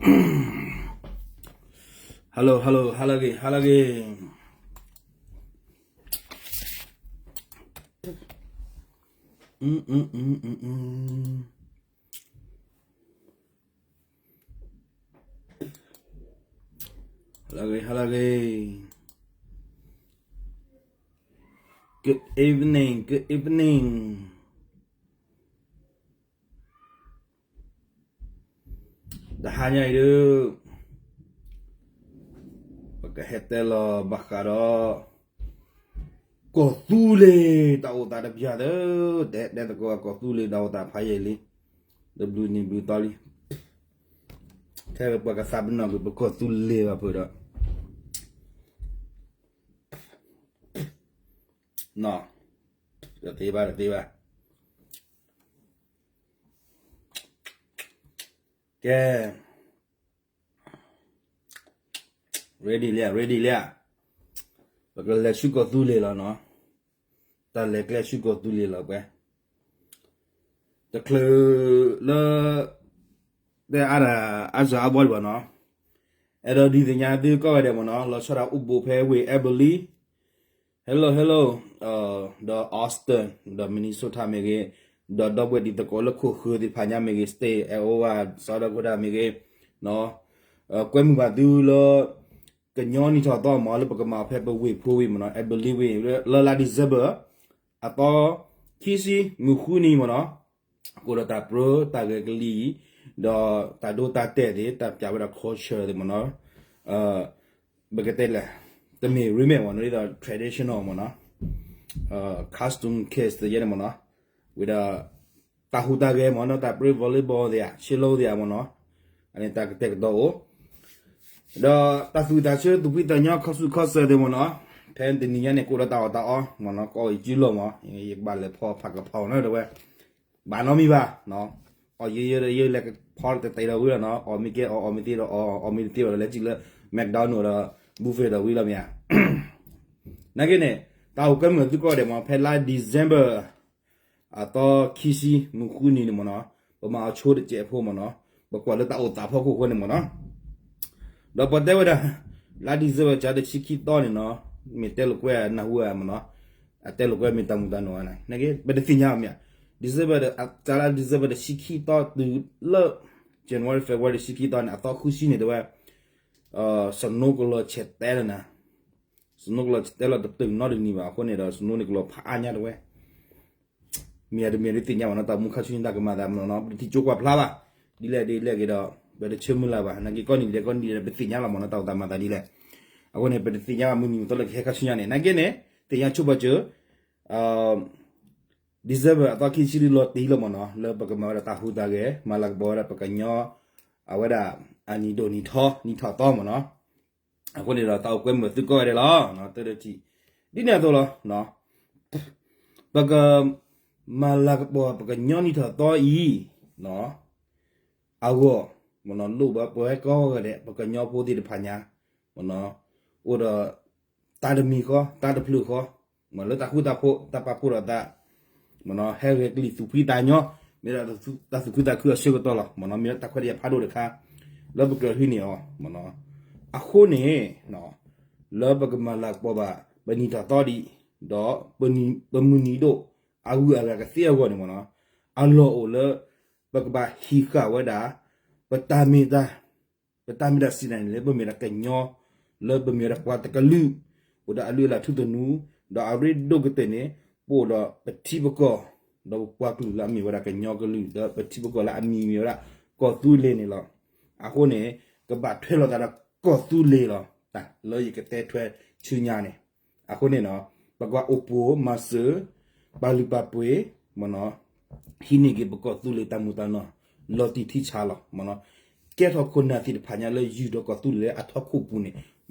Hello, hello, ဟါလၢအဂ့ၤ, ဟါလၢအဂ့ၤ. ဟါလၢအဂ့ၤ, ဟါလၢအဂ့ၤ. Good evening, good evening. တဟါညါအံၤဒုး ပကဟဲတဲလီၤဘၣ်ဃးဒီး ကီၢ်သူလ့ၤတၢ်အိၣ်သးတပျၢ်သၢ, တဲတဲသကိးကီၢ်သူလ့ၤတၢ်အိၣ်သးဖးယံာ်လံ, တဘျုးနံၤဘျုးသီလံ, ခဲပှၤကသးပ့ၤနီၣ်ကွံာ်ပကီၢ်သူလ့ၤဘၣ်ဖုးဒီး နီၤ, တသ့ဘၣ် တသ့ဘၣ်. ကဲ, ready လံ, ready လံ. ပကလဲၤဆူကီၢ်သူလ့ၤလီၤနီၤ. တၢ်လဲၤကျဲဆူကီၢ်သူလ့ၤလီၤကွဲ, တချုးလၢ တဲအါဒၣ်အါစၢၤအါဘီလံဘၣ်နီၤ. အဲၣ်ဒိးဒုးသ့ၣ်ညါသုကိးဂၤဒဲးမ့ၢ်နီၤ, လီၤဆီဒၣ်အိၣ်ဘူးဖဲဝ့ၢ် Albany, hello hello, ဒီး Austin, ဒီး Minnesota မ့ၢ်ဂ့ၤ, ဒီးဒီပုၢ်ဝဲၢ်တံၤသကိးလၢခိၣ်ဃၢၤသ့ၣ်တဖၣ်ညါမ့ၢ်ဂ့ၤ, state Iowa, South Dakota မ့ၢ်ဂ့ၤ, ကွဲမုာ်ဘၣ်သုလၢ ကညီနံၣ်ထီၣ်သီမ့ၢ် လၢပကမၤအီၤဖဲပဝ့ၢ်ဖိဝံၤမ့ၢ်နီၤ, Albany ဝံၤ လၢလါ December အသီ ခံဆံ မုၢ်ဃုနံၤမ့ၢ်နီၤ, ကအိၣ်ဒီးတၢ်ပြၢတၢ်ဂဲၤကလံၤ, ဒီးတၢ်ဒိတၢ်တဲာ်သ့ၣ် တၢ်ပျၢ်ဝဲဒၣ် culture သ့ၣ်မ့ၢ်နီၤ, ပကတဲလဲၣ်, တမ့ၢ် remake မ့ၢ်နီၤ, ဒီး traditional မ့ၢ်နီၤ, costume case သ့ၣ်ယဲန့ၣ်မ့ၢ်နီၤ, ဝံၤဒီး တၢ်ဟူးတၢ်ဂဲၤမ့ၢ်နီၤ, တၢ်ပြၢ volleyball သ့ၣ်ဧါ, ဆ့လိသ့ၣ်ဧါမ့ၢ်နီၤ, အန့ၣ်တၢ်ကတဲာ်ကတီၤအိၣ် ဒီးတၢ်သူၣ်ဝံၣ်သးဆၢ သူၣ်ဖှံသးညီ ခီဆူၣ်ခီစၢၤသ့ၣ်မ့ၢ်နီၤ, ဖဲတနံၤညါန့ၣ် ကအိၣ်ဒီးတၢ်အီၣ်တၢ်အီမ့ၢ်နီၤ, ကအိၣ်ယစုလိာ်မ့ၢ်, ယကဘၣ်လဲၤဖီဖးကဖီနီၤတဲဝဲ, ဘၣ်နီတမံၤဘၣ်, အီၣ်ယဲယဲဒီး ယဲလဲၤဖီတတဲာ်ဒီးဝံၤလီၤနီၤ, အီၣ်မ့ၢ်ကဲအီၣ် အီၣ်မ့ၢ်သ့ဒီးအီၣ် အီၣ်မ့ၢ်တသ့ဘၣ်ဒီး လဲၤစံၣ်လၢ McDonald ဒီး buffet ဒီးဝံၤလီၤမ့ၢ်ဧါ. နာ်က့န့ၣ် တၢ်အိၣ်ကွဲမုာ်သုကိးဂၤဒဲးမ့ၢ် ဖဲလါ December အသီခံဆံ မုၢ်ဃုနံၤန့ၣ်မ့ၢ်နီၤ, ပမၤအီၤဆိတစဲးဖိမ့ၢ်နီၤ, ပကွၢ်လၢတၢ်အိၣ်သးဖီခိၣ်အဃိန့ၣ်မ့ၢ်နီၤ, ဒီးပတဲဝဲဒၣ် လါ December ကၢတဆံခံသီန့ၣ်နီၤ, မ့ၢ်တဲလိာ်ကွဲနၢ်ဟူဧါမ့ၢ်နီၤ, အတဲလိာ်ကွဲမ့ၢ်တၢ်မုာ်တၢ်နီၢ်ဧါန့ၣ်, နာ်က့ ပတသ့ၣ်ညါဘၣ်မ့ၢ်ဧါ, December ဒီး ကၢလါ December တဆံခံသီတုၤလၢ January February တဆံခံသီန့ၣ် အသီဃုဆံန့ၣ်တဲဝဲ snow ကလီၤဆဲးတဲလၢၤနၤ, snow ကလီၤဆဲးတဲလီၤတတုၤနီတနံၤဘၣ်အဃိန့ၣ်ဒီး snow န့ၣ်ကလီၤဖးအါညါတဲဝဲ မ့ၢ်အတမ့ၢ်ဒုးသ့ၣ်ညါဘၣ်နီၤ, တၢ်မူခါဆူညါတၢ်ကမၤသးမ့ၢ်နီၤ, ပတထံၣ်ကၠိကွၢ်ဖျါဘၣ်, ဒ်လဲၣ်ဒ်လဲၣ်ဂ့ၤဒီး ပတဆၢမုၢ်လၢ်ဘၣ်, နာ်က့ကိးနံၤဒဲးကိးနံၤဒဲး ပသ့ၣ်ညါလီၤမ့ၢ်နီၤ, တၢ်အိၣ်သးမၤသးဒ်လဲၣ်, အဃိန့ၣ် ပတသ့ၣ်ညါဘၣ်မုၢ်နံၤမုၢ်သီလၢကဟဲခါဆူညါန့ၣ်, နာ်က့န့ၣ် သ့ၣ်ညါဆိပာ်စၢၤ December အသီခံဆံလီၤတံၢ်လီၤမ့ၢ်နီၤ, လၢပကမၤဝဲဒၣ်တၢ်ဟူးတၢ်ဂဲၤ မၤလၤကပီၤဝဲဒၣ်ပကညီ အဝဲဒၣ် အနံၣ်ဒိၣ်နံၣ်ထီ နံၣ်ထီၣ်သီမ့ၢ်နီၤ, အဃိန့ၣ်ဒီး တၢ်အိၣ်ကွဲမုာ်သုကိးဂၤဒဲးလီၤ, တၢ်တထံၣ် ဒ်န့ၣ်အသိးလီၤ, ပက မၤလၤကပီၤပကညီနံၣ်ထီၣ်သီအံၤ အဂီၢ် လိၣ်ဘၣ်ပဝဲကိးဂၤဒဲး ပကညီဖိသ့ၣ်တဖၣ်ညါ အိၣ်ဒီး တၢ်တမံၤဃီ တၢ်တဖျၢၣ်ဃီ မ့ၢ်လၢတၢ်ဃူတၢ်ဖိး တၢ်ပာ်ဖှိၣ်ဒီးသး ဟဲဂဲၤကလံၤသူၣ်ဖှံသးညီ မ့ၢ်ဒီးတၢ်သူၣ်ခုသးခုအဆၢကတီၢ်လီၤ, မ့ၢ်လၢတၢ်ခွဲးတၢ်ယာ်ဖးဒိၣ်တခါ လၢပကြၢးဟံးန့ၢ်အီၤ, အဃိန့ၣ် လၢပကမၤလၤကပီၤဘၣ် ပနံၣ်ထီၣ်သီဒံး ဒီး ပမုၢ်နံၤဒိၣ် အဂုၤအဂၤကသ့အဂီၢ်န့ၣ်မ့ၢ်နီၤ, အလီၢ်အိၣ်လၢ ပကဘၣ်ဟံးဃာ်ဝဲဒၣ် ပတၢ်မ့ၢ်တၢ် ပတၢ်မ့ၢ်တၢ်စံးတၢ်န့ၣ် လၢပမ့ၢ်ဒၣ်ကညီ လၢပမ့ၢ်ဝဲဒၣ်ပှၤတကလုာ် အိၣ်ဒီးအလုၢ်အလၢ်ထူသနူ ဒီးအရ့ဒိၣ်ကတၢၢ်န့ၣ် ပအိၣ်ဒီးပထံပကီၢ် ဒီးပပှၤကလုာ်လၢအမ့ၢ်ဝဲဒၣ်ကညီကလုာ် ဒီးပထံပကီၢ်လၢအမံၤမ့ၢ်ဝဲဒၣ်ကီၢ်သူလ့ၤန့ၣ်လီၤ. အဃိန့ၣ် ကဘၣ်ထွဲလိာ်သးဒီးကီၢ်သူလ့ၤလီၤ. တၢ်လၢယကတဲထွဲဆူညါန့ၣ် အဃိန့ၣ် ပကဘၣ်အိၣ်ပိာ်မၤစၢၤ ပာ်လုၢ်ပာ်ပှ့ၤ မ့ၢ်နီၤ ဟံးန့ၢ်က့ၤပကီၢ်သူလ့ၤတၢ်မူတၢ်နီၢ် လီၤတံၢ်ထံဆးလီၤ မ့ၢ်နီၤ. ကဲထီၣ်ခိၣ်နၢ်သ့ၣ်တဖၣ်ညါလၢယုၢ်ဒီးကီၢ်သူလ့ၤလၢအထီခိၣ်ပူၤန့ၣ်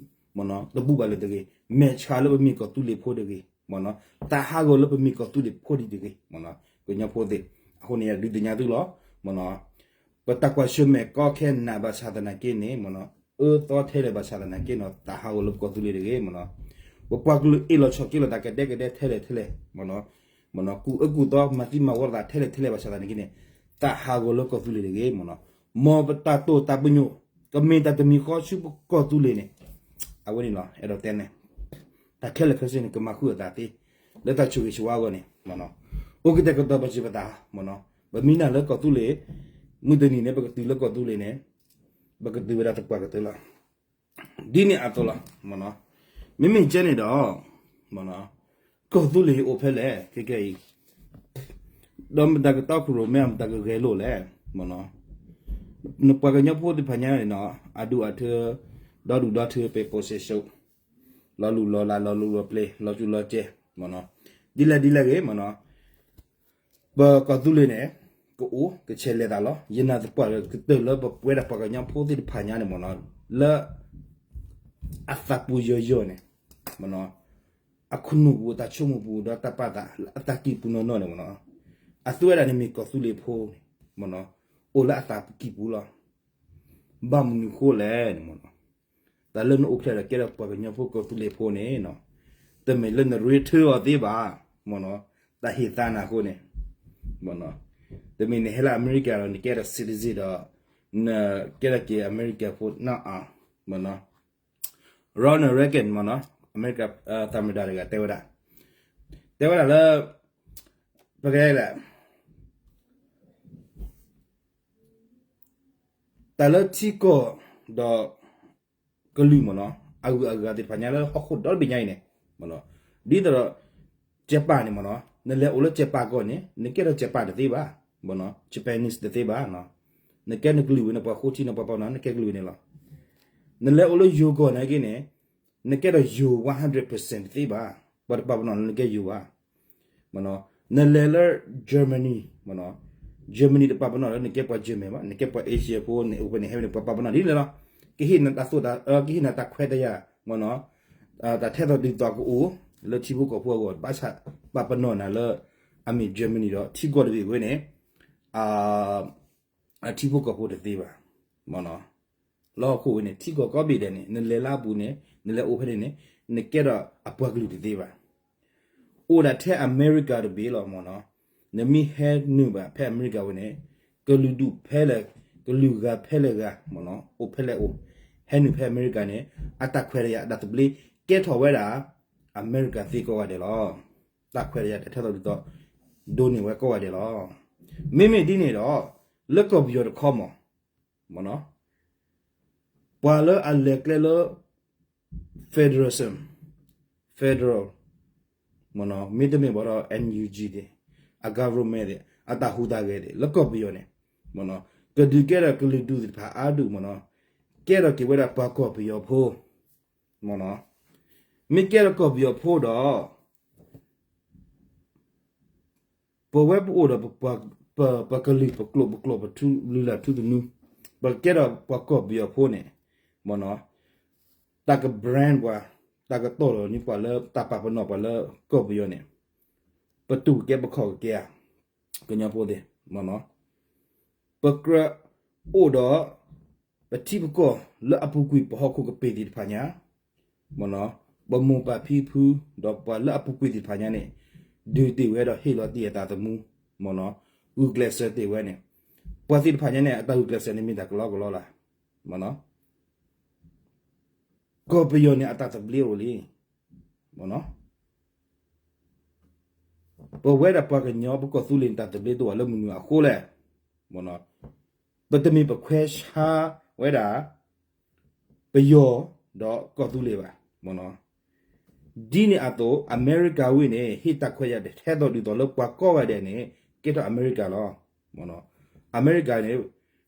မ့ၢ်နီၤ တဘူၣ်ဘၣ်လၢၤတဂ့ၤ. မဲာ်ဆှးလၢပမ့ၢ်ကီၢ်သူလ့ၤဖိတဂ့ၤ မ့ၢ်နီၤ. တၢ်ဟးဂီၤလၢပမ့ၢ်ကီၢ်သူလ့ၤဖိဒံးတဂ့ၤ မ့ၢ်နီၤ ကညီဖိသ့ၣ်. အဃိန့ၣ် ယဒုးသ့ၣ်ညါသုလီၤ မ့ၢ်နီၤ. ပတၢ်ကွၢ်ဆၢၣ်မဲာ်ကီခဲနးဘၣ်ဆၣ်သနာ်က့န့ၣ် မ့ၢ်နီၤ အၢသီထဲလဲၣ်ဘၣ်ဆၣ်သနာ်က့နီၤ တၢ်ဟးဂီၤလၢပကီၢ်သူလ့ၤတဂ့ၤ မ့ၢ်နီၤ. ပပှၤကလုာ်အ့ၣ်လိာ်ဆိးက့လိာ်သးကဒဲကဒဲထဲလဲၣ်ထဲလဲၣ် မ့ၢ်နီၤ ကူၣ်အၢကူၣ်သီမၤသံမၤဝီလိာ်သးထဲလဲၣ်ထဲလဲၣ်ဘၣ်ဆၣ်သနာ်က့န့ၣ် တၢ်ဟးဂီၤလၢကီၢ်သူလ့ၤတဂ့ၤ မ့ၢ်နီၤ. မ်ပတၢ်တိာ်တၢ်ပညိၣ် ကမ့ၢ်တၢ်တမံၤဃီဆူပကီၢ်သူလ့ၤန့ၣ်, အဝဲန့ၣ်လီၤ အဲၣ်ဒိးတဲန့ၣ်, တၢ်ခဲလၢာ်ခဲဆ့န့ၣ် ကမၤဃုာ်အသးသ့, လၢတၢ်ဆိၣ်ဂ့ၤဆိၣ်ဝါအဂီၢ်န့ၣ်, အိၣ်ကတဲာ်ကတီၤပစံးပသး, ပမံနၢ်လၢကီၢ်သူလ့ၤ, မုၢ်တနံၤန့ၣ် ပကတုၤလၢကီၢ်သူလ့ၤန့ၣ်, ပကတုၤဝဲဒၣ်သပှၢ်ကတၢၢ်လီၤ. ဒ်န့ၣ်အသိးလီၤ. မ့မ့ၢ်ကဲန့ၣ်ဒီး ကီၢ်သူလ့ၤအိၣ်ဖဲလဲၣ် ခဲကဲအံၤ, ဒီးမတၤကတီခိၣ်ရိၣ်မဲ မတၤကဂဲၤလိာ်လဲၣ်, နပှၤကညီဖိသ့ၣ်တဖၣ်ညါန့ၣ်နီၤ အဒူၣ်အထၢ ဒီဒူၣ်ဒီထၢ ပ့ၤပိာ်စ့ၢ်စိး, လီၤလူၢ်လီၤလး လီၤလူၢ်လီၤပျ့ၤ လီၤကၠူလီၤကဲ, ဒ်လဲၣ်ဒ်လဲၣ်ဂ့ၤမ့ၢ်နီၤ, ပကီၢ်သူလ့ၤန့ၣ် ကအိၣ်ကဆဲးလဲၤသးလီၤ. ယနာ်သပှၢ်ကတၢၢ်လၢပဝဲဒၣ်ပှၤကညီဖိသ့ၣ်တဖၣ်ညါန့ၣ်မ့ၢ်နီၤ, လၢ အသးပူၤယီၤယီၤန့ၣ်, အခိၣ်နူာ်ပူၤ အတၢ်ဆိကမိၣ်ပူၤ ဒီးတၢ်ပာ်သးလၢအသးကံၢ်ပူၤနီၢ်နီၢ်န့ၣ်မ့ၢ်နီၤ, အသူဝဲဒၣ်န့ၣ်မ့ၢ်ကီၢ်သူလ့ၤဖိန့ၣ်မ့ၢ်နီၤ, အိၣ်လၢအသးကံၢ်ပူၤလီၤ. ဘၣ်မနုၤဃိလဲၣ်န့ၣ်မ့ၢ်နီၤ, တၢ်လၢနအိၣ်ဖျဲၣ်ဒီးကဲထီၣ်ပှၤကညီဖိကီၢ်သူလ့ၤဖိန့ၣ်နီၤ, တမ့ၢ်လၢနရ့ထၢအီၤသ့ဘၣ်, မ့ၢ်နီၤ, တၢ်ဟ့ၣ်သါနၤအဃိန့ၣ်, မ့ၢ်နီၤ, တမ့ၢ်နဟဲလၢအမဲရကၤဒီး နကဲထီၣ် citizen ဒီး နကဲထီၣ်က့ၤအမဲရကၤဖိနီၤ, မ့ၢ်နီၤ, Ronald Reagan မ့ၢ်နီၤ, အမဲရကၤ သမ္မတ တဂၤတဲဝဲဒၣ်, တဲဝဲဒၣ်လၢ ပကလဲၣ် တၢ်လၢထံကီၢ်ဒီးကလုာ်မ့ၢ်နီၤ, အဂုၤအဂၤသ့ၣ်တဖၣ်ညါလၢဟီၣ်ခိၣ်ဒီဘ့ၣ်ညါအံၤန့ၣ်, ဒ်သိးဒီး ကၠဲးပၣ်န့ၣ်မ့ၢ်နီၤ, နလဲၤအိၣ်လၢကၠဲးပၣ်ကီၢ်န့ၣ် နကဲထီၣ်ကၠဲးပၣ်တသ့ဘၣ်, မ့ၢ်နီၤ, Japanese တသ့ဘၣ်, နကဲနကလုာ်ဝဲန့ၣ် ပှၤဃိထံန့ၣ် ပှၤပာ်ပနီၣ် နကဲကလုာ်ဝဲန့ၣ်လီၤ. နလဲၤအိၣ်လၢယိၤကီၢ်န့ၣ်က့န့ၣ် နကဲထီၣ်ယိၤ one hundred percent တသ့ဘၣ်, ပှၤတပာ်ပနီၣ်လၢနကဲယိၤဘၣ်. နလဲၤလၢ Germany, Germany တပာ်ပနီၣ်လၢနကဲပှၤ German ဘၣ်, နကဲပှၤ Asia ဖိန့ၣ် အိၣ်ဖဲန့ၣ် ဟဲဝဲန့ၣ် ပှၤပာ်ပနီၣ်ဒ်န့ၣ်လီၤ. ကဟ့ၣ်နၤတၢ်သိၣ်တၢ် ကဟ့ၣ်နၤတၢ်ခွဲးတၢ်ယာ်, တၢ်ထဲသိးတုၤသိးကအိၣ် လၢထံဖိကီၢ်ဖိအဂီၢ် ဘၣ်ဆၣ်ပာ်ပနီၣ်နၤလၢ အမ့ၢ် Germany ဒီး ထံကီၢ်တဘ့ၣ်ဝဲန့ၣ် အထံဖိကီၢ်ဖိတသ့ဘၣ်, မ့ၢ်နီၤ, လၢဟီၣ်ခိၣ်ဝဲန့ၣ် ထံကီၢ်ကိးဘ့ၣ်ဒဲးန့ၣ် နလဲၤလၢအပူၤန့ၣ် နလဲၤအိၣ်ဖဲန့ၣ်န့ၣ် နကဲထီၣ်အပှၤကလုာ်တသ့ဘၣ်. အိၣ်ဒၣ်ထဲအမဲရကၤတဘ့ၣ်လီၤ မ့ၢ်နီၤ, နမ့ၢ်ဟဲနုာ်ဘၣ်ဖဲအမဲရကၤဝဲန့ၣ် ကလုာ်ဒူၣ်ဖဲလဲၣ် ကလုာ်ဂၤဖဲလဲၣ်ဂၤ မ့ၢ်နီၤ အိၣ်ဖဲလဲၣ်အိၣ် ဟဲနုာ်ဖဲအမဲရကၤန့ၣ် အတၢ်ခွဲးတၢ်ယာ်အတၢ်သဘျ့ ကဲထီၣ်ဝဲဒၣ် အမဲရကၤသ့ကိးဂၤဒဲးလီၤ. တၢ်ခွဲးတၢ်ယာ်တၢ်ထဲသိးတုၤသိး ဒိးန့ၢ်ဝဲကိးဂၤဒဲးလီၤ. မ့မ့ၢ်ဒ်န့ၣ်ဒီး လၢကီၢ်ပယီၤတခီမး မ့ၢ်နီၤ, ပှၤလၢအလဲၤကျဲလၢ federalism, federal, မ့ၢ်နီၤ, မ့တမ့ၢ်ဘၣ်ဒီး NUG သ့ၣ်, အ government သ့ၣ်, အတၢ်ဟူးတၢ်ဂဲၤသ့ၣ် လၢကီၢ်ပယီၤန့ၣ် မ့ၢ်နီၤ, ကဒုးကဲထီၣ်ကလုာ်ဒူၣ်သ့ၣ်တဖၣ်အါဒူၣ် မ့ၢ်နီၤ, ကဲထီၣ်က့ၤဝဲဒၣ်ပှၤကီၢ်ပယီၤဖိ, မ့ၢ်နီၤ, မ့ၢ်ကဲထီၣ်ကီၢ်ပယီၤဖိဒီး ပဝဲပအိၣ်ဒီး ပကလုာ် ပကျိာ် ပကျိာ် ပထူ လုၢ်လၢ်ထူသနူ, ပကဲထီၣ်ပှၤကီၢ်ပယီၤဖိန့ၣ် မ့ၢ်နီၤ, တၢ်က brand ပှၤ, တၢ်ကတီၢ်လီၤန့ၢ်ပှၤလၢတၢ်ပာ်ပနီၣ်ပှၤလၢကီၢ်ပယီၤန့ၣ်, ပတူၢ်ကဲပခီၣ်ကဲဧါ, ကညီဖိသ့ၣ်, မ့ၢ်နီၤ, ပကြၢးအိၣ်ဒီး ပထံပကီၢ်လၢအပူၤကွံာ်ပဟီၣ်ခိၣ်ကပ့ၤသ့ၣ်တဖၣ်ညါ, မ့ၢ်နီၤ, ပမိၢ်ပၢ်ဖံဖု ဒီးပှၤလၢအပူၤကွံာ်သ့ၣ်တဖၣ်ညါန့ၣ် ဒုးတ့ၢ်ဝဲဒီးဟ့ၣ်လီၤတ့ၢ်အသးသမူ, မ့ၢ်နီၤ, ဂုာ်ကျဲးစၢးတ့ၢ်ဝဲန့ၣ်, ပှၤသ့ၣ်တဖၣ်ညါန့ၣ် အတၢ်ဂုာ်ကျဲးစၢးန့ၣ်မ့ၢ်တၢ်ကလီကလီလၢ်, မ့ၢ်နီၤ, ကီၢ်ပယီၤန့ၣ်အတၢ်သဘျ့အိၣ်လံ, မ့ၢ်နီၤ ပဝဲဒၣ်ပှၤကညီ ပကီၢ်သူလ့ၤန့ၣ် တၢ်သဘျ့တအိၣ်လၢမနုၤအဃိလဲၣ်, မ့ၢ်နီၤ, ပတမ့ၢ်ပခွဲးဆါဝဲဒၣ် ပယီၤဒီးကီၢ်သူလ့ၤဘၣ်, မ့ၢ်နီၤ, ဒ်န့ၣ်အသိး အမဲရကၤဝံၤန့ၣ် ဟ့ၣ်တၢ်ခွဲးတၢ်ယာ်ထဲသိးတုၤသိးလၢပှၤကိးဂၤဒဲးန့ၣ် ကဲထီၣ်အမဲရကၤလီၤ, မ့ၢ်နီၤ, အမဲရကၤန့ၣ်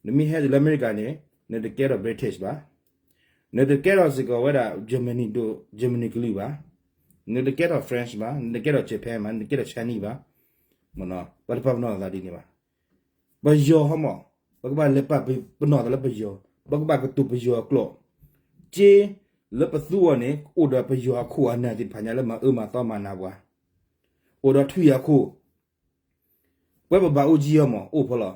နမ့ၢ်ဟဲတုၤလၢအမဲရကၤန့ၣ် နတကဲထီၣ် British ဘၣ်, နတကဲထီၣ်စ့ၢ်ကီးဝဲဒၣ် Germany ဒိၣ် Germany ကလုာ်ဘၣ်, နတကဲထီၣ် French ဘၣ်, နတကဲထီၣ် Japan ဘၣ်, နတကဲထီၣ် Chinese ဘၣ်, မ့ၢ်နီၤ, ပှၤတပာ်ပနီၣ်သးဒ်န့ၣ်ဘၣ်. ပယီၤဟီမး, ပကဘၣ်လဲၤပာ်ပနီၣ်သးလၢပယီၤ, ပကဘၣ်ကတိၤပယီၤအကျိာ်, က့လၢပသူအီၤန့ၣ် အိၣ်ဒီးပယီၤအခိၣ်အနၢ်သ့ၣ်တဖၣ်ညါလၢမၤအၢမၤသီမၤနးပှၤ, အိၣ်ဒီးထွံၣ်အခိၣ် ပှၤပဘၣ်အိၣ်ကံအီၤမး အိၣ်ဖဲလီၤ,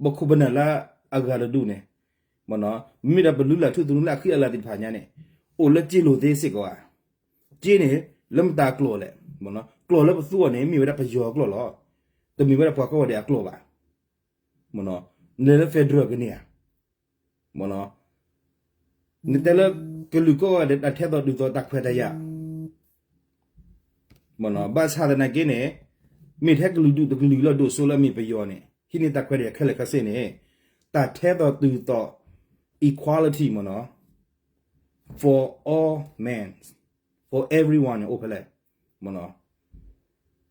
ပခိၣ်ပနၢ်လၢအဂၤတဒူၣ်န့ၣ်, မ့ၢ်နီၤ, မ့မ့ၢ်ဒီးပလုၢ်လၢ်ထူသနူလၢအဃံအလၤသ့ၣ်တဖၣ်ညါန့ၣ်, အိၣ်လၢက့လိၤသ့စ့ၢ်ကီးဧါ, က့န့ၣ် လၢမတၤအကျိာ်လဲၣ်, မ့ၢ်နီၤ, ကျိာ်လၢပသူအီၤန့ၣ် မ့ၢ်ဝဲဒၣ်ပယီၤအကျိာ်လီၤ, တမ့ၢ်ဝဲဒၣ်ပှၤကိးဂၤဒဲးအကျိာ်ဘၣ်, မ့ၢ်နီၤ, နလဲၤလၢ federal ကန့ၢ်ဧါ, မ့ၢ်နီၤ, နတဲလၢကလုာ်ကိးဂၤဒဲး တၢ်ထဲသိးတုၤသိးတၢ်ခွဲးတၢ်ယာ် မ့ၢ်နီၤ, ဘၣ်ဆၣ်သနာ်က့န့ၣ် မ့ၢ်ထဲကလုာ်ဒူၣ်တကလုာ်လၢဒိၣ်စိလၢအမ့ၢ်ပယီၤန့ၣ် ဟံးန့ၢ်တၢ်ခွဲးတၢ်ယာ်ခဲလၢာ်ခဲဆ့န့ၣ် တၢ်ထဲသိးတုၤသိး equality မ့ၢ်နီၤ, for all men, for everyone န့ၣ် အိၣ်ဖဲလဲၣ် မ့ၢ်နီၤ,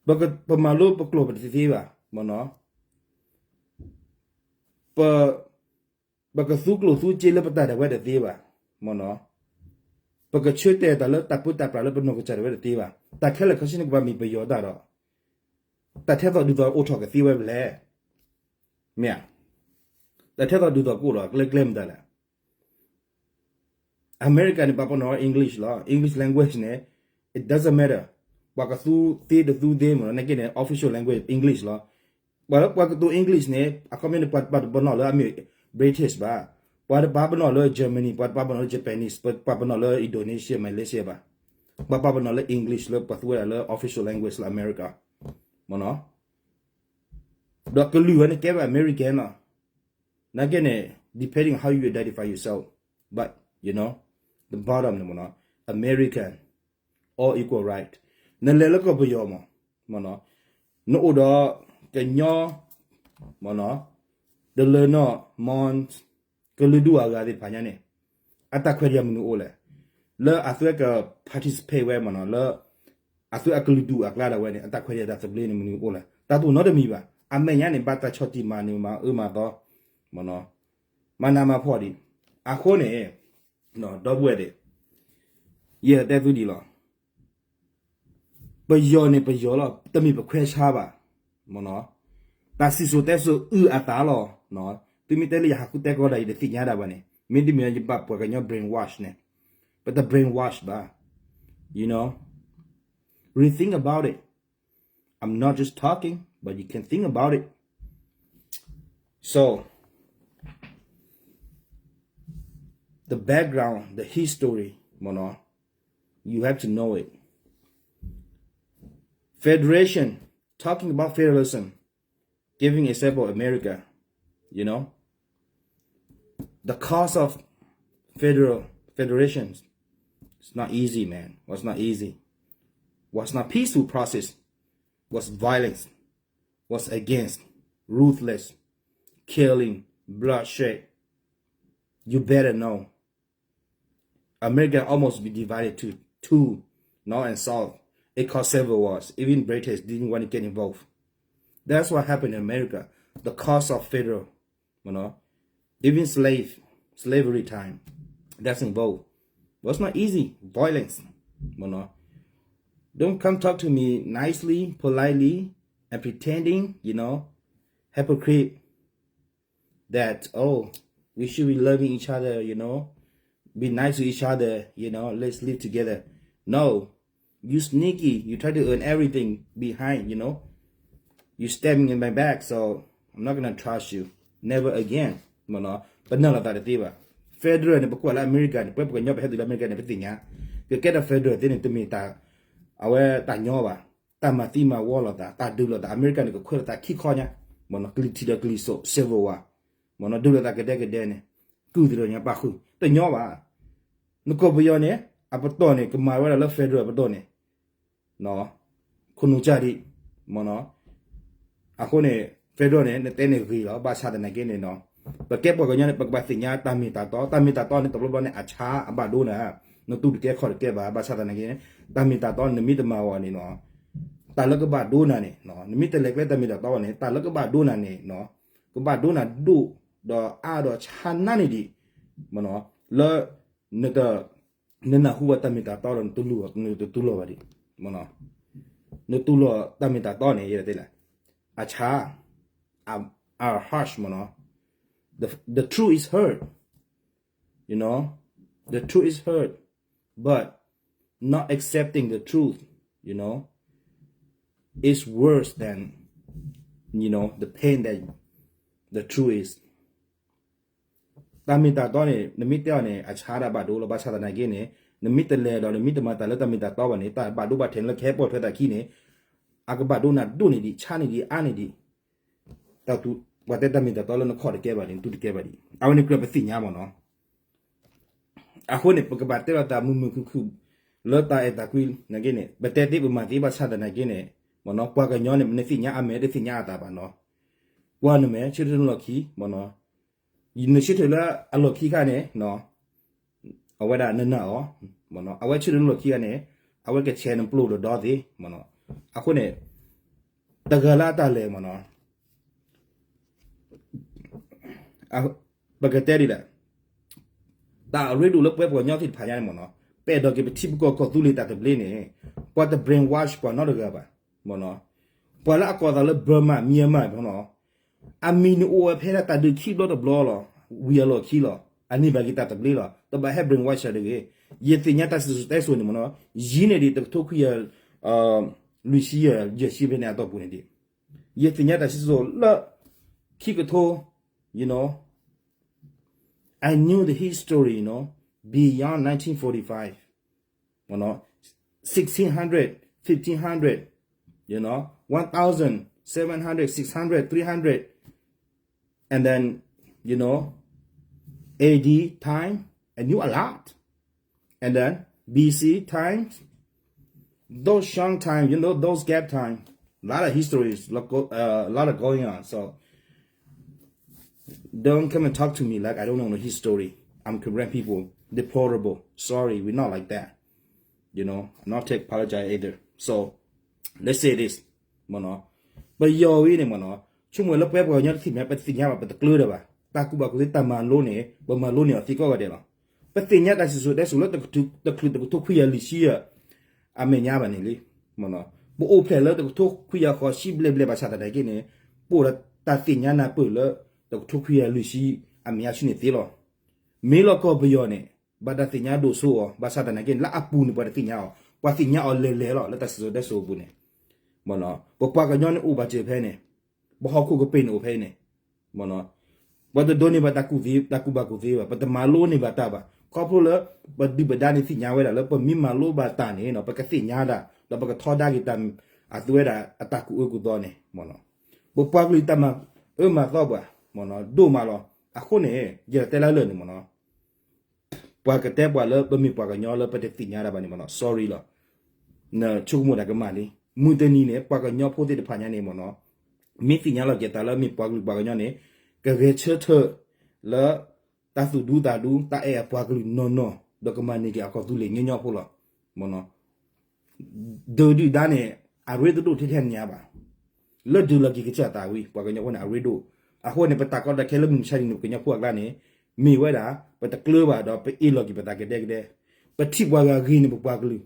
ပက, ပမၤလိပကျိာ်ပတသ့ဘၣ် မ့ၢ်နီၤ, ပ, ပကသူကျိၣ်သူစ့လၢပတၢ်ဒၣ်ဝဲတသ့ဘၣ် မ့ၢ်နီၤ, ပကဆၢတဲာ်တၢ်လၢတၢ်ပၢတၢ်ပြးလၢပနီၢ်ကစၢ်ဒၣ်ဝဲတသ့ဘၣ်, တၢ်ခဲလၢာ်ခဲဆ့န့ၣ် ကဘၣ်မ့ၢ်ပယီၤတၢ်ဒီး တၢ်ထဲသိးတုၤသိးအိၣ်ထီၣ်ကသ့ဝဲဖဲလဲၣ်, မ့ၢ်ဧါ, တၢ်ထဲသိးတုၤသိးကအိၣ်ဒီးကျဲကျဲမတၤလဲၣ် America န့ၣ် ပှၤပနီၣ်လၢ English လီၤ. English language န့ၣ် it doesn't matter. ပှၤကသူသ့တသူသ့မ့ၢ်နီၤ, နာ်က့န့ၣ် official language English လီၤ. ပှၤလၢပှၤကတိၤ English န့ၣ် အခီပညီန့ၣ် ပှၤတပာ်ပနီၣ်လၢအမ့ၢ် British ဘၣ်, ပှၤတပာ်ပနီၣ်လၢ Germany, ပှၤတပာ်ပနီၣ်လၢ Japanese, ပှၤတပာ်ပနီၣ်လၢ Indonesia, Malaysia ဘၣ်, ပှၤပာ်ပနီၣ်လၢ English လၢပှၤသူဝဲဒၣ်လၢ official language လၢ America မ့ၢ်နီၤ, ဒီးကလုာ်ဝဲန့ၣ်ကဲဝဲ American နီၤ. နာ်က့န့ၣ် depending on how you identify yourself, but you know, the bottom န့ၣ်မ့ၢ်နီၤ, American, all equal right. နလဲၤလၢကီၢ်ပယီၤမ့ၢ်, မ့ၢ်နီၤ, နအိၣ်ဒီးကညီ, မ့ၢ်နီၤ, တလၢနီၢ် Mon, ကလုာ်ဒူၣ်အဂၤသ့ၣ်တဖၣ်ညါန့ၣ် အတၢ်ခွဲးတၢ်ယာ်မနုၤအိၣ်လဲၣ်, လၢအသုဝဲက participate ဝဲမ့ၢ်နီၤ, လၢအသုအကလုာ်ဒူၣ်အကျါဒၣ်ဝဲန့ၣ် အတၢ်ခွဲးတၢ်ယာ်တၢ်သဘျ့န့ၣ်မနုၤအိၣ်လဲၣ်, တၢ်တအိၣ်နီတမံၤဘၣ်. အမဲာ်ညါန့ၣ် ဘၣ်တၢ်ဆီၣ်တံၢ်မၤနၢၤမၤအၢမၤသီ, မ့ၢ်နီၤ, မၤနးမၤဖှီၣ်ဒံး. အဃိန့ၣ်, ဒီပုၢ်ဝဲၢ်သ့ၣ်, ယတဲသုဒ်လီၤ. ပယီၤန့ၣ်ပယီၤလီၤ, တမ့ၢ်ပခွဲးဆါဘၣ်, မ့ၢ်နီၤ, တၢ်စံၣ်စိၤတဲစိၤအုၣ်အသးလီၤ. သုမ့ၢ်တဲလၢယဟးဃုတဲကီးဒၣ် ယတသ့ၣ်ညါဒၣ်ဘၣ်န့ၣ်, မ့တမ့ၢ်ယဘၣ်ပှၤကညီ brainwash န့ၣ်, ပတ brainwash ဘၣ်. You know, really think about it. I'm not just talking, but you can think about it. So, the background, the history, မ့ၢ်နီၤ, you have to know it. Federation, talking about federalism, giving example America, you know, the cost of federal federations, it's not easy, man. Was not easy. Was not peaceful process. Was violence. Was against. Ruthless. Killing. Bloodshed. You better know. America almost be divided to two, north and south. It caused civil wars. Even British didn't want to get involved. That's what happened in America. The cause of federal, you know, even slave, slavery time, that's involved. Was not easy. Violence, you know. Don't come talk to me nicely, politely, and pretending, you know, hypocrite that, oh, we should be loving each other, you know, be nice to each other, you know, let's live together. No, you sneaky, you try to earn everything behind, you know, you stabbing in my back, so I'm not gonna trust you, never again. မ့ၢ်နီၤ, ပနၢ်လိာ်သးတသ့ဘၣ်. Federal န့ၣ် ပကွၢ်လၢအမဲရကၤန့ၣ် ပဝဲပှၤကညီပဟဲတုၤလၢအမဲရကၤန့ၣ် ပသ့ၣ်ညါ, ကကဲထီၣ် federal သ့ၣ်န့ၣ် တမ့ၢ်တၢ်, အဝဲတၢ်ညီဘၣ်. တၢ်မၤသံမၤဝီလိာ်သး, တၢ်ဒုးလိာ်သး, အမဲရကၤန့ၣ် ကခွဲးလိာ်သးခံခီညါ, မ့ၢ်နီၤ, ကလံၤထံးဒီးကလံၤစိး civil war, မ့ၢ်နီၤ, ဒုးလိာ်သးကဒဲကဒဲန့ၣ်, ကုၢ်သ့ၣ်တဖၣ်ညါပာ်ဃုာ်, တညီဘၣ်. နကီၢ်ပယီၤန့ၣ် အပတီၢ်န့ၣ် ကမၤဝဲဒၣ်လၢ federal အပတီၢ်န့ၣ်, ခိၣ်နူာ်ကၢ်ဒံး, မ့ၢ်နီၤ, အဃိန့ၣ် federal န့ၣ် နတဲန့ၣ်ဂ့ၤလီၤ. ဘၣ်ဆၣ်သနာ်က့န့ၣ်နီၤ, ပကဲပှၤကညီန့ၣ် ပကဘၣ်သ့ၣ်ညါတၢ်မ့ၢ်တၢ်တီ, တၢ်မ့ၢ်တၢ်တီန့ၣ် တဘျီဘျီန့ၣ် အဆါအဘၣ်ဒိနၤ, နတူၢ်တကဲခီၣ်တကဲဘၣ်. ဘၣ်ဆၣ်သနာ်က့န့ၣ် တၢ်မ့ၢ်တၢ်တီန့ၣ် နမ့ၢ်တမၤအီၤန့ၣ်နီၤ, တၢ်လၢကဘၣ်ဒိနၤန့ၣ်, နမ့ၢ်တလဲၤကျဲတၢ်မ့ၢ်တၢ်တီဘၣ်န့ၣ် တၢ်လၢကဘၣ်ဒိနၤန့ၣ်, ကဘၣ်ဒိနၤဒိၣ်ဒီးအါဒီးဆါနါန့ၣ်ဒံး, မ့ၢ်နီၤ, လၢ နတ, နနၢ်ဟူဘၣ်တၢ်မ့ၢ်တၢ်တီဒီး နတတူၢ်လိာ်ဘၣ်ဒံး, မ့ၢ်နီၤ, နတူၢ်လိာ်တၢ်မ့ၢ်တၢ်တီန့ၣ် ယဲဒၣ်သ့လဲၣ်, အဆါ, are harsh, မ့ၢ်နီၤ, the, the truth is hurt, you know, the truth is hurt, but not accepting the truth, you know, is worse than, you know, the pain that the truth is. တၢ်မ့ၢ်တၢ်တီန့ၣ် နမ့ၢ်တဲအီၤန့ၣ် အဆါဒၣ်ဘၣ်ဒိလီၤ. ဘၣ်ဆၣ်သနာ်က့န့ၣ် နမ့ၢ်တလဲၤဒီး နမ့ၢ်တမၤတၢ်လၢတၢ်မ့ၢ်တၢ်တီဘၣ်န့ၣ် တၢ်ဘၣ်ဒိဘၣ်ထံးလၢကဟဲပိာ်ထွဲသးခံန့ၣ် အကဘၣ်ဒိနၤဒိၣ်န့ၢ်ဒံး ဆါန့ၢ်ဒံး အါန့ၢ်ဒံး, တၢ်တူၢ်, ပှၤတဲတၢ်မ့ၢ်တၢ်တီလၢနခီၣ်တကဲဘၣ်န့ၣ် နတူၢ်တကဲဘၣ်ဒံး. အဝဲန့ၣ်ကြၢးပသ့ၣ်ညါမ့ၢ်နီၤ. အဃိန့ၣ် ပကဘၣ်တဲလီၤတၢ်မုာ်မုာ်ခုၣ်ခုၣ် လၢတၢ်အဲၣ်တၢ်ကွံနာ်က့န့ၣ် ပတဲသ့ပမၤသ့ဘၣ်ဆၣ်သနာ်က့န့ၣ် မ့ၢ်နီၤ ပှၤကညီန့ၣ် နသ့ၣ်ညါအမဲာ် တသ့ၣ်ညါအသးဘၣ်နီၤ. ပှၤနမဲာ် ဆၢထၢၣ်နလီၢ်ခံ မ့ၢ်နီၤ နဆၢထၢၣ်လၢအလီၢ်ခံခါန့ၣ် အဝဲဒၣ်နနာ်အီၤ မ့ၢ်နီၤ အဝဲဆၢထၢၣ်နလီၢ်ခံခါန့ၣ် အဝဲကဆဲးနပျိၢ်ဒီးဒီသ့ မ့ၢ်နီၤ. အဃိန့ၣ် တဂၤလၢအတၢ်လဲၤ မ့ၢ်နီၤ ပကတဲဒ်လဲၣ် တၢ်အရ့ဒိၣ်လၢပဝဲပှၤကညီသ့ၣ်တဖၣ်ညါန့ၣ် မ့ၢ်နီၤ ပအဲၣ်ဒိးက့ၤပထံပကီၢ်ကီၢ်သူလ့ၤတၢ်သဘျ့န့ၣ် ပှၤတ brainwash ပှၤနီတဂၤဘၣ် မ့ၢ်နီၤ. ပှၤလၢအကိးသးလၢ Burma Myanmar မ့ၢ်နီၤ အမံၤန့ၣ်အိၣ်ဝဲဖဲဒၣ်တၢ်ဒုးခံဘျီတဘျီလီၤ ဝံၤအလီၢ်ခံလီၤ. အန့ၢ်ဘၣ်က့ၤတၢ်သဘျ့လီၤ တဘၣ်ဟဲ brainwash တဂ့ၤ. ယသ့ၣ်ညါတၢ်စံၣ်စိၤတဲစိၤန့ၣ် မ့ၢ်နီၤ ယံာ်န့ၢ်ဒံးတကထိခွံကယၤ လွံၢ်ဆံယဲၢ်ဆံဖဲန့ၣ်အတီၢ်ပူၤန့ၣ်ဒံး ယသ့ၣ်ညါတၢ်စံၣ်စိၤလၢ ခံကထိ you know, I knew the history, you know, beyond nineteen forty-five, you know, sixteen hundred, fifteen hundred, you know, one thousand, seven hundred, six hundred, three hundred, and then, you know, A D time, I knew a lot. And then B C times, those Shang time, you know, those Gap time, a lot of histories, a lot of going on. So don't come and talk to me like I don't know the history. I'm Karen people, deplorable. Sorry, we're not like that. You know, I'm not take apologize either. So let's say this, မ့ၢ်နီၤ ပယီၤဝံၤန့ၣ် မ့ၢ်နီၤ ဆိကမိၣ်လၢပဝဲပှၤကညီတထံၣ်မ့ၢ် ပတသ့ၣ်ညါဘၣ် ပတကျၢၤတၢ်ဘၣ် တၢ်ကူၣ်ဘၣ်ကူၣ်သ့တၢ်မၤလိန့ၣ် ပမၤလိန့ၢ်အီၤသ့ကိးဂၤဒဲးလီၤ. ပသ့ၣ်ညါတၢ်စံၣ်စိၤတဲစိၤလၢ တချုးတကထိခွံကယၤလွံၢ်ဆံယဲၢ် အမဲာ်ညါဘၣ်န့ၣ်လံ မ့ၢ်နီၤ ပအိၣ်ဖျဲၣ်လၢတကထိခွံကယၤဃိးဆံဘျဲၣ်ဘျဲၣ်ဘၣ်ဆၣ်သနာ်က့န့ၣ် ပအိၣ်ဒီးတၢ်သ့ၣ်ညါနၢ်ပၢၢ်လၢ တကထိခွံကယၤလွံၢ်ဆံ အမဲာ်ညါဆူန့ၣ်သ့လီၤ. မ့ၢ်လီၤကီၢ်ပယီၤန့ၣ် ဘၣ်တၢ်သ့ၣ်ညါဒိၣ်စိအီၤ ဘၣ်ဆၣ်သနာ်က့န့ၣ် လၢအပူၤန့ၣ် ပှၤတသ့ၣ်ညါအီၤ ပှၤသ့ၣ်ညါအီၤလဲၤလဲၤလီၤ လၢတၢ်စံၣ်စိၤတဲစိၤအပူၤန့ၣ် မ့ၢ်နီၤ ပပှၤကညီန့ၣ်အိၣ်ဘၣ်စၢၤဖဲန့ၣ် ပဟီၣ်ခိၣ်ကပ့ၤန့ၣ်အိၣ်ဖဲအံၤန့ၣ် မ့ၢ်နီၤ ပှၤတဒိးန့ၢ်ဘၣ်တၢ်ကူၣ်သ့ တၢ်ကူၣ်ဘၣ်ကူၣ်သ့ဘၣ် ပတမၤလိန့ၢ်ဘၣ်တၢ်ဘၣ် ခီဖျိလၢ ပဒုၣ်ပဒါန့ၣ်သ့ၣ်ညါဝဲဒၣ်လၢ ပမ့ၢ်မၤလိဘၣ်တၢ်န့ၣ် ပကသ့ၣ်ညါတၢ် ဒီးပကထီဒါက့ၤတၢ် အသူဝဲဒၣ်အတၢ်ကူၣ်အၢကူၣ်သီန့ၣ် မ့ၢ်နီၤ ပပှၤကလုာ်တၢ်မၤအၢမၤသီပှၤ မ့ၢ်နီၤ ဒိၣ်မးလီၤ. အဃိန့ၣ် ယတဲလၢလၢာ်န့ၣ် မ့ၢ်နီၤ ပှၤကတဲပှၤလၢပမ့ၢ်ပှၤကညီလၢပတသ့ၣ်ညါတၢ်ဘၣ်န့ၣ် မ့ၢ်နီၤ sorry လီၤ. နဆိကမိၣ်တၢ်ကမၣ်လံ မုၢ်တနံၤန့ၣ် ပှၤကညီဖိသ့ၣ်တဖၣ်ညါန့ၣ် မ့ၢ်နီၤ မ့ၢ်သ့ၣ်ညါလီၤက့ၤတၢ်လၢမ့ၢ်ပှၤကလုာ်ပှၤကညီန့ၣ် ကဂဲၤဆၢထၢၣ်လၢ တၢ်သူၣ်ဒူသးဒူ တၢ်အဲၣ်အပှၤကလုာ်နီၢ်နီၢ် ဒီးကမၤန့ၢ်က့ၤအကီၢ်သူလ့ၤညီညီဖိလီၤ. မ့ၢ်နီၤ ဒုးဒုၣ်ဒါန့ၣ် အရ့တဒိၣ်ထဲထဲညါဘၣ်. လၢဒုးလီၤက့ၤကစၢ်သးဝံၤ ပှၤကညီဖိန့ၣ် အရ့ဒိၣ်. အဃိန့ၣ် ပတၢ်ကီတၢ်ခဲလၢမုၢ်မဆါတနံၤန့ၣ် ပကညီဖိအကျါန့ၣ် မ့ၢ်ဝဲဒၣ် ပတကျၢၤဘၣ်ဒီးပအ့ၣ်လီၤက့ၤပသးကဒဲကဒဲ, ပထံၣ်ပှၤဂၤဂ့ၤန့ၣ် ပပှၤကလုာ်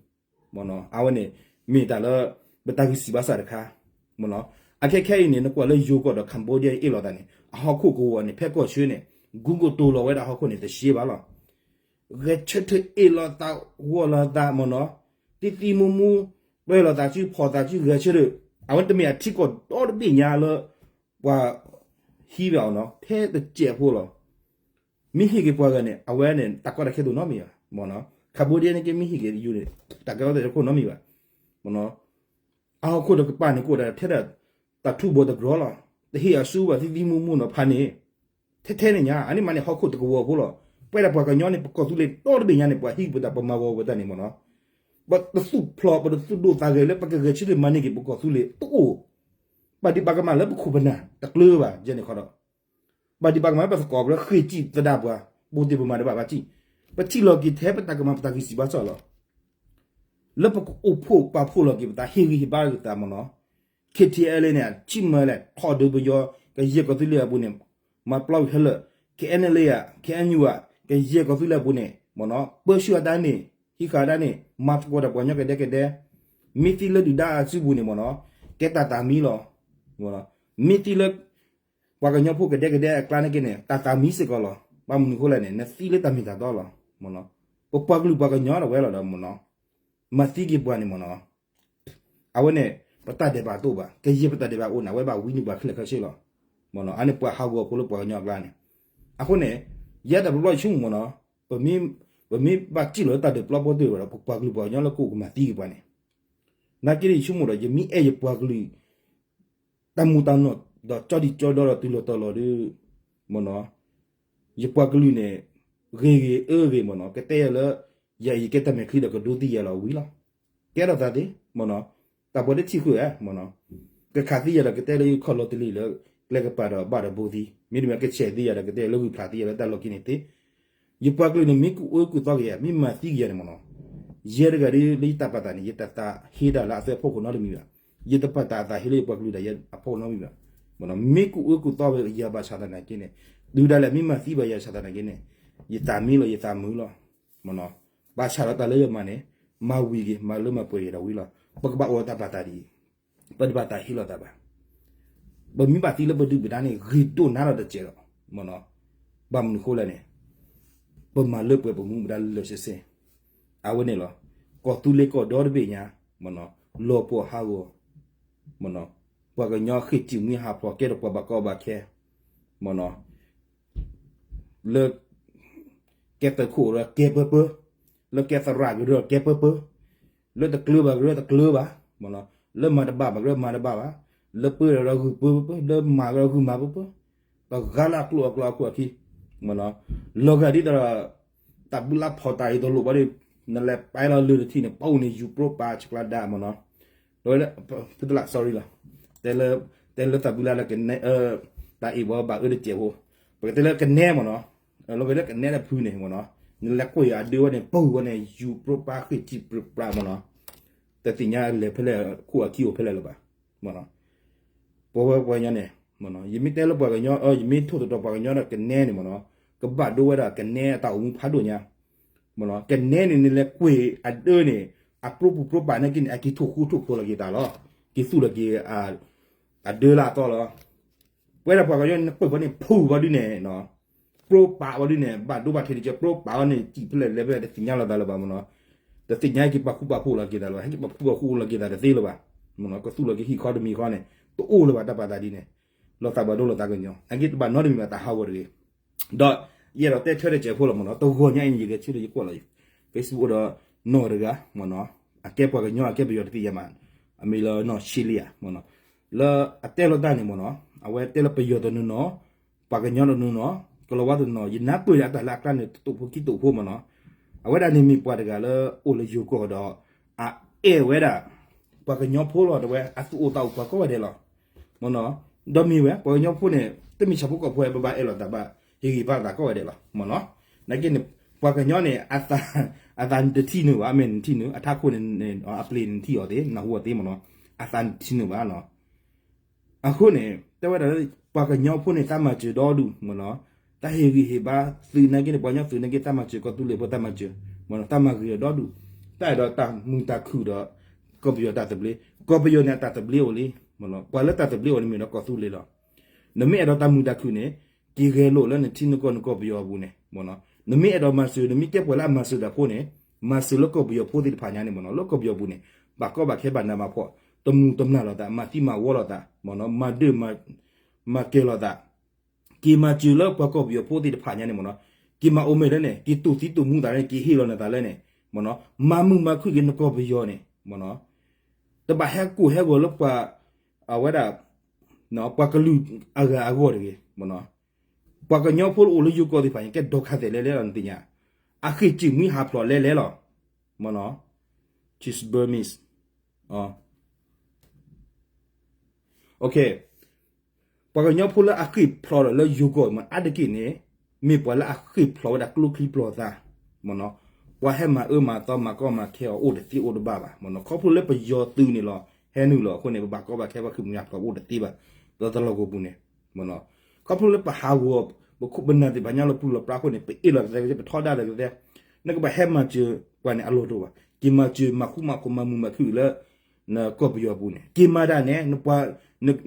မ့ၢ်နီၤ အဝဲန့ၣ် မ့ၢ်တၢ်လၢ ပတၢ်ဂံၢ်စၢ်ဘါစၢ်တခါ မ့ၢ်နီၤ အခဲခဲအံၤန့ၣ် နကွၢ်လၢယိၤကီၢ်ဒီး Cambodia အ့ၣ်လိာ်သးန့ၣ် အဟီၣ်ခိၣ်ကဝီၤန့ၣ် ဖဲကီၢ်ဆၢန့ၣ် ဂုၢ်ကိၢ်တိၤလီၤဝဲဒၣ်ဟီၣ်ခိၣ်န့ၣ် တရှဲဘၣ်လီၤ. ဂဲၤဆၢထၢၣ်အ့ၣ်လိာ်သးဂီၢ်လိာ်သး မ့ၢ်နီၤ သံသံမူမူ ပှဲၤလိာ်သးစု ဖီၣ်သးစု ဂဲၤဆၢထၢၣ် အဝဲတမ့ၢ်အထံကီၢ်ဒီတဘ့ၣ်ညါလၢ ပှၤဟံးဘၣ်အီၤနီၤ ထဲတစဲးဖိလီၤ. မ့ၢ်ဟ့ၣ်က့ၤပှၤဂၤန့ၣ် အဝဲန့ၣ် တၢ်ကီတၢ်ခဲတအိၣ်နီတမံၤဘၣ် မ့ၢ်နီၤ Cambodia န့ၣ်က့ မ့ၢ်ဟ့ၣ်က့ၤယူၤန့ၣ် တၢ်ကီတၢ်ခဲတအိၣ်နီတမံၤဘၣ် မ့ၢ်နီၤ အဟီၣ်ခိၣ်တကပၤန့ၣ် ကအိၣ်ဒၣ်ထဲဒၣ် တၢ်ထူဘိတကြၢးလီၤ. တဟ့ၣ်အစုဘၣ် သံသံမူမူနီၤ ဖးန့ၣ် ထဲထဲန့ၣ်ညါ အန့ၣ်မးန့ၣ် ဟီၣ်ခိၣ်တကဝီၤဖိလီၤ. ပဝဲဒၣ်ပှၤကညီန့ၣ် ပကီၢ်သူလ့ၤဒီတဘ့ၣ်ညါန့ၣ် ပှၤဟံးပတၢ် ပမၤဂီၤပတၢ်န့ၣ် မ့ၢ်နီၤ ပတသူၣ်ဖျိး ပတသူၣ်ဒိၣ်သးဂဲၤလၢ ပကဂဲၤဆၢထၢၣ်မၤန့ၢ်က့ၤပကီၢ်သူလ့ၤတအိၣ်. ဘၣ်ဒံးဘၣ်ကမၣ်လၢပခိၣ်ပနၢ် တကျၢၤဘၣ် ယဲန့ၣ်ခီဒီး ဘၣ်ဒံးဘၣ်ကမၣ်လၢပသကိးပူၤလၢဃ့ၢ်စံၣ်သဒၣ်ပှၤ ပူၤတ့ၢ်ပမၤတဘၣ်ဘၣ်စံၣ် ပထံၣ်လီၤက့ၤထဲပတၢ်ကမၣ်ပတၢ်ဂံၢ်စၢ်ဘါစၢ်လီၤ. လၢပကအိၣ်ဖှိၣ်ပာ်ဖှိၣ်လီၤက့ၤပသး ဟ့ၣ်ဂံၢ်ဟ့ၣ်ဘါက့ၤပသး မ့ၢ်နီၤ KTLA န့ၣ် အဆံၣ်မၢလဲၣ် ထီၣ်ဒုးပယီၤ ကယဲၢ်ကီၢ်သူလ့ၤအပူၤန့ၣ် မၤပျီဝံၤဟဲလၢာ် KNLA ဧါ KNU ဧါ ကယဲၢ်ကီၢ်သူလ့ၤအပူၤန့ၣ် မ့ၢ်နီၤ ပၢဆူၣ်အတၢ်န့ၣ် ဟံးဃာ်အတၢ်န့ၣ် မၤသကိးတၢ်ပှၤကညီကဒဲကဒဲ မ့ၢ်သံလၢဒုၣ်ဒါအစုပူၤန့ၣ် မ့ၢ်နီၤ ကဲတၢ်သးမံလီၤ. မ့ၢ်သံလၢ ပှၤကညီဖိကဒဲကဒဲအကျါန့ၣ်က့န့ၣ် တၢ်သးမံစ့ၢ်ကီးလီၤ. ဘၣ်မနုၤအဃိလဲၣ်န့ၣ် နသံလၢတၢ်မ့ၢ်တၢ်တီလီၤ. ပပှၤကလုာ်ပှၤကညီလီၤဝဲလီၤဒီး မ့ၢ်နီၤ မၤသံက့ၤပှၤန့ၣ် မ့ၢ်နီၤ အဝဲန့ၣ် ပတၢ်ဒဲးဘးတအိၣ်ဘၣ်. ကယဲၢ်ပတၢ်ဒဲးဘးအိၣ်န့ၣ် အဝဲဘၣ်ဝံန့ၢ်ပှၤခဲလၢာ်ခဲဆ့လီၤ. မ့ၢ်နီၤ အန့ၣ်ပှၤဟးဂီၤဖိလၢပှၤကညီအကျါန့ၣ်. အဃိန့ၣ် ယဲတၢ်ပျီယဆိကမိၣ် မ့ၢ်နီၤ ပမ့ၢ်ဘၣ်စံၣ်လီၤလၢတၢ်ဒဲးပျီပီၢ်တ့ၢ်ဘၣ်ဒီး ပပှၤကလုာ်ပှၤကညီလၢကအိၣ်ကမၤသံက့ၤပှၤန့ၣ် နာ်က့ဒီးယဆိကမိၣ်ဒီး ယမ့ၢ်အဲၣ်ယပှၤကလုာ် တၢ်မူတၢ်နီၢ်ဒီးကၠီဒံၣ်ကၠီဒီဒီးတုၤလီၤတီၤလီၤဒီး မ့ၢ်နီၤ ယပှၤကလုာ်န့ၣ် ဂ့ၤဂ့ၤအၢဂ့ၤမ့ၢ်နီၤ, ကတဲယၤလၢ ယၤအံၤယကဲတၢ်မဲာ်ချံဒီးကဒိသံယၤလီၤဝံၤလီၤ. ကဲထီၣ်သးသ့မ့ၢ်နီၤ, တၢ်ပှၤတထံၣ်ဃုာ်ဧါမ့ၢ်နီၤ, ကခးသံယၤဒီးကတဲလၢယခီၣ်လီၤတလံၤလၢ ကျဲကပၤဒီးဘၣ်ဒီးဘိသံ, မ့တမ့ၢ်ကဆဲးသံယၤဒီးကတဲလၢဂုာ်ဖျါသံယၤလၢတၢ်လီၢ်ခံန့ၣ်သ့. ယပှၤကလုာ်န့ၣ် မ့ၢ်ကူၣ်အၢကူၣ်သီက့ၤယၤ မ့ၢ်မၤသံက့ၤယၤန့ၣ်မ့ၢ်နီၤ, ယဲတဂၤဒ်လၢယတၢ်ပာ်သးန့ၣ် ယတၢ်သးဟ့ဒၣ်လၢအသၢဖီခိၣ်နီတမံၤဘၣ်, ယတပာ်သးအသးဟ့လၢယပှၤကလုာ်ဒၣ်ယဲအဖီခိၣ်နီတမံၤဘၣ်, မ့ၢ်နီၤ, မ့ၢ်ကူၣ်အၢကူၣ်သီဝဲယၤဘၣ်ဆၣ်သနာ်က့န့ၣ်, တုၤဒၣ်လဲာ်မ့ၢ်မၤသံဘၣ်ယၤဆၣ်သနာ်က့န့ၣ်, ယသးမံလီၤ ယသးမုာ်လီၤ, မ့ၢ်နီၤ, ဘၣ်ဆၣ်ဒီးတၢ်လၢယမၤန့ၣ်, မၤဝံၤက့ၤ မၤလၢမၤပှဲၤက့ၤဒီးဝံၤလီၤ, ပကဘၣ်အိၣ်တၢ်ပာ်သးဒ်အံၤ, ပတဘၣ်သးဟ့လိာ်သးဘၣ် ပမ့ၢ်ဘၣ်သံလၢပဒုၣ်ပဒါန့ၣ် ဂ့ၤဒိၣ်နါလီၤတစဲးဒီး, မ့ၢ်နီၤ, ဘၣ်မနုၤဃိလဲၣ်န့ၣ်, ပမၤလၢပှဲၤပမူပဒါလၢာ်ဆ့ဆ့, အဝဲန့ၣ်လီၤ, ကီၢ်သူလ့ၤကီၢ်ဒီတဘ့ၣ်ညါ, မ့ၢ်နီၤ, လီၤပှီၢ်ဟးဂီၤ, မ့ၢ်နီၤ, ပှၤကညီဃ့ၢ်တံၢ်မှံဟးဖျိးကဲထီၣ်ပှၤဘၣ်ကီဘၣ်ခဲ, မ့ၢ်နီၤ, လၢ ကဲသုးခိၣ်ဒီးကဲပၢပၢ, လၢကဲသရၣ်ကဒီးကဲပၢပၢ, လၢတကျၢၤဘၣ်ကဒီးတကျၢၤဘၣ်, မ့ၢ်နီၤ, လၢမၤတဘၣ်ဘၣ်ကဒီးမၤတဘၣ်ဘၣ်, လၢပၢဒီးဂုာ်ပၢပၢ, လၢမၤကဒီးဂုာ်မၤပၢပၢ, ပှၤဂၤလၢအကျိၤအကျိၤအခိၣ်အခံ, မ့ၢ်နီၤ, လီၤဂာ်ဒ်သိးဒီး တၢ်ဘုလၢဖီၣ်တၢ်အံၤတလိၣ်ဘၣ်ဒီး, နလဲၤပာ်လီၤလၢတထံၣ်န့ၣ် ပအိၣ်န့ၣ် ယူၤပြိပာ်ဆကျါဒါ မ့ၢ်နီၤ, ဖုတလး sorry လီၤ, တဲလၢတၢ်ဘုလၢလၢကနဲ, တၢ်အံၤဘၣ်ဘၣ်အၢတစဲးဖိ, ပကတဲလၢကနဲမ့ၢ်နီၤ, လီၤဂာ်လၢကနဲတဖုန့ၣ်မ့ၢ်နီၤ, နလဲၤကွၢ်ယၤအဒၢဝဲန့ၣ် ပှၤဝဲန့ၣ် ယူၤပြိပာ်ဃ့ၢ်ထံပြိပာ်မ့ၢ်နီၤ, တသ့ၣ်ညါလဲၤဖဲလဲၣ်ခိၣ်အခံအိၣ်ဖဲလဲၣ်လၢၤဘၣ်, မ့ၢ်နီၤ, ပဝဲပှၤကညီန့ၣ်, ယမ့ၢ်တဲလၢပှၤကညီ, ယမ့ၢ်ထိၣ်သတြီၤပှၤကညီဒီးကနဲန့ၣ်မ့ၢ်နီၤ, ကဘၣ်ဒိဝဲဒၣ်ကနဲအတၢ်အိၣ်မူဖးဒိၣ်ညါ, မ့ၢ်နီၤ, ကနဲန့ၣ် နလဲၤကွၢ်အဒၢန့ၣ်, အပြိပူၤပြိပာ်နာ်က့န့ၣ် အက့ၤထိၣ်ဃူထိၣ်ဖိးလီၤက့ၤသးလီၤ, က့ၤသူၣ်လီၤက့ၤ အဒၢလၢအသီလီၤ, ပဝဲဒၣ်ပှၤကညီန့ၣ် နကွၢ်ဘၣ်န့ၣ် ဖုၣ်ဘၣ်ဒုးန့ၣ်, ပြိပာ်ဘၣ်ဒုးန့ၣ် ဘၣ်ဒိဘၣ်ထံးတကဲ ပြိပာ်ဘၣ်န့ၣ် စံၣ်ဖဲလဲၣ်လဲၤဖဲလဲၣ် တသ့ၣ်ညါလီၤသးလၢၤဘၣ်မ့ၢ်နီၤ, တသ့ၣ်ညါဟဲက့ၤပာ်ခူပာ်ဖိးလီၤက့ၤသးလၢၤဘၣ်, ဟဲက့ၤပာ်ခူပာ်ဖိးလီၤက့ၤသးတသ့လၢၤဘၣ်, မ့ၢ်နီၤ, ကသူၣ်လီၤက့ၤဟံၣ်ခီတမံၤခီန့ၣ် တအိၣ်လၢၤဘၣ်တၢ်ပာ်သးဒ်န့ၣ်, လီၤသးဘၣ်ဒိလီၤသးကညီၤ အက့ၤတဘၣ်နီတမံၤဘၣ် တၢ်ဟးဂီၤတဂ့ၤ, ဒီးယအဲၣ်ဒိးတဲဆၢတစဲးဖိလီၤမ့ၢ်နီၤ, တဂီၤညါအံၤန့ၣ် ယဂဲၤဆၢထၢၣ်ယကွၢ်လီၤ Facebook အိၣ်ဒီးနီၢ်တဂၤမ့ၢ်နီၤ, အကဲပှၤကညီအကဲပယီၤတသ့ၣ်ညါမး, အမံၤလၢနီၢ်ဆံလံဧါမ့ၢ်နီၤ, လၢအတဲလီၤတၢ်န့ၣ်မ့ၢ်နီၤ, အဝဲတဲလၢပယီၤတနီၤနီၤ, ပှၤကညီတနီၤနီၤ, ကလီၤဝါတနီၤနီၤ, ယနၢ်ပၢၢ်လၢအတၢ်လၢအကျါန့ၣ် တတိာ်ဖိခံတိာ်ဖိမ့ၢ်နီၤ, အဝဲဒၣ်န့ၣ်မ့ၢ်ပှၤတဂၤလၢအိၣ်လၢယိၤကီၢ်ဒီး အအဲၣ်ဝဲဒၣ် ပှၤကညီဖိလီၤ, တဲဝဲအသူၣ်အိၣ်သးအိၣ်ပှၤကိးဂၤဒဲးလီၤ, မ့ၢ်နီၤ, ဒီးမ့ၢ်ဝဲ ပှၤကညီဖိန့ၣ် တမ့ၢ်ဆၣ်ဖိကီၢ်ဖိ ပဘၣ်အဲၣ်လိာ်သးဘၣ် ဟ့ၣ်ဂံၢ်ဘါလိာ်သးကိးဂၤဒဲးလီၤ, မ့ၢ်နီၤ, နာ်က့န့ၣ် ပှၤကညီန့ၣ် အသးတထံၣ်နုာ်ဘၣ်, အမဲာ်တထံၣ်နုာ်, အထးခိၣ်န့ၣ် အပျ့ၤန့ၣ်ထံၣ်အီၤသ့, နၢ်ဟူအီၤသ့မ့ၢ်နီၤ, အသးတထံၣ်နုာ်ဘၣ်နီၤ. အဃိန့ၣ် တဲဝဲဒၣ် ပှၤကညီဖိန့ၣ် သးမၤစၢၤဒီဒူၣ်မ့ၢ်နီၤ, တၢ်ဟ့ၣ်ဂံၢ်ဟ့ၣ်ဘါသုနာ်က့န့ၣ် ပှၤကညီသုနာ်က့ သးမၤစၢၤ ကီၢ်သူလ့ၤဖိသးမၤစၢၤ, မ့ၢ်နီၤ, သးမၤဂ့ၤဒီဒူၣ်, တၢ်အဲၣ်ဒိးတၢ်မုာ်တၢ်ခုၣ်ဒီး ကီၢ်ပယီၤတၢ်သဘျ့, ကီၢ်ပယီၤန့ၣ် အတၢ်သဘျ့အိၣ်လံ, မ့ၢ်နီၤ, ပှၤလၢတၢ်သဘျ့အိၣ်န့ၣ်မ့ၢ်ဒီးကီၢ်သူလ့ၤလီၤ. နမ့ၢ်အဲၣ်ဒိးတၢ်မုာ်တၢ်ခုၣ်န့ၣ် က့ၤဂဲၤလိာ်လၢနထံနကီၢ်နကီၢ်ပယီၤအပူၤန့ၣ်, မ့ၢ်နီၤ, နမ့ၢ်အဲၣ်ဒိးမၤစၢၤ နမ့ၢ်ကဲပှၤလၢအမၤစၢၤတၢ်ဖိန့ၣ်, မၤစၢၤလၢကီၢ်ပယီၤဖိသ့ၣ်တဖၣ်ညါန့ၣ် မ့ၢ်နီၤ, လၢကီၢ်ပယီၤပူၤန့ၣ် ဘၣ်ကီဘၣ်ခဲဘၣ်နးဘၣ်ဖှီၣ်, တမုာ်တမျၢ်လိာ်သး, မၤသံမၤဝီလိာ်သး, မ့ၢ်နီၤ, မၤဒၢၣ် မၤကဲၤလိာ်သး, က့ၤမၤစၢၤလၢပှၤကီၢ်ပယီၤဖိသ့ၣ်တဖၣ်ညါန့ၣ် မ့ၢ်နီၤ, က့ၤမၤအိၣ်မဲာ်လၢန့ၣ်, က့ၤတူၢ်သံတူၢ်မူသးလၢန့ၣ်, က့ၤဟ့ၣ်လီၤနသးလၢန့ၣ်, မ့ၢ်နီၤ, မၤမုာ်မၤခုၣ်က့ၤနကီၢ်ပယီၤန့ၣ်, မ့ၢ်နီၤ, တဘၣ်ဟဲကိၢ်ဟဲဂီၤလၢပှၤ, အဝဲဒၣ် ပှၤကလုာ်အဂၤအဂီၢ်တဂ့ၤ, မ့ၢ်နီၤ, ပှၤကညီဖိလၢအိၣ်လၢယိၤကီၢ်သ့ၣ်တဖၣ်န့ၣ် ကဲဒီးခါသဲးလဲၤလဲၤလီၤ နသ့ၣ်ညါ, အဃ့ၢ်စံၣ်မှံဟးဖျိးလဲၤလဲၤလီၤ, မ့ၢ်နီၤ, she's Burmese, ပှၤကညီဖိလၢအဃ့ၢ်ဖျိးဒီးလၢယိၤကီၢ်မ့ၢ်အါတက့ၢ်န့ၣ်, မ့ၢ်ပှၤလၢအဃ့ၢ်ဖျိးဝဲဒၣ်ကျိချံပျီၤသး, မ့ၢ်နီၤ, ပှၤဟဲမၤအၢမၤသီမၤကီမၤခဲအီၤအိၣ်တသ့အိၣ်တဘၣ်ဘၣ်, မ့ၢ်နီၤ, ခီဖျိလၢပယီၤသုးန့ၣ်လီၤ, ဟဲနုာ်လီၤအဃိန့ၣ် ပဘၣ်ကီဘၣ်ခဲဘၣ်ခုၣ်မုၢ်ညါဖျိးအိၣ်တသ့ဘၣ်, ဒီးတလီၢ်ကီၢ်ပူၤန့ၣ်, မ့ၢ်နီၤ, ခီဖျိလၢပဟးဂီၤ ပခိၣ်ပနၢ်သ့ၣ်တဖၣ်ညါလီၤပျုၤလီၤပြးအဃိန့ၣ် ပအ့ၣ်လိာ်ကသဲကသဲ ပထီဒါလိာ်ကသဲ, နကဘၣ်ဟဲမၤစၢၤပှၤန့ၣ် အလီၢ်တအိၣ်ဘၣ်, က့ၤမၤစၢၤမၤဃူမၤဖိး မၤမုာ်မၤခုၣ်လၢ နကီၢ်ပယီၤပူၤန့ၣ် က့ၤမၤဒၣ်နဲ,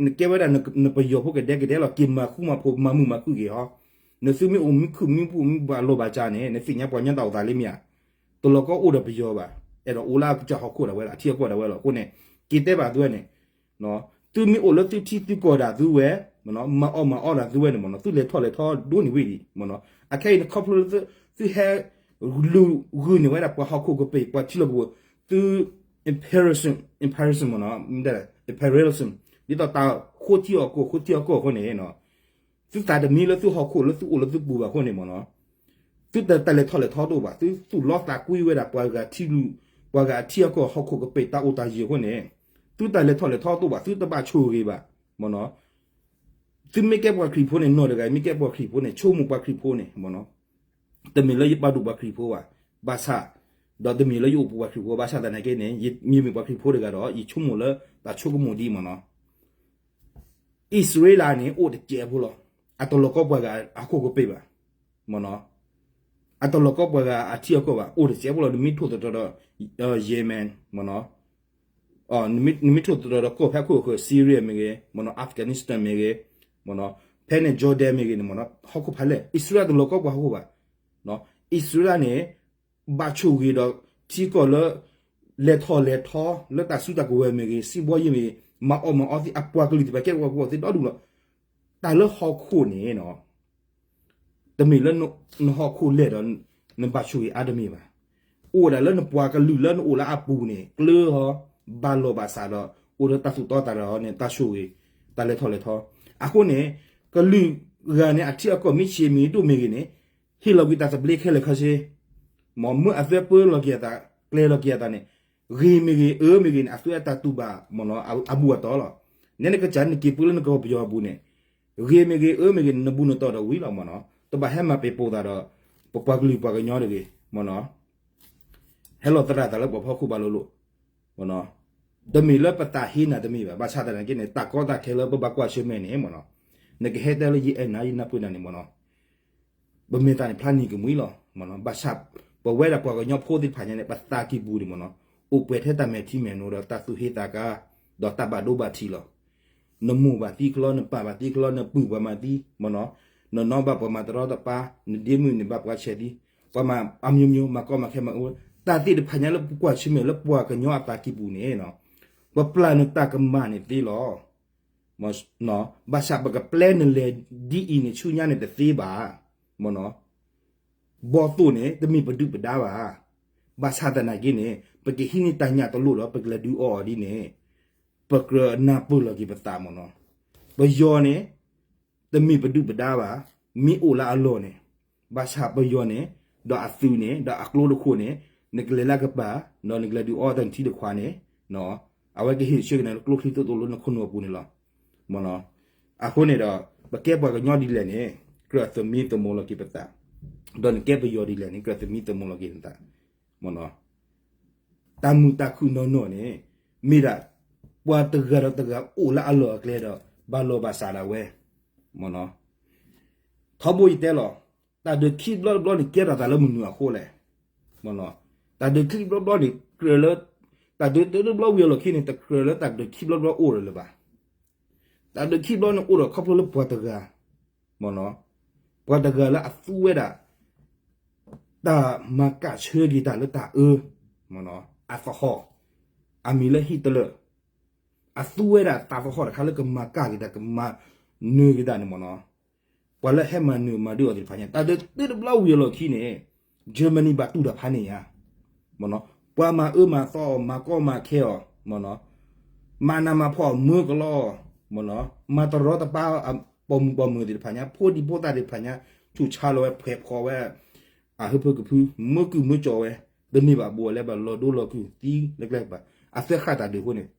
နကဲဝဲဒၣ်နပယီၤဖိကဒဲကဒဲလီၤ, က့ၤမၤဃူမၤဖိး မၤမုာ်မၤခုၣ်က့ၤဟီ, နသုမ့ၢ်အိၣ်မ့ၢ်ခုၣ်မ့ၢ်ပူၣ်မ့ၢ်ဘၣ်လိာ်ဘၣ်စၢ်န့ၣ် နသ့ၣ်ညါပှၤကညီတၢ်အိၣ်သးလံမ့ၢ်ဧါ, တလီၢ်ကီအိၣ်ဒီးပယီၤဘၣ်, အဲၣ်ဒိးအိၣ်လၢအကစၢ်ဟီၣ်ခိၣ်ဒၣ်ဝဲလီၤ, အထံအကီၢ်ဒၣ်ဝဲလီၤ, အဃိန့ၣ် က့ၤတဲဘၣ်သုဝဲန့ၣ် သုမ့ၢ်အိၣ်လၢသုထံသုကီၢ်ဒၣ်သုဝဲ, မ့ၢ်နီၤ, မၤအီၣ်မၤအီဒၣ်သုဝဲန့ၣ် မ့ၢ်နီၤ, သုလဲၤထီၣ်လဲၤထီဒိၣ်န့ၢ်ဝဲဒံး, မ့ၢ်နီၤ, အခဲအံၤန့ၣ် ခီဖျိလၢသုဟဲလူၤဂုာ်န့ၢ်ဝဲဒၣ်ပှၤဟီၣ်ခိၣ်ကပ့ၤ ပှၤထံလီၢ်ကပူၤ, သု imperialism, imperialism မ့ၢ်နီၤ, imperialism ဒ်သိးတၢ်ဃိထံအီၣ်ကိၢ် ဃိထံအီၣ်ကိၢ်အဃိန့ၣ် သုသးတမံလၢသုဟီၣ်ခိၣ်လၢသုအိၣ်လၢသုပူၤဘၣ်အဃိန့ၣ် မ့ၢ်နီၤ, သုတၢ်လဲၤထီၣ်လဲၤထီတအိၣ်ဘၣ်, သုသူၣ်လီသးကွံဝဲဒၣ်ပှၤဂၤထံလုၢ်, ပှၤဂၤအထံအကီၢ် ဟီၣ်ခိၣ်ကပ့ာ်တၢ်အိၣ်တၢ်ယၢၤအဃိန့ၣ်, သုတၢ်လဲၤထီၣ်လဲၤထီတအိၣ်ဘၣ်, သုတဘၣ်ဆိၣ်ဂ့ၤဘၣ်, မ့ၢ်နီၤ. သုမ့ၢ်ကဲပှၤခရံာ်ဖိန့ၣ် နီၢ်တဂၤ မ့ၢ်ကဲပှၤခရံာ်ဖိန့ၣ် ဆိကမိၣ်ပှၤခရံာ်ဖိန့ၣ် မ့ၢ်နီၤ, တမ့ၢ်လၢယပာ်ဒိၣ်ပှၤခရံာ်ဖိဘၣ်, ဘၣ်ဆၣ်, ဒီးတမ့ၢ်လၢယအိၣ်ပူၤပှၤခရံာ်ဖိ, ဘၣ်ဆၣ်သနာ်က့န့ၣ် ယမ့ၢ်ပှၤခရံာ်ဖိတဂၤဒီး ယဆိကမိၣ်လၢတၢ်ဆိကမိၣ်ဒ်အံၤ မ့ၢ်နီၤ. အံၣ်စရ့လးန့ၣ် အိၣ်တစဲးဖိလီၤ. အတလီၤကီပှၤဂၤအဟီၣ်ခိၣ်ကပ့ာ်ဘၣ်, မ့ၢ်နီၤ. အတလီၤကီပှၤဂၤအထံအကီၢ်ဘၣ်, အိၣ်တစဲးဖိလီၤ. နမ့ၢ်ထိၣ်သတြီၤဒီး Yemen, မ့ၢ်နီၤ, နမ့ၢ်ထိၣ်သတြီၤဒီးကီၢ်ဖဲအခိၣ်အဃၢၤ Syria မ့ၢ်ဂ့ၤ, မ့ၢ်နီၤ, Afghanistan မ့ၢ်ဂ့ၤ, မ့ၢ်နီၤ, ဖဲန့ၣ် Jordan မ့ၢ်ဂ့ၤန့ၣ် မ့ၢ်နီၤ, ဟီၣ်ခိၣ်ဖးလဲၢ်, အံၣ်စရ့လးတလီၤကီပှၤဟီၣ်ခိၣ်ဘၣ်. အံၣ်စရ့လးန့ၣ် ဘၣ်ဆိၣ်ဂ့ၤဒီး ထံကီၢ်လၢ လဲၤထီၣ်လဲၤထီ လၢတၢ်စုတၢ်ကဝဲၤမ့ၢ်ဂ့ၤ, စံးဘီယ့ၢ်မ့ၢ်ဂ့ၤ, မၤအီၣ်မၤအီသ့ၣ် အပှၤကလုာ်သ့ၣ်တဖၣ် ကဲပှၤကဝီၤသ့ၣ်ဒီဒူၣ်လီၤ. တၢ်လၢဟီၣ်ခိၣ်န့ၣ် တမ့ၢ်လၢနဟီၣ်ခိၣ်လဲၢ်ဒီး နဘၣ်ဆိၣ်ဂ့ၤအါတမ့ၢ်ဘၣ်. အိၣ်ဝဲဒၣ်လၢနပှၤကလုာ်လၢနအိၣ်လၢအပူၤန့ၣ် ကျၢၤဟီ, ဘၣ်လီၢ်ဘၣ်စးဒီး အိၣ်ဒီးတၢ်သူၣ်တီသးလိၤန့ၣ် တၢ်ဆိၣ်ဂ့ၤ, တၢ်လဲၤထီၣ်လဲၤထီ. အဃိန့ၣ် ကလုာ်ဂၤန့ၣ် အထံအကီၢ်မ့ၢ်ဆံးမ့ၢ်ဒိၣ်မ့ၢ်ဂ့ၤန့ၣ် ဟ့ၣ်လီၤကွံာ်တၢ်သဘျ့ခဲလၢာ်ခဲဆ့, မ်မ့ၢ်အသၢပၢလီၤက့ၤအသး, ကျဲၤလီၤက့ၤအသးန့ၣ်, ဂ့ၤမ့ၢ်ဂ့ၤ အၢမ့ၢ်ဂ့ၤန့ၣ် အသွဲအတၢ်တူၢ်ဘၣ် မ့ၢ်နီၤ, အဘူးအတီၤလီၤ. နဲနကစၢ်နက့ၤပှ့ၤလၢနကီၢ်ပယီၤအပူၤန့ၣ်, ဂ့ၤမ့ၢ်ဂ့ၤ အၢမ့ၢ်ဂ့ၤန့ၣ် နဘူးနတီၤဒီးဝံၤလီၤ မ့ၢ်နီၤ. တဘၣ်ဟဲမၤပ့ၤပိာ်သးဒီး ပပှၤကလုာ်ပှၤကညီတဂ့ၤ မ့ၢ်နီၤ. ဟဲလီၤသရၣ်သးလၢပှၤဖီခိၣ်ဘၣ်လိၤလိၤ မ့ၢ်နီၤ. တမ့ၢ်လၢပသးဟ့နၤတမ့ၢ်ဘၣ်. ဘၣ်ဆၣ်သနာ်က့န့ၣ် တၢ်ကီတၢ်ခဲလၢပဘၣ်ကွၢ်ဆၢၣ်မဲာ်န့ၣ် မ့ၢ်နီၤ, နကဟဲတဲလၢယအဲၣ်နၤ ယနၢ်ပၢၢ်နၤန့ၣ် မ့ၢ်နီၤ, ပမ့ၢ်တၢ်န့ၣ်ဖျါန့ၢ်ကမှံလီၤ မ့ၢ်နီၤ. ဘၣ်ဆၣ် ပဝဲဒၣ်ပှၤကညီဖိသ့ၣ်တဖၣ်ညါန့ၣ် ပသးကံၢ်ပူၤန့ၣ် မ့ၢ်နီၤ, အိၣ်ပှဲၤထဲတၢ်မဲာ်ထံမဲာ်နိဒီးတၢ်သူၣ်ဟ့သးကါ ဒီးတၢ်ဘၣ်ဒိဘၣ်ထံးလီၤ. နမိၢ်ဘၣ်သံကလီ, နပၢ်ဘၣ်သံကလီ, နပုၢ်ပှၤမၤသံ မ့ၢ်နီၤ, နနီၢ်ဘၣ်ပှၤမၤတရီတပါ, နဒ့မုၣ်န့ၣ်ဘၣ်ပှၤဆဲးသံ, ပှၤမၤအမျိုးမျိုး မၤကီမၤခဲမၤအူ, တၢ်သ့ၣ်တဖၣ်ညါလၢပကွၢ်ဆၢၣ်မဲာ်လၢပှၤကညီအသးကံၢ်ပူၤန့ၣ် ပပျၢ်နတၢ်ကမၣ်န့ၣ်သ့လီၤ. ဘၣ်ဆၣ်ပကပျဲနလဲၤဒ်အံၤန့ၣ် ဆူညါန့ၣ်တသ့ဘၣ်, မ့ၢ်နီၤ. ဘီၣ်သိၣ်န့ၣ် တမ့ၢ်ပဒုၣ်ပဒါဘၣ်. ဘၣ်ဆၣ်သနာ်က့န့ၣ် ပကဟံးန့ၢ်တၢ်ညၣ်တလိၣ်ဒီး ပကလဲၤဒုးအီအီၤဒ်န့ၣ် ပကြၢးနၢ်ပၢၢ်လီၤက့ၤပသး မ့ၢ်နီၤ. ပယီၤန့ၣ် တမ့ၢ်ပဒုၣ်ပဒါဘၣ်, မ့ၢ်အိၣ်လၢအလီၢ်န့ၣ်, ဘၣ်ဆၣ်ပယီၤန့ၣ် ဒီးအသုးန့ၣ် ဒီးအကျိတခိၣ်န့ၣ် နကလဲၤလၢကပၤ ဒီးနကလဲၤဒုးအီတၢ်နထံတခွးန့ၣ် အဝဲကဟ့ၣ်ဆၢက့ၤနၤလၢကျိချံသိသိလၢနခိၣ်နူာ်အပူၤန့ၣ်လီၤ. အဃိန့ၣ်ဒီး ပကဲပှၤကညီဒ်လဲၣ်န့ၣ် ကြၢးသမံသမိးလီၤက့ၤပသး, ဒီးနကဲပယီၤဒ်လဲၣ်န့ၣ် ကြၢးသမံသမိးလီၤက့ၤနသး. တၢ်မုာ်တၢ်ခုၣ်နီၢ်နီၢ်န့ၣ် မ့ၢ်ဒၣ် ပှၤတဂၤဒီးတဂၤအိၣ်လၢအလီၢ်အကျဲဒီး ဘၣ်လီၤဘၣ်စးဒၣ်ဝဲ ထီဘိယတဲလီၤ, တၢ်ဒုးခံဘျီတဘျီန့ၣ် ကဲထီၣ်သးလၢမနုၤအဃိလဲၣ်. တၢ်ဒုးခံဘျီတဘျီန့ၣ် ကြၢးလၢ တၢ်ဒုးတဘျီဝံၤအလီၢ်ခံန့ၣ် တကြၢးလၢတၢ်ဒုးခံဘျီတဘျီအိၣ်ဒီးလၢၤဘၣ်. တၢ်ဒုးခံဘျီန့ၣ်အိၣ်ဒီးခီဖျိလၢပှၤတဂၤ, ပှၤတဂၤလၢအသူဝဲဒၣ် တၢ်မၤကၣ်ဆၢက့ၤတၢ်လၢတၢ်အၢ, အသဟီၣ်, အမံၤလၢဟံၣ်တလၢာ်, အသူဝဲဒၣ်တၢ်သဟီၣ်တခါလၢကမၤကၣ်က့ၤတၢ် ကမၤနၢၤက့ၤတၢ်န့ၣ် မ့ၢ်နီၤ. ပှၤလၢဟဲမၤနၢၤမၤဒုးအီၤသ့ၣ်တဖၣ်ညါ တၢ်ဒုးသ့တဘျီဝံၤအလီၢ်ခံန့ၣ် Germany ဘၣ်တူၢ်တၢ်ဖးန့ၣ်ညါ, ပှၤမၤအၢမၤသီအီၤ မၤကီမၤခဲအီၤ, မၤနးမၤဖှီၣ်မၢကလီအီၤ, မၤတရီတပါ ပိာ်မုၣ်ပိာ်မၢၤသ့ၣ်တဖၣ်ညါ ဖိဒံဖိသၣ်သ့ၣ်တဖၣ်ညါ ဆူးဆါလီၤဝဲ ဖှဲးဖှီးဝဲ အဟၢဖၢကဖု မၢကုၢ်မၢကၠီဝဲ, တန့ၢ်ဘၣ်ဘိးလဲၤဘၣ်လီၤဒိလီၤကုၢ်သံလၢကျဲဘၣ် အသၢဃာ်တၢ်ဒုးအဃိန့ၣ်,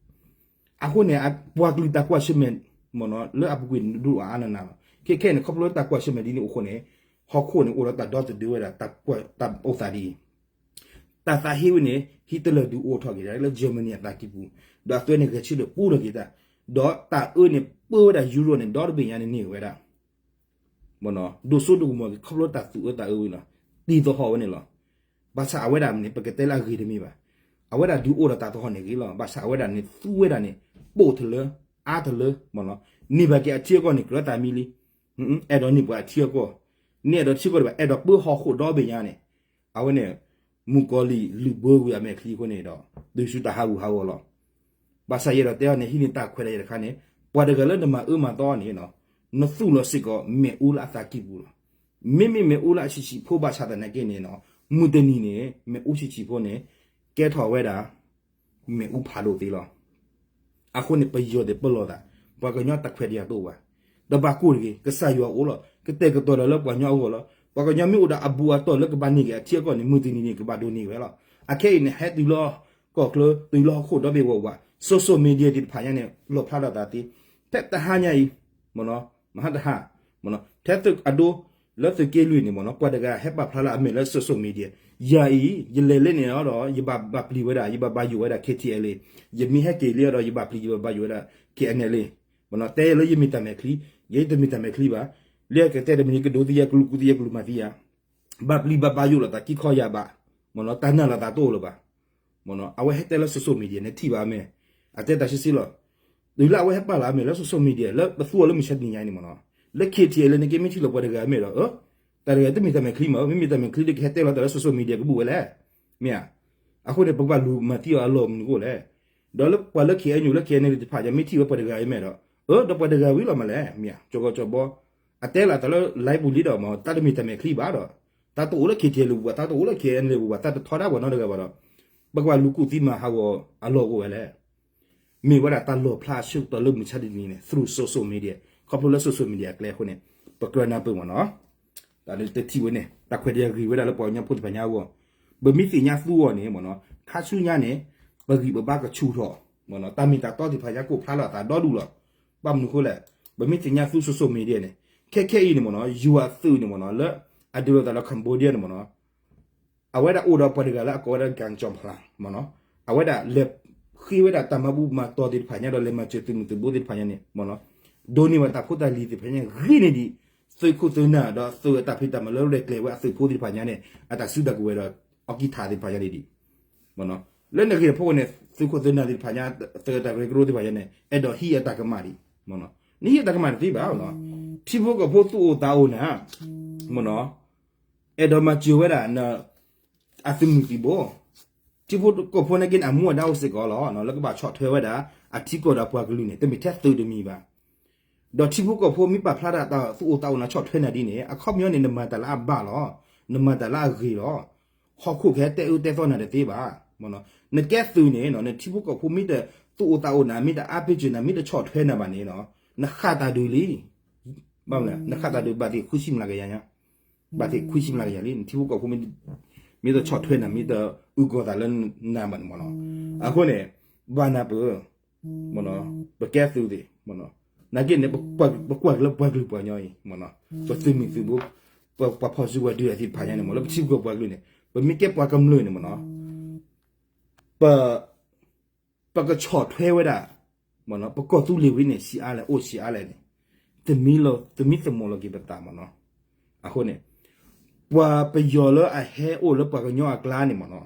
အဃိန့ၣ် ပှၤကလုာ်တၢ်ကွၢ်ဆၢၣ်မဲာ် မ့ၢ်နီၤ လၢအပူၤကွံာ်န့ၣ်ဒိၣ်အါနးနးလီၤ. ခဲခဲန့ၣ် ခီဖျိလၢတၢ်ကွၢ်ဆၢၣ်မဲာ်ဒ်န့ၣ်အဃိန့ၣ် ဟီၣ်ခိၣ်န့ၣ် အိၣ်ဒီးတၢ်ဒီသဒၢဝဲဒၣ် တၢ်အိၣ်သးဒ်အံၤ တၢ်သးဟ့ဝဲန့ၣ် Hitler ဒုးအိၣ်ထီၣ်က့ၤဒၣ်လၢ Germany အသးကံၢ်ပူၤ, ဒီးအသွဲန့ၣ်ဂဲၤဆၢထၢၣ်ပူထီၣ်က့ၤတၢ်, ဒီးတၢ်အၢန့ၣ်ပၢဝဲဒၣ် Europe န့ၣ် ဒီတဘ့ၣ်ညါန့ၣ်န့ၢ်ဝဲဒၣ် ဒိၣ်စိဒိၣ်ကမီၤက့ၤ ခီဖျိတၢ်သူၣ်အၢသးအၢဝံၤလီၤ. တံၢ်သဟီၣ်ဝဲန့ၣ်လီၤ. ဘၣ်ဆၣ်အဝဲဒၣ်န့ၣ် ပကတဲလၢအဂ့ၤတမ့ၢ်ဘၣ်. အဝဲဒၣ်ဒုးအိၣ်ဒီးတၢ်သဟီၣ်န့ၣ်ဂ့ၤလီၤ. ဘၣ်ဆၣ်အဝဲဒၣ်န့ၣ် သူဝဲဒၣ်န့ၣ် ပိာ်တလၢ အါတလၢ မ့ၢ်နီၤ, န့ၢ်ဘၣ်က့ၤအထံအကီၢ်န့ၣ် ကြၢးတၢ်မံလံ. အဲၣ်ဒိးန့ၢ်ပှၤအထံအကီၢ်, န့ၢ်အဲၣ်ဒိးထံကီၢ်ဒံးဘၣ် အဲၣ်ဒိးပၢဟီၣ်ခိၣ်ဒီဘ့ၣ်ညါန့ၣ်, အဝဲန့ၣ် မုၣ်ကီၤလံၢ်လုၢ်ဘၢကွံာ်အမဲာ်ချံအဃိန့ၣ်ဒီး တုၤဆူတၢ်ဟးဂူာ်ဟးဂီၤလီၤ. ဘၣ်ဆၣ်ယအဲၣ်ဒိးတဲအီၤန့ၣ် ဟံးန့ၢ်တၢ်ခွဲးတၢ်ယာ်တခါန့ၣ် ပှၤတဂၤလၢနမၤအၢမၤသီန့ၣ် နသူၣ်လီၤစ့ၢ်ကီးမ့ၣ်အူလၢအသးကံၢ်ပူၤလီၤ. မ့မ့ၢ်မ့ၣ်အူလၢအဆံးဆံးဖိဘၣ်ဆၣ်သနာ်က့န့ၣ် မုၢ်တနံၤန့ၣ် မ့ၣ်အူဆံးဆံးဖိန့ၣ် ကဲထီၣ်ဝဲဒၣ် မ့ၣ်အူဖးဒိၣ်သ့လီၤ. အဃိန့ၣ် ပယီၤသ့ၣ်ပလီၢ်သး, ပှၤကညီတၢ်ခွဲးတၢ်ယာ်တအိၣ်ဘၣ်. တဘၣ်ကိၢ်တဂ့ၤ, ကစၢ်ယွၤအိၣ်လီၤ. ကတဲာ်ကတီၤဒီးလၢပှၤကညီအဂီၢ်လီၤ. ပှၤကညီမ့ၢ်အိၣ်ဒီးအဘူးအတီၢ်လၢကဘၣ်န့ၢ်က့ၤအထံအကီၢ်န့ၣ် မုၢ်တနံၤန့ၣ် ကဘၣ်ဒိးန့ၢ်ဝဲလီၤ. အခဲအံၤန့ၣ် ဟဲတုၤလီၢ်ကီၢ်ချၢ တုၤလီၢ်ဟီၣ်ခိၣ်ဒီဘ့ၣ်ဝဲဝဲ social media သ့ၣ်တဖၣ်ညါန့ၣ် လီၣ်ဖျါထီၣ်သးသ့, ဖဲတဟါညါအံၤ မ့ၢ်နီၤ မဟါတဟါ မ့ၢ်နီၤ ထဲအဒိ လၢသုးက့လွံၢ်န့ၣ် မ့ၢ်နီၤ ပှၤတဂၤဟဲပာ်ဖျါလၢအမဲာ်လၢ social media ယၤအံၤ ယလဲၤလၢန့ၣ်ဒီး ယဘၣ်ပျံၤဝဲဒၣ် ယဘၣ်ဘၣ်ယိၣ်ဝဲဒၣ် K T L A, ယမ့ၢ်ဟဲက့ၤလံဒီး ယဘၣ်ပျံၤ ယဘၣ်ဘၣ်ယိၣ်ဝဲဒၣ် K N L A, မ့ၢ်နီၤ တဲလၢယမ့ၢ်တၢ်မဲာ်ချံ, ယတမ့ၢ်တၢ်မဲာ်ချံဘၣ်, လၢကတဲတမံၤ ကဒိသံယဲကလူးကူသံယဲကလူးမၤသံယၤ, ဘၣ်ပျံၤဘၣ်ဘၣ်ယိၣ်လိာ်သး ကံခီယၤဘၣ်, မ့ၢ်နီၤ တၢ်နာ်လိာ်သးတအိၣ်လၢၤဘၣ်, မ့ၢ်နီၤ အဝဲဟဲတဲလၢ social media န့ၣ်ထံၣ်ဘၣ်အမဲာ်, အတဲတၢ်ဆံးဆံးလီၤ, တုၤလၢအဝဲဟဲပာ်လီၤအမဲာ်လၢ social media လၢပသူအီၤလၢမုၢ်ဆါတနံၤညါန့ၣ်မ့ၢ်နီၤ, လၢ K T L A န့ၣ်က့မ့ၢ်ထံၣ်လီၤပှၤတဂၤအမဲာ်ဒီး တၢ်တဂၤတမ့ၢ်တၢ်မဲာ်ချံမး, မ့မ့ၢ်တၢ်မဲာ်ချံဒီးကဟဲတဲလီၤတၢ်လၢ social media ကဘူၣ်ဝဲလဲၣ်, မ့ၢ်ဧါ, အဃိန့ၣ် ပကဘၣ်လူၤမၤသံအီၤအလီၢ်မနုၤအဃိလဲၣ်, ဒီးလၢပှၤလၢ K N U လၢ K N L A တဖၣ် ယမ့ၢ်ထံၣ်ဝဲပှၤတဂၤအမဲာ်ဒီး အၢ ဒီးပှၤတဂၤဝံၤလီၤမးလဲၣ်, မ့ၢ်ဧါ, ကၠီကီကၠီဘီ, အတဲလီၤတၢ်လၢ live ပူၤလံဒီးမ့ၢ် တၢ်တမ့ၢ်တၢ်မဲာ်ချံဘၣ်ဒီး တၢ်တအိၣ်လၢ K T L A ပူၤဘၣ်, တၢ်တအိၣ်လၢ K N L A ပူၤဘၣ်, တၢ်တထီဒါပှၤနီတဂၤဘၣ်ဒီး ပကဘၣ်လူၤကူၣ်သံမၤဟးဂီၤအလီၢ်အဃိဝဲလဲၣ် မ့ၢ်ဝဲဒၣ်တၢ်လီၣ်ဖျါအဆၢကတီၢ်လၢမုၢ်ဆါတနံၤန့ၣ် through social media, ခီဖျိလၢ social media အကျဲအဃိန့ၣ် ပကြၢးနၢ်ပၢၢ်မ့ၢ်နီၤ, တၢ်တထံၣ်ဝဲန့ၣ် တၢ်ခွဲးတၢ်ယာ်ဂ့ၤဝဲဒၣ်လၢပှၤကညီဖိသ့ၣ်တဖၣ်ညါအဂီၢ်, ပမ့ၢ်သ့ၣ်ညါသူအီၤန့ၣ်မ့ၢ်နီၤ, ခါဆူညါန့ၣ် ပဂံၢ်ပဘါကဆူၣ်ထီၣ်, မ့ၢ်နီၤ တၢ်မ့ၢ်တၢ်တီသ့ၣ်တဖၣ်ညါကိးဖျါလီၤအသးဒီဒူၣ်လီၤ, ဘၣ်မနုၤအဃိလဲၣ်, ပမ့ၢ်သ့ၣ်ညါသူ social media န့ၣ် ခဲခဲအံၤန့ၣ်မ့ၢ်နီၤ ယွၤအသုးန့ၣ်မ့ၢ်နီၤ လၢအဒုးလိာ်သးဒီး Cambodia န့ၣ်မ့ၢ်နီၤ အဝဲဒၣ်အိၣ်ဒီးပှၤတဂၤလၢအကိးဝဲဒၣ် Gang Chon Phrang မ့ၢ်နီၤ, အဝဲဒၣ်လဲၤဃ့ဝဲဒၣ်တၢ်မၤဘူၣ်မၤတီၤသ့ၣ်တဖၣ်ညါဒီး လဲၤမၤစၢၤသုးမုၢ်သုးဘိသ့ၣ်တဖၣ်ညါန့ၣ် မ့ၢ်နီၤ, ဒိးန့ၢ်ဝဲတၢ်ဖိတၢ်လံၤသ့ၣ်တဖၣ်ညါဂ့ၤန့ၢ်ဒံး သုးခိၣ်သုးနၢ်ဒီးသုးအတၢ်ဖံးတၢ်မၤလၢရဲၣ်ကျဲၤဝဲအသုးဖိသ့ၣ်တဖၣ်ညါန့ၣ် အတၢ်စုတၢ်ကဝဲၤဒီး အီကံထးသ့ၣ်တဖၣ်ညါန့ၣ်ဒံး မ့ၢ်နီၤ, လၢနဂ့ၢ်ဖီခိၣ်န့ၣ် သုးခိၣ်သုးနၢ်သ့ၣ်တဖၣ်ညါ သုးတၢ်ဂ့ၢ်ကရိသ့ၣ်တဖၣ်ညါန့ၣ် အဲၣ်ဒိးဟံးအတၢ်ကမၣ်ဒံး, မ့ၢ်နီၤ, နဟံးအတၢ်ကမၣ်တသ့ဘၣ်, ထံဖိကီၢ်ဖိသူၣ်အိၣ်သးအိၣ်နၤ, မ့ၢ်နီၤ, အဲၣ်ဒိးမၤစၢၤဝဲဒၣ် အသုးမုၢ်သံၣ်ဘိ, ထံဖိကီၢ်ဖိနာ်က့န့ၣ် အမူအဒါအိၣ်စ့ၢ်ကီးလီၤ, လၢကဘၣ်ဆီၣ်ထွဲဝဲဒၣ် အထံကီၢ်ဒီးပှၤကလုာ်န့ၣ် တမ့ၢ်ထဲသုးတမံၤဘၣ် ဒီးထံဖိကီၢ်ဖိမ့ၢ်ပာ်ဖျါဒၣ်တၢ်သူၣ်အိၣ်သးအိၣ်နၤဆီၣ်ထွဲနၤဒ်န့ၣ် အခီပညီန့ၣ် နမၤတၢ်လၢအဘၣ်လီၤ, နမၤတၢ်လၢအဂ့ၤလီၤ, ဟီၣ်ခိၣ်ကဟဲတဲအၢတဲသီနၤတသ့ဘၣ်, နကဲသုးန့ၣ် နထံဖိကီၢ်ဖိမ့ၢ်တသူၣ်အိၣ်သးအိၣ်နၤ မ့ၢ်တအါပ့ၤစၢၤနၤ မ့ၢ်တဆီၣ်ထွဲနၤဘၣ်န့ၣ် နဃၣ်တၢ်ဒုးလံ, ဘၣ်မနုၤလဲၣ် နဃၣ်တၢ်ဒုးဘၣ်သ့ၣ်ဃုဆံမျးကယၤညါ, ဘၣ်သ့ၣ်ဃုဆံမျးကယၤလံ နထံဖိကီၢ်ဖိ မ့ၢ်တဆီၣ်ထွဲနၤ မ့ၢ်တအုၣ်ကီၤသးလၢနၤဘၣ်န့ၣ်မ့ၢ်နီၤ, အဃိန့ၣ် ဘၣ်နၢ်ပၢၢ် မ့ၢ်နီၤ, ပကဲသုးသ့ၣ် မ့ၢ်နီၤ, နာ်က့န့ၣ် ပကွၢ်က့ၤလၢပှၤကလုာ်ပှၤကညီအံၤ မ့ၢ်နီၤ, ပသုးမုၢ်သုးဘိ ပှၤဖီၣ်စုကဝဲၤဒုးအသ့ၣ်တဖၣ်ညါန့ၣ်မ့ၢ် လၢပထံပကီၢ်ပှၤကလုာ်န့ၣ် ပမ့ၢ်ကဲပှၤကမျၢၢ်န့ၣ်မ့ၢ်နီၤ, ပ ပကဆီၣ်ထွဲဝဲဒၣ် မ့ၢ်နီၤ, ပကီၢ်သူလ့ၤဝံၤန့ၣ် ဆံးအါလဲၣ် အိၣ်ဆံးအါလဲၣ်န့ၣ် သမံသမိးလီၤက့ၤပသးမ့ၢ်နီၤ, အဃိန့ၣ် ပှၤပယီၤလၢအဟဲအိၣ်လၢပှၤကညီအကျါန့ၣ်မ့ၢ်နီၤ,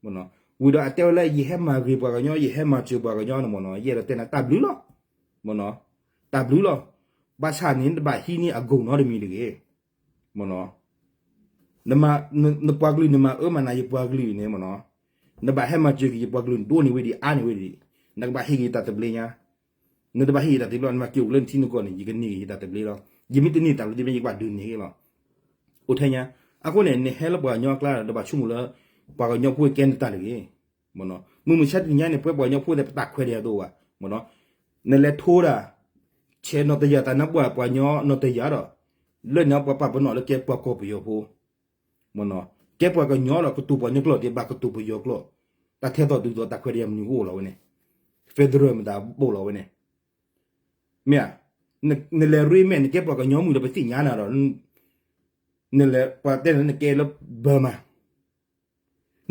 မ့ၢ်နီၤ, ဝံၤဒီးအတဲဝဲလၢ ယဟဲမၤဂ့ၤပှၤကညီ ယဟဲမၤစၢၤပှၤကညီန့ၣ်မ့ၢ်နီၤ, ယအဲၣ်ဒိးတဲနၤတၢ်ဘျုးလီၤ, မ့ၢ်နီၤ, တၢ်ဘျုးလီၤ, ဘၣ်ဆၣ်န့ၣ် နတဘၣ်ဟံးန့ၢ်အဂီၢ်နီတမံၤတဂ့ၤ မ့ၢ်နီၤ, နမၤ နပှၤကလုာ် နမၤအၢမၤနးယပှၤကလုာ်န့ၣ်မ့ၢ်နီၤ, နဘၣ်ဟဲမၤစၢၤက့ၤယပှၤကလုာ်န့ၣ် ဒိၣ်န့ၢ်ဝဲဒံး အါန့ၢ်ဝဲဒံး, နကဘၣ်ဟ့ၣ်က့ၤယတၢ်သဘျ့ညါ, နတဘၣ်ဟ့ၣ်ယတၢ်သဘျ့ နမၤက့ၤအိၣ်လၢနထံနကီၢ်န့ၣ် ယကန့ၢ်က့ၤယတၢ်သဘျ့လီၤ, ယမ့ၢ်တန့ၢ်တၢ်သဘျ့ ယကဘၣ်ဒုးန့ၢ်က့ၤလီၤ, အိၣ်ထဲညါ, အဃိန့ၣ် နဟဲလၢပှၤကညီအကျါဒီး တဘၣ်ဆိကမိၣ်လၢ ပှၤကညီဖိကဲနတၢ်တဂ့ၤ မ့ၢ်နီၤ, မုၢ်မဆါတနံၤညါန့ၣ် ပဝဲပှၤကညီဖိသ့ၣ် ပတၢ်ခွဲးတၢ်ယာ်တအိၣ်ဘၣ် မ့ၢ်နီၤ, နလဲၤထိဒၣ် ဆဲးနီၣ်တယာ်သးနါပှၢ်ပှၤကညီနီၣ်တယာ်ဒီး လၢန့ၣ်ပှၤပာ်ပနီၣ်လၢကဲပှၤကီၢ်ပယီၤဖိ မ့ၢ်နီၤ, ကဲပှၤကညီဒီးကတိၤပှၤကညီကျိာ်သ့ ဘၣ်ကတိၤပယီၤကျိာ်, တၢ်ထဲသိးတုၤသိးတၢ်ခွဲးတၢ်ယာ်မနုၤကအိၣ်လီၤဝဲန့ၣ်, federal မတၤအိၣ်လီၤဝဲန့ၣ်, မ့ၢ်ဧါ, နလဲၤရ့မဲာ် နကဲပှၤကညီမုၣ်ဒီးပသ့ၣ်ညါနၤဒီး နလဲၤပှၤတဲနၤလၢနကဲလၢ Burma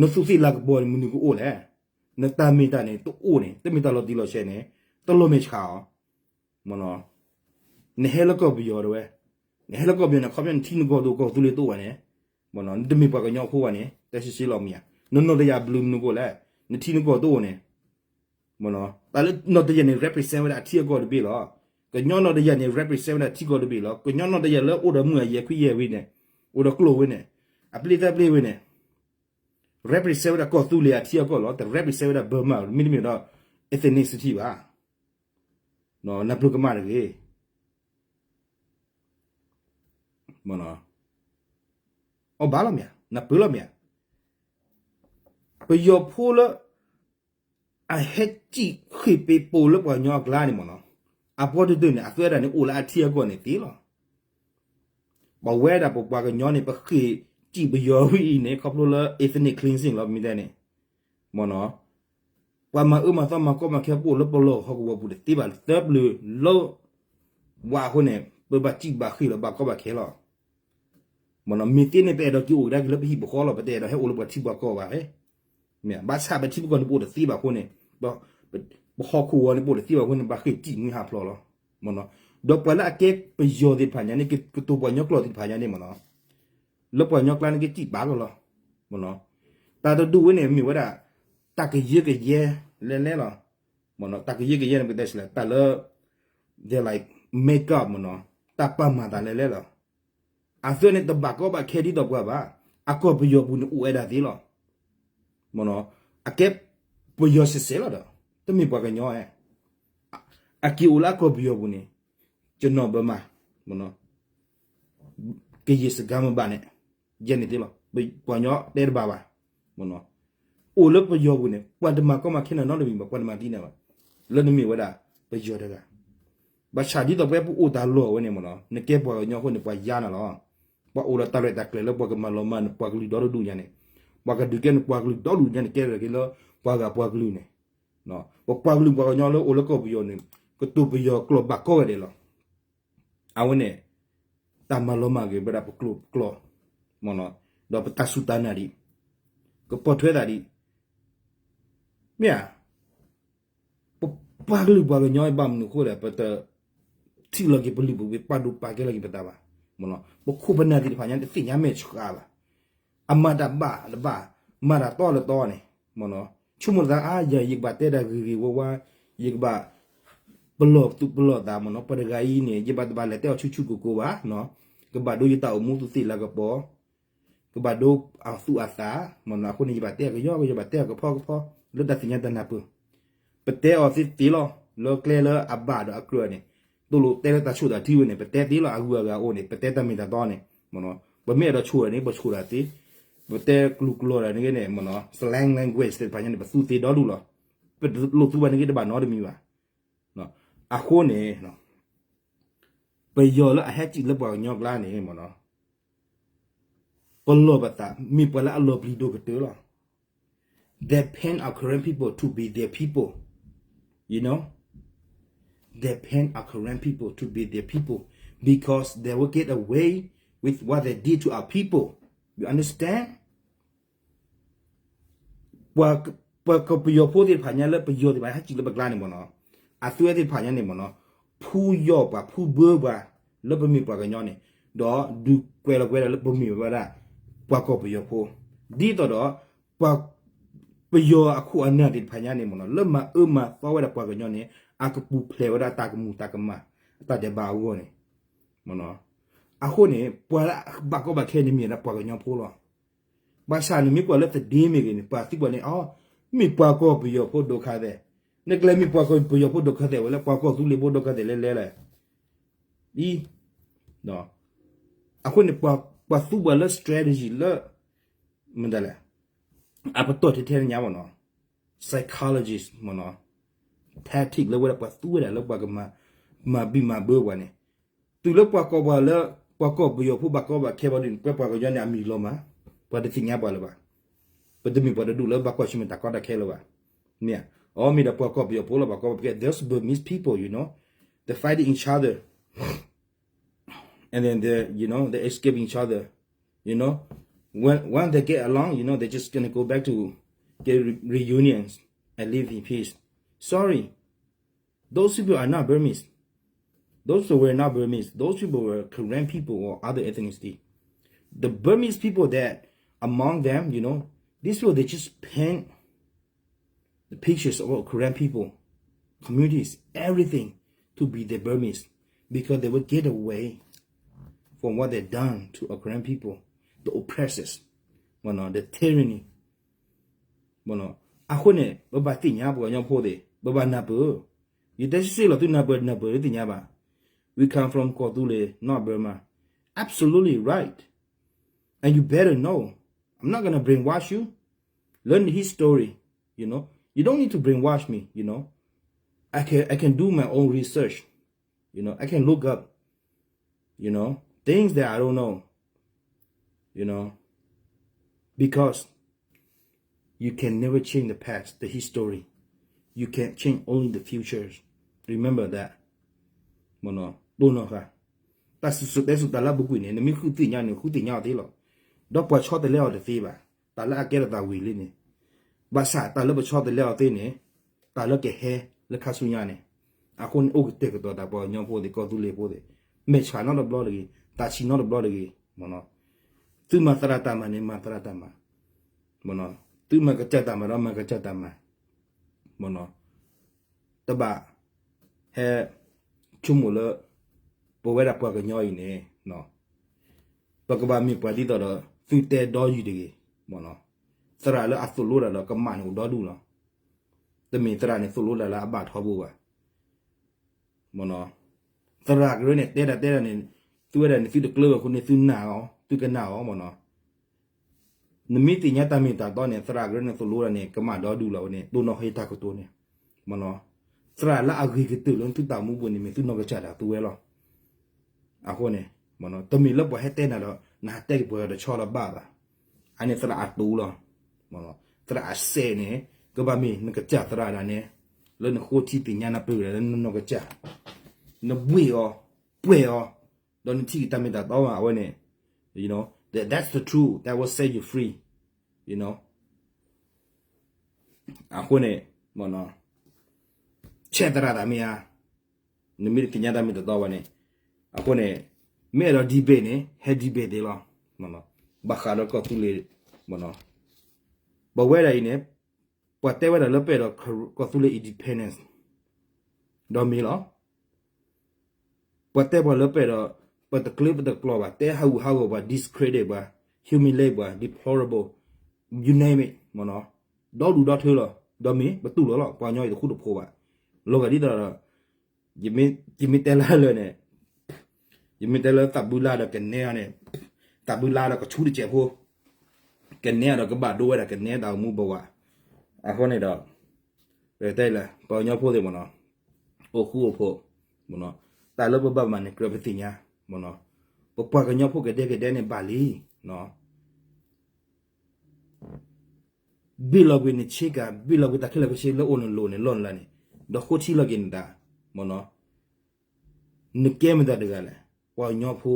နသူးသ့ၣ်လၤကပီၤန့ၣ် မနုၤကအိၣ်လဲၣ်, နတၢ်မ့ၢ်တၢ်န့ၣ်တအိၣ်န့ၣ် တမ့ၢ်တၢ်လီၤတံၢ်လီၤဆဲးန့ၣ် တလီၤမဲာ်ဆှးအီၤ, မ့ၢ်နီၤ, နဟဲလၢကီၢ်ပယီၤတဝဲ, နဟဲလၢကီၢ်ပယီၤန့ၣ် ခီပညီနထံနကီၢ်တအိၣ် ကီၢ်သူလ့ၤတအိၣ်ဘၣ်န့ၣ်, မ့ၢ်နီၤ, နတမ့ၢ်ပှၤကညီဖိဘၣ်န့ၣ် တဲဆှံဆှံလီၤမ့ၢ်ဧါ, နနီၣ်တယာ်ဘျုးမနုၤကအိၣ်လဲၣ်, နထံနကီၢ်တအိၣ်န့ၣ် မ့ၢ်နီၤ, တၢ်လၢနီၣ်တယာ်န့ၣ် represent ဝဲဒၣ်အထံအကီၢ်တဘ့ၣ်လီၤ. ကညီနီၣ်တယာ်န့ၣ် represent ဝဲဒၣ်ထံကီၢ်တဘ့ၣ်လီၤ. ကညီနီၣ်တယာ်လၢအိၣ်ဒီးမုၢ်အယဲၢ်ခွံယဲၢ်ဝံၤန့ၣ်, အိၣ်ဒီးကျိာ်ဝဲန့ၣ်, အပျ့ၤသၢပျ့ၤဝဲန့ၣ်, represent ဝဲဒၣ်ကီၢ်သူလ့ၤအထံအကီၢ်လီၤ. တ represent ဝဲဒၣ် Burma မ့တမ့ၢ်ဒီး ethnicity ဘၣ်. နပျိကမၣ်တဂ့ၤ. အီၣ်ဘၣ်လီၤမ့ၢ်ဧါ, နပၢလီၤမ့ၢ်ဧါ. ပယီၤဖိလၢ အဟဲစံၣ်ဃ့ၢ်ပ့ၤပိာ်လၢပှၤကညီအကျါန့ၣ်မ့ၢ်နီၤ, အပီတဒၢန့ၣ် အသွဲဒၣ်န့ၣ် အိၣ်လၢအထံအကီၢ်န့ၣ်သ့လီၤ. ပဝဲဒၣ်ပပှၤကညီန့ၣ် ပဃ့ၢ်စံၣ်ပယီၤဝံၤအံၤန့ၣ် ခီဖျိလၢ ethnic cleansing လီၤ မ့ၢ်တဲန့ၣ် မ့ၢ်နီၤ ပှၤမၤအၢမၤသီမၤကီမၤခဲ ပအိၣ်လၢပလီၢ်ဟီၣ်ကဝီၤပူၤတသ့ဘၣ် သၢပျၢၤလၢ ဝးအဃိန့ၣ် ပဘၣ်စံၣ်ဘၣ်ဃ့ၢ်လီၤ ဘၣ်ကီဘၣ်ခဲလီၤ. မ့ၢ်နီၤ မ့ၢ်သ့န့ၣ် ပအဲၣ်ဒိးက့ၤအိၣ်ကဒါက့ၤလၢပဟံၣ်ပဃီလီၤ ပတအဲၣ်ဒိးဟဲအိၣ်လၢပှၤထံပှၤကီၢ်ဘၣ်. မ့ၢ်ဘၣ်ဆၣ်ပထံပကီၢ်န့ၣ် ပအိၣ်တသ့ဘၣ်အဃိန့ၣ် ပဟီၣ်ခိၣ်ဝီၤန့ၣ် ပအိၣ်တသ့ဘၣ်အဃိန့ၣ် ဘၣ်ဃ့ၢ်စံၣ်မုၢ်ဟးဖျိးလီၤ. မ့ၢ်နီၤ ဒီးပှၤလၢအကဲပယီၤသ့ၣ်တဖၣ်ညါန့ၣ် ကတိၤပှၤကညီကျိာ်သ့ၣ်တဖၣ်ညါန့ၣ် မ့ၢ်နီၤ လၢပှၤကညီကျါန့ၣ် ကစံၣ်ပာ်ကလီၤ. မ့ၢ်နီၤ တၢ်တဒူၣ်ဝဲန့ၣ် မ့ၢ်ဝဲဒၣ် တၢ်ကယၢကယဲလဲၤလဲၤလီၤ. မ့ၢ်နီၤ တၢ်ကယၢကယဲန့ၣ် ပတဲလဲၣ် တၢ်လၢ they're like make up မ့ၢ်နီၤ တၢ်ပာ်မၤသးလဲၤလဲၤလီၤ. အသၢန့ၣ် တဘၣ်ကီဘၣ်ခဲဒ်သိးပှၤဘၣ်. အကီၢ်ပယီၤပူၤန့ၣ် အိၣ်ဝဲဒၣ်သ့လီၤ. မ့ၢ်နီၤ အကဲပယီၤစဲးစဲးလီၤဒီး တမ့ၢ်ပှၤကညီဧါ. အက့ၤအိၣ်လၢအကီၢ်ပယီၤပူၤန့ၣ် ကျွန်တော်ဗမာ မ့ၢ်နီၤ ကရင်စကားမပါနဲ့ ယဲန့ၣ်သ့လီၤ. ပှၤကညီတဲတဘၣ်ဘၣ်. မ့ၢ်နီၤ အိၣ်လၢပယီၤပူၤန့ၣ် ပှၤတမၤကီမၤခဲနၤနီတမံၤဘၣ် ပှၤတမၤဒ်န့ၣ်ဘၣ်. လၢနမ့ၢ်ဝဲဒၣ်ပယီၤတဂၤ ဘၣ်ဆၣ်ဒ်သိးပဝဲပအိၣ်တၢ်လီၢ်ဝဲန့ၣ်မ့ၢ်နီၤ နကဲပှၤကညီအဃိန့ၣ် ပှၤယါနၤလီၤ. ပှၤအိၣ်ဒီးတၢ်ရဲၣ်တၢ်ကျဲၤလၢပှၤကမၤလီၤမၢ်နပှၤကလုာ်ဒီတဒူၣ်ညါန့ၣ် ပှၤကဒုးကဲနပှၤကလုာ်ဒီဒူၣ်ညါန့ၣ် ကဲထီၣ်က့ၤလၢပှၤဂၤပှၤကလုာ်န့ၣ် ပပှၤကလုာ်ပှၤကညီလၢအိၣ်လၢကီၢ်ပယီၤန့ၣ် ကတိၤပယီၤကျိာ်ဘၣ်ကီဝဲဒဲးလီၤ. အဝဲန့ၣ် တၢ်မၤလီၤမၢ်က့ၤဝဲဒၣ်ပကျိာ်ပကျီၢ် မ့ၢ်နီၤ ဒီးပတၢ်စူၢ်တၢ်နာ်ဒံး ကပိာ်ထွဲသးဒံး မ့ၢ်ဧါ ပပှၤကလုာ်ပှၤကညီဘၣ်မနုၤအဃိဒီး ပတထံၣ်လီၤက့ၤပလုၢ်ပဝ့ၤ ပာ်ဒိၣ်ပာ်ကဲလီၤက့ၤပသးဘၣ်. မ့ၢ်နီၤ ပခိၣ်ပနၢ်သ့ၣ်တဖၣ်ညါန့ၣ် တသ့ၣ်ညါမဲာ်ဆှးဘၣ်. အမၤတၢ်ဘၣ်တဘၣ် မၤတၢ်တီလၢတီန့ၣ် မ့ၢ်နီၤ ဆိကမိၣ်သးအါယၤ ယကဘၣ်တဲတၢ်ဂ့ၤဂ့ၤဝါဝါ ယကဘၣ် ပလီၢ်သူၣ်ပလီၢ်သးမ့ၢ်နီၤ ပှၤတဂၤအံၤန့ၣ် ယဘၣ်တဘၣ်လဲၤတဲအီၤဆူၣ်ဆူၣ်ကိၢ်ကိၢ်ဘၣ်နီၤ ကဘၣ်ဒိယတၢ်အိၣ်မူသူၣ်သ့ၣ်လၤကပီၤ ကဘၣ်ဒိအသူၣ်အသးမ့ၢ်နီၤ အဃိန့ၣ် ယဘၣ်တဲအီၤကယီကယီ ဘၣ်တဲအီၤကဖီကဖီ လၢတၢ်သ့ၣ်ညါတၢ်နၢ်ပၢၢ် ပတဲအီၤသ့သ့လီၤ လၢကျဲလၢအဘၣ်ဒီးအကြၢးန့ၣ် သိၣ်လိတဲလၢတၢ်ဆိၣ်တၢ်ထုဝဲန့ၣ် ပတဲသ့လီၤ အဂုၤအဂၤအအိၣ်န့ၣ် ပတဲတၢ်မ့ၢ်တၢ်တီန့ၣ် မ့ၢ်နီၤ ပမ့ၢ်အဲၣ်ဒိးဆိၣ်န့ၣ် ပဆိၣ်တၢ်သ့ ပတဲကလုာ်ကလီၤတၢ်န့ၣ်ဂ့ၤန့ၣ် မ့ၢ်နီၤ slang language သ့ၣ်တဖၣ်ညါန့ၣ် ပသူသ့ဒီဒူၣ်လီၤ ပလိၣ်သူဘၣ်န့ၣ်ဂ့ၤတဘၣ်နီတမံၤဘၣ် အဃိန့ၣ် ပယီၤလၢအဟဲစံၣ်လၢပှၤကညီကျါန့ၣ်မ့ၢ်နီၤ ပလီၢ်ပသး မ့ၢ်ပှၤလၢအလီၤပျံၤဒိၣ်ကတၢၢ်လီၤ They paint our Karen people to be their people, you know, they paint our Karen people to be their people because they will get away with what they did to our people, you understand? ပှၤကပယီၤဖိသ့ၣ်တဖၣ်ညါလၢပယီၤသ့ၣ်တဖၣ်ဟဲစံၣ်လၢပကျါန့ၣ်မ့ၢ်နီၤ အသုဝဲသ့ၣ်တဖၣ်ညါန့ၣ်မ့ၢ်နီၤ ဖူယီၢ်ပှၤဖူဘၢပှၤ လၢပမ့ၢ်ပှၤကညီန့ၣ် ဒီးဒုးကွဲးလီၤကွဲးဒၣ်လၢပမ့ၢ်ဝဲဒၣ် ပှၤကီၢ်ပယီၤဖိ ဒ်သိးဒီး ပှၤ ပယီၤအခိၣ်အနၢ်သ့ၣ်တဖၣ်ညါန့ၣ်မ့ၢ်နီၤ လၢမၤအၢမၤသီဝဲဒၣ်ပှၤကညီန့ၣ် အကပူၤဖျဲးဝဲဒၣ်တၢ်ကမူၤတၢ်ကမၣ် အတၢ်ဒဲးဘးအဂီၢ်န့ၣ် အဃိန့ၣ် ပှၤလၢအဘၣ်ကီဘၣ်ခဲန့ၣ်မ့ၢ်ဝဲဒၣ်ပှၤကညီဖိလီၤ. ဘၣ်ဆၣ်နမ့ၢ်ကွၢ်လၢသဒ့မ့ၢ်ဂ့ၤန့ၣ် ပှၤသံကွၢ်န့ၣ် အီ မ့ၢ်ပှၤကီၢ်ပယီၤဖိဒိးခါသဲး, နကလဲၤမ့ၢ်ပှၤကီၢ်ပယီၤဖိဒိးခါသဲးဝဲလၢ ပှၤကီၢ်သူလ့ၤဖိဒိးခါသဲးလဲၤလဲၤလဲၣ်. အံၤ အဃိန့ၣ် ပှၤသူပှၤလၢ strategy လၢ မတၤလဲၣ် အပတီၢ်ထဲထဲညါမ့ၢ်နီၤ psychologist မ့ၢ်နီၤ tactic လၢဝဲဒၣ်ပှၤသူဝဲဒၣ်လၢပှၤကမၤ မၤဘံၣ်မၤဘၢပှၤန့ၣ် တုၤလၢပှၤကီၢ်ပှၤလၢ ပှၤကီၢ်ပယီၤဖိဘၣ်ကီဘၣ်ခဲဘၣ်ဒ်န့ၣ် ပှၤပှၤကညီန့ၣ် အမံၤလီၤမး ပှၤတသ့ၣ်ညါပှၤလၢၤဘၣ်. ပတမ့ၢ်ပှၤတဒူၣ်လၢဘၣ်ကွၢ်ဆၢၣ်မဲာ်တၢ်ကီတၢ်ခဲလၢၤဘၣ်. မ့ၢ်ဧါ. အီ မ့ၢ်ဒီးပှၤကီၢ်ပယီၤဖိလီၤ ဘၣ်ကီဘၣ်ခဲ there's Burmese people, you know, they're fighting each other. And then they're, you know, they're escaping each other. You know, when, when they get along, you know, they're just gonna go back to get re- reunions and live in peace. Sorry, those people are not Burmese. Those were not Burmese. Those people were Karen people or other ethnicity. The Burmese people that among them, you know, these people, they just paint the pictures of our Karen people, communities, everything to be the Burmese because they will get away from what they've done to our Karen people, the oppressors, you know, the tyranny. အဃိန့ၣ် ပဘၣ်သ့ၣ်ညါပှၤကညီဖိသ့ၣ် ပဘၣ်နၢ်ပၢၢ်. ယတဲစ့ၢ်လီၤ သုနၢ်ပၢၢ်နၢ်ပၢၢ် သ့ၣ်ညါဘၣ်. We come from ကီၢ်သူလ့ၤ not Burma. Absolutely right. And you better know. I'm not gonna brainwash you. Learn the history. You know, you don't need to brainwash me. You know, I can I can do my own research. You know, I can look up. You know, things that I don't know, you know, because you can never change the past, the history. You can change only the futures. Remember that. မနီၤ တိၢ်နီၣ်ဃာ် တၢ်စံၣ်စိၤတဲစိၤတၢ်လၢအပူၤကွံာ်န့ၣ် နမ့ၢ်ဃုသ့ၣ်ညါန့ၣ် ဃုသ့ၣ်ညါအီၤသ့လီၤ. ဒီးပှၤဆီတလဲအီၤတသ့ဘၣ်. တၢ်လၢအကဲထီၣ်သးဝံၤလံန့ၣ် ဘၣ်ဆၣ်တၢ်လၢပဆီတလဲအီၤသ့န့ၣ် တၢ်လၢကဟဲလၢခါဆူညါန့ၣ် အဃိန့ၣ် အိၣ်ကတဲာ်ကတီၤသး ပှၤကညီဖိသ့ၣ် ကီၢ်သူလ့ၤဖိသ့ၣ် မဲာ်ဆှးနီတဘျီတဂ့ၤ, တၢ်ဆံးနီတဘျီတဂ့ၤ, သုမၤသရၣ်တၢ်မၤန့ၣ် မၤသရၣ်တၢ်မၤ, သုမၤကစၢ်တၢ်မၤဒီး မၤကစၢ်တၢ်မၤ, တဘၣ်ဟဲဆိကမိၣ်လၢ ပဝဲဒၣ်ပှၤကညီအံၤန့ၣ် ပကဘၣ်မ့ၢ်ပှၤဒ်သိးဒီး သုတဲဒီယုၢ်တဂ့ၤ, သရၣ်လၢအသိၣ်လိတၢ်ဒီးကမၣ်န့ၣ်အိၣ်ဒီဒူၣ်လီၤ. တမ့ၢ်သရၣ်န့ၣ်သိၣ်လိတၢ်လၢအဘၣ်ထီဘိဘၣ်. သရၣ်ကရၢန့ၣ် တဲဒၣ်တဲဒၣ်န့ၣ် သုဝဲဒၣ်န့ၣ် သုတကျၢၤဘၣ်အဃိန့ၣ် သုနာ်အီၤ သုကနာ်အီၤမနီၤ. နမ့ၢ်သ့ၣ်ညါတၢ်မ့ၢ်တၢ်တီန့ၣ် သရၣ်ကရၢန့ၣ်သိၣ်လိတၢ်န့ၣ် ကမၣ်ဒီဒူၣ်လီၤဝဲန့ၣ် တိၢ်နီၣ်ဃာ်တၢ်ကတိၤန့ၣ် သရၣ်လၢအဂ့ၤကတၢၢ်လၢသုတၢ်မူပူၤန့ၣ် မ့ၢ်သုနီၢ်ကစၢ်ဒၣ်သုဝဲလီၤ. အဃိန့ၣ် တမ့ၢ်လၢပှၤဟဲတဲနၤဒီး နဟးတဲက့ၤပှၤတဆီလီၤဘၣ်ဘၣ်. အန့ၣ်သရၣ်အတိၢ်လီၤ. သရၣ်အစဲးန့ၣ် ကဘၣ်မ့ၢ်နကစၢ်သရၣ်ဒၣ်နဲ လၢနဃိထံသ့ၣ်ညါနၢ်ပၢၢ်ဝဲဒၣ်လၢနနီၢ်ကစၢ်, နဘှ့ၣ်အီၤ, ပှဲၤအီၤ, ဒီးနထံၣ်က့ၤတၢ်မ့ၢ်တၢ်တီဘၣ် အဝဲန့ၣ် that that's the truth that will set you free. အဃိန့ၣ် ဆဲးသရၣ်သးမ့ၢ်ဧါ, နမ့ၢ်တသ့ၣ်ညါတၢ်မ့ၢ်တၢ်တီဘၣ်န့ၣ်, အဃိန့ၣ် မ့ၢ်အဲၣ်ဒိး debate န့ၣ် ဟဲ debate သ့လီၤ. ဘၣ်ဃးဒီးကီၢ်သူလ့ၤ ပဝဲဒၣ်အံၤန့ၣ် ပှၤတဲဝဲဒၣ်လၢပအဲၣ်ဒိးကီၢ်သူလ့ၤ independence ဒီးမ့ၢ်လီၤ. ပှၤတဲပှၤလၢပအဲၣ်ဒိး ပတကျၢၤပတကျီၤဘၣ် တဲဟးဂူာ်ဟးဂီၤပှၤ discredit ပှၤ humiliate ပှၤ deplorable, you name it မနီၤ, ဒီဒူၣ်ဒီထၢလီၤ. ဒီးမ့ၢ်ပတူၢ်လိာ်လီၤ ပှၤကညီအံၤတဃူတဖိးဘၣ်. လီၤဂာ်ဒ်သိးဒီး ယမ့ၢ်တဲလၢလၢန့ၣ် ယမ့ၢ်တဲလၢသးဘုလါဒီးကနဲန့ၣ်, သးဘုလါဒီးကဆူတစဲးဖိ, ကနဲဒီးကဘၣ်ဒိဝဲဒၣ်ကနဲတၢ်အိၣ်မူဘဝ, အဃိန့ၣ်ဒီး ပတဲလၢ ပှၤကညီဖိသ့ၣ်မနီၤ, အိၣ်ဃူအိၣ်ဖိး, တၢ်လၢပဘၣ်မၤန့ၣ် ကြၢးပသ့ၣ်ညါ, ပပှၤကညီဖိကဒဲကဒဲန့ၣ်ဘၣ်လံ. ဘ့ၣ်လီၤကွံာ်နဆ့ကၤ ဘ့ၣ်လီၤကွံာ်တၢ်ခဲလၢာ်ခဲဆ့လၢအိၣ်နလိၤန့ၣ် လီၢ်နလၤန့ၣ်, ဒီးဃိထံလီၤက့ၤနသး, မနီၤ, နကဲမတၤတဂၤလဲၣ်, ပှၤကညီဖိ,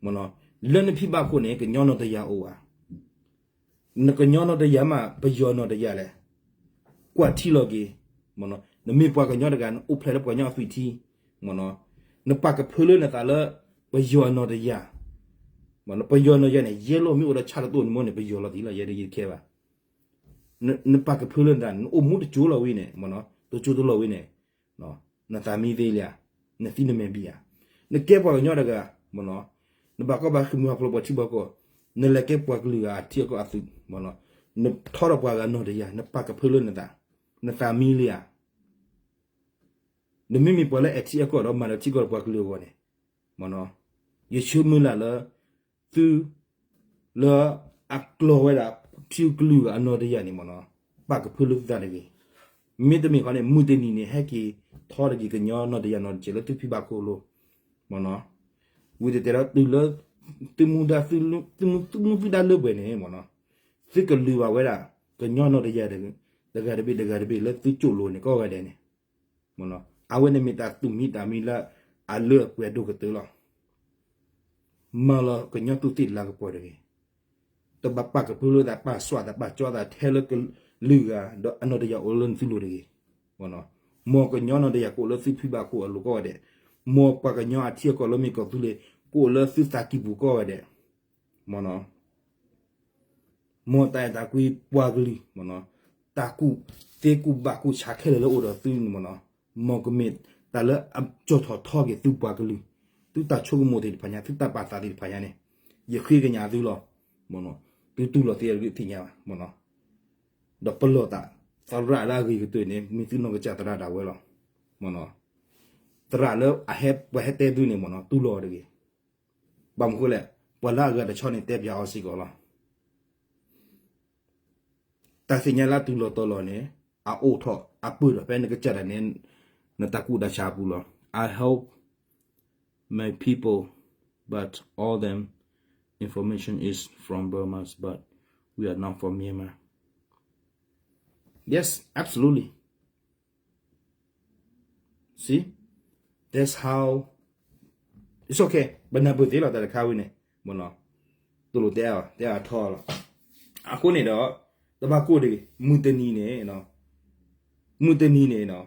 မနီၤ, လၢနဖံဘၣ်ခိၣ်န့ၣ် ကညီနီၢ်တယၢ်အိၣ်ဧါ, နကညီနီၢ်တယၢ်မး ပယီၤနီၢ်တယၢ်လဲၣ်, ကွၢ်ထံလီၤက့ၤ, မနီၤ, နမ့ၢ်ပှၤကညီတဂၤ နအိၣ်ဖျဲၣ်လၢပှၤကညီအသွံၣ်ထံ, မနီၤ, နပာ်ကဖၢလၢနသးလၢ ပယီၤနီၢ်တယၢ်, မနီၤ, ပယီၤနီၢ်တယၢ်န့ၣ် ယဲလီၤမ့ၢ်အိၣ်ဒီးဆၣ်တတိၢ်န့ၣ်မ့ၢ်န့ၣ် ပယီၤလီၤသံလီၤ ယဲဒၣ်ယတခဲဘၣ်. နပာ်ကဖၢလၢနသး နအိၣ်မူတကၠိလီၤဝံၤန့ၣ်, မနီၤ, တကၠိတလီၤဝံၤန့ၣ်, နသးမံသ့လံဧါ, နသံနမဲာ်ဘံဧါ, နကဲပှၤကညီတဂၤ, မနီၤ, နဘၣ်ကီဘၣ်ခဲမုၢ်ဟးဖျိးပှၤထံပှၤကီၢ်, နလဲၤကဲပှၤကလုာ်ဂၤအထံအကီၢ်အသွံၣ်, မနီၤ, နထီထီၣ်ပှၤဂၤနီၢ်တယၢ် နပာ်ကဖၢလၢနသး, နသးမံလံဧါ. နမ့မ့ၢ်ပှၤလၢအဲၣ်ထံအဲၣ်ကီၢ်ဒီးမၤဒီးထံကီၢ်ဒီးပှၤကလုာ်အဂီၢ်န့ၣ်, မနီၤ, ယဆၢမုၢ်လၢ်လၢ သု လၢအကျီၤဝဲဒၣ် ထံကလုာ်ဂၤအနီၢ်တယၢ်န့ၣ် မနီၤ, ပာ်ကဖၢလၢသုသးတဂ့ၤ. မ့တမ့ၢ်ဃီန့ၣ် မုၢ်တနံၤန့ၣ် ဟဲက့ၤထီတဂ့ၤ ကညီနီၢ်တယၢ်နီၢ်တစဲးလၢသုဖံဘၣ်ခိၣ်လိၤ, မနီၤ, ဝံၤတတဲဒီးတုၤလၢ သုမူဒါ သုမူသုမူသုဒါလၢပှဲၤန့ၣ် မနီၤ, သုကလုာ်ဘၣ်ဝဲဒၣ် ကညီနီၢ်တယၢ် တဂၤတဘ့ၣ်တဂၤတဘ့ၣ်လၢသုကၠိၣ်လိၤန့ၣ် ကိးဂၤဒဲးန့ၣ် အဝဲန့ၣ်မ့ၢ်တၢ်သူၣ်မံသးမံလၢအလၢအပှဲၤအဒိၣ်ကတၢၢ်လီၤ. မၤလီၤကညီသူၣ်သ့ၣ်လၤကပီၤတဂ့ၤ. တဘၣ်ပာ်ကဖၢလၢသး ပာ်စွးသး ပာ်ကၠီသးထဲလၢကလုာ်ဂၤ ဒီးအနီၢ်တယၢ်အိၣ်လၢနသုလိၤတဂ့ၤ. မ်ကညီနီၢ်တယၢ်ကအိၣ်လၢသုဖံဘၣ်ခိၣ်အလိၤကိးဂၤဒဲး, မ်ပှၤကညီအထံအကီၢ်လၢမ့ၢ်ကီၢ်သူလ့ၤ ကအိၣ်လၢသုသးကံၢ်ပူၤကိးဂၤဒဲး. မနီၤ, မ်တၢ်အဲၣ်တၢ်ကွံပှၤကလုာ်, မနီၤ, တၢ်ကူၣ်သ့ကူၣ်ဘၣ်ကူၣ်ဆးခဲလၢာ်လၢအိၣ်ဒီးသုန့ၣ် မနီၤ, မ်ကမ့ၢ်တၢ်လၢအကၠီၣ်ထီၣ်ထီက့ၤသုပှၤကလုာ်, သုတၢ်ဆိကမိၣ်သ့ၣ်တဖၣ်ညါ သုတၢ်ပာ်သးသ့ၣ်တဖၣ်ညါန့ၣ်, ယဃ့ကညးသုလီၤ. မနီၤ, သုတူၢ်လိာ်သ့အဂ့ၢ်သ့ၣ်ညါဘၣ်, မနီၤ, ဒီးပလီၢ်သး, သရၣ်လၢအဂ့ၤကတၢၢ်န့ၣ် မ့ၢ်သုနီၢ်ကစၢ်သရၣ်ဒၣ်ဝဲလီၤ. မနီၤ, သရၣ်လၢအဟဲ ပှၤဟဲတဲသုန့ၣ် မနီၤ, တူၢ်လိာ်အီၤတဂ့ၤ. ဘၣ်မနုၤဃိလဲၣ်, ပှၤလၢအဂၤတဆီန့ၣ် တဲပၠးအီၤစ့ၢ်ကီးလီၤ. တၢ်သ့ၣ်ညါလၢအတုၤလီၤတီၤလီၤန့ၣ် အအိၣ်ထီၣ်အပၢၢ်ထီၣ်ဖဲနကစၢ်ဒၣ်နဲ နတၢ်ကူၣ်တၢ်ဆးအပူၤလီၤ. I hope my people but all them information is from Burma, but we are not from Myanmar. Yes, absolutely. See, that's how it's okay. ပနၢ်ပၢၢ်သ့လီၤ တၢ်တခါဝံၤန့ၣ် မ့ၢ်နီၤ, တလိၣ်တဲအီၤ တဲအီၤထီလီၤ. အဃိန့ၣ်ဒီး တဘၣ်ကိၢ်တဂ့ၤ, မုၢ်တနံၤန့ၣ် မုၢ်တနံၤန့ၣ်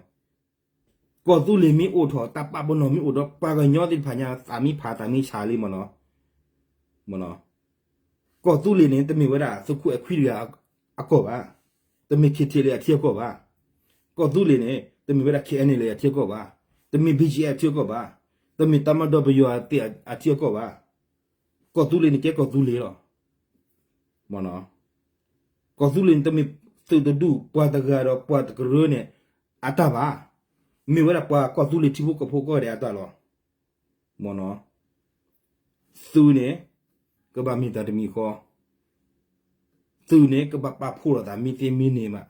ကီၢ်သူလ့ၤမ့ၢ်အိၣ်ထီၣ် တၢ်ပာ်ပနီၣ်မ့ၢ်အိၣ်ဒီး ပှၤကညီသ့ၣ်တဖၣ်ညါ သးမ့ၢ်ဖးသးမ့ၢ်ဆးလံ မ့ၢ်နီၤ, မ့ၢ်နီၤ, ကီၢ်သူလ့ၤန့ၣ် တမ့ၢ်ဝဲဒၣ်သုးခိၣ်အဲခွံတဂၤအကီၢ်ဘၣ်, တမ့ၢ် K T L A အထံအကီၢ်ဘၣ်. ကီၢ်သူလ့ၤန့ၣ် တမ့ၢ်ဝဲဒၣ် K N L A အထံအကီၢ်ဘၣ်, တမ့ၢ် B G F အထံအကီၢ်ဘၣ်, တမ့ၢ်တၢ်မၤဒီးပယီၤအထံအကီၢ်ဘၣ်. ကီၢ်သူလ့ၤန့ၣ်ကဲကီၢ်သူလ့ၤလီၤ. မ့ၢ်နီၤ, ကီၢ်သူလ့ၤန့ၣ် တမ့ၢ်သုးတဒူၣ် ပှၤတဂၤဒီးပှၤတကရၢန့ၣ် အတၢ်ဘၣ်, မ့ၢ်ဝဲဒၣ်ပှၤကီၢ်သူလ့ၤထံဖိကီၢ်ဖိကိးဂၤဒဲးအတၢ်လီၤ. မ့ၢ်နီၤ, သုးန့ၣ် ကဘၣ်မ့ၢ်တၢ်တမံၤဃီ, သုးန့ၣ် ကဘၣ်ပာ်ဖှိၣ်လိာ်သးမ့ၢ်သ့မ့ၢ်န့ၢ်ဘၣ်.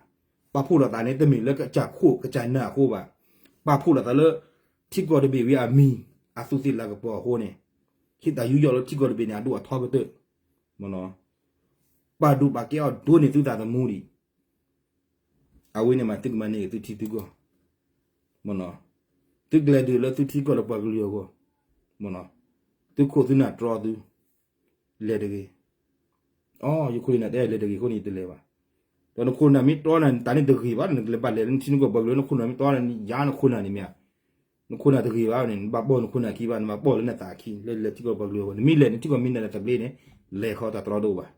ပာ်ဖှိၣ်လိာ်သးန့ၣ် တမ့ၢ်လၢကစၢ်ခိၣ်ကစၢ်နၢ်အဃိဘၣ်. ပာ်ဖှိၣ်လိာ်သးလၢ ထံကီၢ်တဘ့ၣ်ဝံၤအမံၤ အသူးသ့ၣ်လၤကပီၤအဃိန့ၣ်, ဟ့ၣ်တၢ်ယူးယီၣ်လၢထံကီၢ်တဘ့ၣ်န့ၣ် အဒိၣ်အထီကတၢၢ်. မ့ၢ်နီၤ, ပာ်ဒိၣ်ပာ်ကဲအီၤဒိၣ်န့ၢ်သုသးသမူဒံး. အဝဲန့ၣ်မး သုကမၤန့ၢ်သုထံသုကီၢ်, မ့ၢ်နီၤ, သုကလဲၤဒုးလၢသုထံကီၢ်ဒီးပှၤကလုာ်အဂီၢ်, မ့ၢ်နီၤ, သုခိၣ်သုနၢ်တြီသု, လဲၤတဂ့ၤ. အိ ယခိၣ်ယနၢ်တဲလဲၤတဂ့ၤအဃိန့ၣ် ယတလဲၤဘၣ်. ဒီးနခိၣ်နၢ်မ့ၢ်တြီနၤ တၢ်န့ၣ်တဂ့ၤဘၣ်, နကလဲၤဘၣ်လဲၤလၢနထံနကီၢ်ပှၤကလုာ် နခိၣ်နၢ်မ့ၢ်တြီနၤ နယါနခိၣ်နၢ်န့ၣ်မ့ၢ်ဧါ. နခိၣ်နၢ်တဂ့ၤဘၣ်န့ၣ် နဘၣ်ဘီၣ်နခိၣ်နၢ်ခံဘၣ်, နဘၣ်ဘီၣ်လၢနသးခံ လၢလဲၤထံကီၢ်ပှၤကလုာ်အဂီၢ်, နမ့ၢ်လဲၤနထံကီၢ်မ့ၢ်နၢ်လၢသဘျ့န့၁ၣ်, လဲၤဃီတၢ်တြီတအိၣ်ဘၣ်.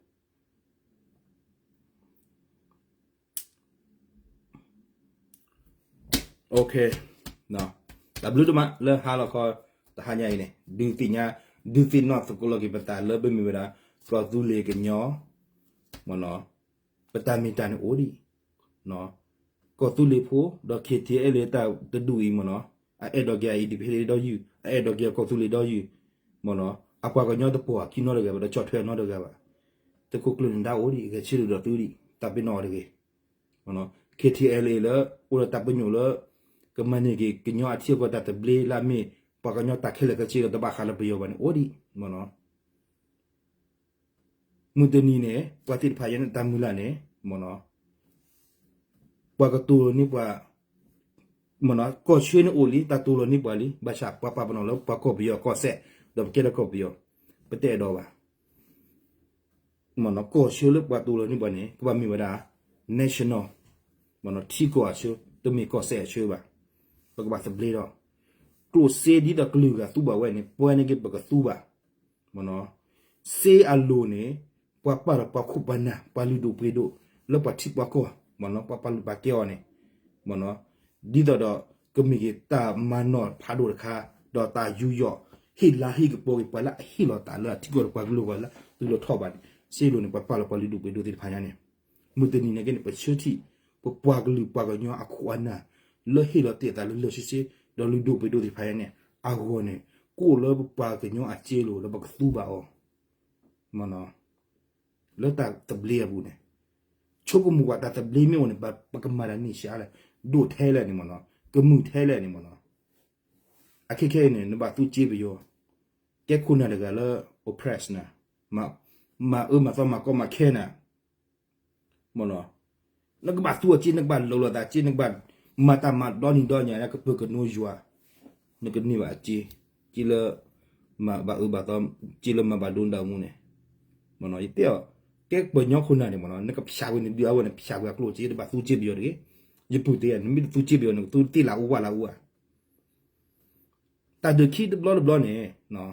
Okay, တၢ်ဘျုးဒိၣ်မးလၢဟါလီၤခီ တဟါညါအံၤန့ၣ် ဒုးသ့ၣ်ညါ, ဒုးသ့ၣ်နီၣ်သကိးလီၤက့ၤပသးလၢပမ့ၢ်ဝဲဒၣ် ကီၢ်သူလ့ၤကညီ, မ့ၢ်နီၤ, ပတၢ်မ့ၢ်တၢ်န့ၣ်အိၣ်ဒံး, ကီၢ်သူလ့ၤဖိ ဒီး K T L A တၢ်တဒူၣ်အံၤ မ့ၢ်နီၤ, အအဲၣ်ဒိးက့ၤအ independent ဒီးယုၢ်, အအဲၣ်ဒိးက့ၤအကီၢ်သူလ့ၤဒီးယုၢ်, မ့ၢ်နီၤ, အပှၤကညီတပိာ်အခံနီတဂၤဘၣ် ဒီးဆီၣ်ထွဲအနီတဂၤဘၣ်. သုးခိၣ်ကျၢၢ်န့ၣ်ဒၣ်အိၣ်ဒံး ဂဲၤဆၢထၢၣ်ဒီးသုဒံး တၢ်ပ့ၤနီၣ်အီၤတဂ့ၤ. K T L A လၢ အိၣ်ဒီးတၢ်ပညိၣ်လၢ ကမၤန့ၢ်က့ၤကညီအထံအကီၢ်တၢ်သဘျ့လၢအမ့ၢ် ပှၤကညီတၢ်ခဲလၢာ်ခဲဆ့ဒီးတဘၣ်ဃးလၢပယီၤဘၣ်န့ၣ် အိၣ်ဒံး, မ့ၢ်နီၤ. မုၢ်တနံၤန့ၣ် ပှၤသ့ၣ်တဖၣ်ယဲန့ၣ်တၢ်မုၢ်လၢ်န့ၣ် မ့ၢ်နီၤ, ပှၤကတိၤလီၤန့ၢ်ပှၤ, မ့ၢ်နီၤ, ကီၢ်ဆၢန့ၣ်အိၣ်လံ တၢ်တိၤလီၤန့ၢ်ပှၤလံ, ဘၣ်ဆၣ်ပှၤပာ်ပနီၣ်လၢပှၤကီၢ်ပယီၤကီၢ်စဲၣ် ဒီးပကဲထီၣ်ကီၢ်ပယီၤ, ပတအဲၣ်ဒိးဘၣ်. မ့ၢ်နီၤ, ကီၢ်ဆၢလၢပှၤတိၤလီၤန့ၢ်ပှၤန့ၣ် ကဘၣ်မ့ၢ်ဝဲဒၣ် national, မ့ၢ်နီၤ, ထံကီၢ်အဆၢ, တမ့ၢ်ကီၢ်စဲၣ်အဆၢဘၣ်. ပကဘၣ်သဘျ့ဒီး ကျိၣ်စ့ဒ်သိးကလုာ်ဂၤသူဘၣ်ဝဲန့ၣ် ပှၤန့ၣ်က့ၤပကသူဘၣ်. မ့ၢ်နီၤ, စ့အလိၤန့ၣ် ပှၤပာ်လီၤပှၤခိၣ်ပှၤနၢ် ပှၤလုၢ်ဒိၣ်ပှ့ၤဒိၣ် လၢပှၤထံပှၤကီၢ်, မ့ၢ်နီၤ, ပှၤပာ်လုၢ်ပာ်ကဲအီၤန့ၣ်, မ့ၢ်နီၤ, ဒ်သိးဒီး ကမ့ၢ်က့ၤတၢ်မၤနီၣ်ဖးဒိၣ်တခါ, ဒီးတၢ်ယူးယီၣ် ဟ့ၣ်လၤဟ့ၣ်ကပီၤက့ၤပှၤလၢအဟ့ၣ်လီၤသးလၢအထံကီၢ်ဒီးပှၤကလုာ်အဂီၢ်လၢသုးလီၤထီၣ်ဘၣ်န့ၣ်, စ့အလိၤန့ၣ် ပှၤပာ်လီၤပှၤလုၢ်ဒိၣ်ပှ့ၤဒိၣ်သ့ၣ်တဖၣ်ညါန့ၣ်, မုၢ်တနံၤန့ၣ်က့န့ၣ် ပဆၢထံၣ် ပပှၤကလုာ်ပှၤကညီအခိၣ်အနၢ် လၢဟ့ၣ်လီၤတ့ၢ်အသးလၢလၢာ်ဆ့ဆ့ ဒီးလုၢ်ဒိၣ်ပှ့ၤဒိၣ်သ့ၣ်တဖၣ်ညါန့ၣ် အဂီၢ်န့ၣ် ကအိၣ်လၢပပှၤကညီအစ့အလိၤလၢပကသူဘၣ်အီၤ, မ့ၢ်နီၤ, လၢတၢ်သဘျ့အပူၤန့ၣ်, ဆိကမိၣ်ကွၢ်တၢ်သဘျ့မ့ၢ်အိၣ်န့ၣ် ပကမၤတၢ်န့ၢ်ဆံးအါလဲၣ်, ဒိၣ်ထဲလဲၣ်န့ၣ် မ့ၢ်နီၤ, ကမုာ်ထဲလဲၣ်န့ၣ် မ့ၢ်နီၤ, အခဲခဲအံၤန့ၣ် နဘၣ်သူစ့ပယီၤ, ကဲခိၣ်နၢ်တဂၤလၢ oppress နၤ, မၤအၢမၤသီမၤကီမၤခဲနၤ, မ့ၢ်နီၤ, နကဘၣ်သူအီၤစ့ နကဘၣ်လိးလိာ်သးစ့ နကဘၣ်မၤတၢ်မၤဒီနံၤဒီညါ ကပၢၤကနိယွၤ, နကန့ၢ်ဘၣ်အစ့, စ့လၢမၤဘၣ်အၢဘၣ်သီ, စ့လၢမၤဘၣ်ဒိနဒၣ်မူန့ၣ်, မ့ၢ်နီၤ, ယတဲအီၤ, ကဲပှၤကညီခိၣ်နၢ်န့ၣ် မ့ၢ်နီၤ, နကဖျါဝဲန့ၣ် ဒုးအဝဲန့ၣ် ဖျါဝဲအကျိၣ်စ့ တဘၣ်သူစ့ပယီၤတဂ့ၤ, ယပုၢ်သ့ၣ်ဧၢ နမ့ၢ်တသူစ့ပယီၤ နကသူတ့ၢ်လၢအူဘၣ်လၢအူဧါ. တၢ်ဒုးခံတဘျီတဘျီန့ၣ်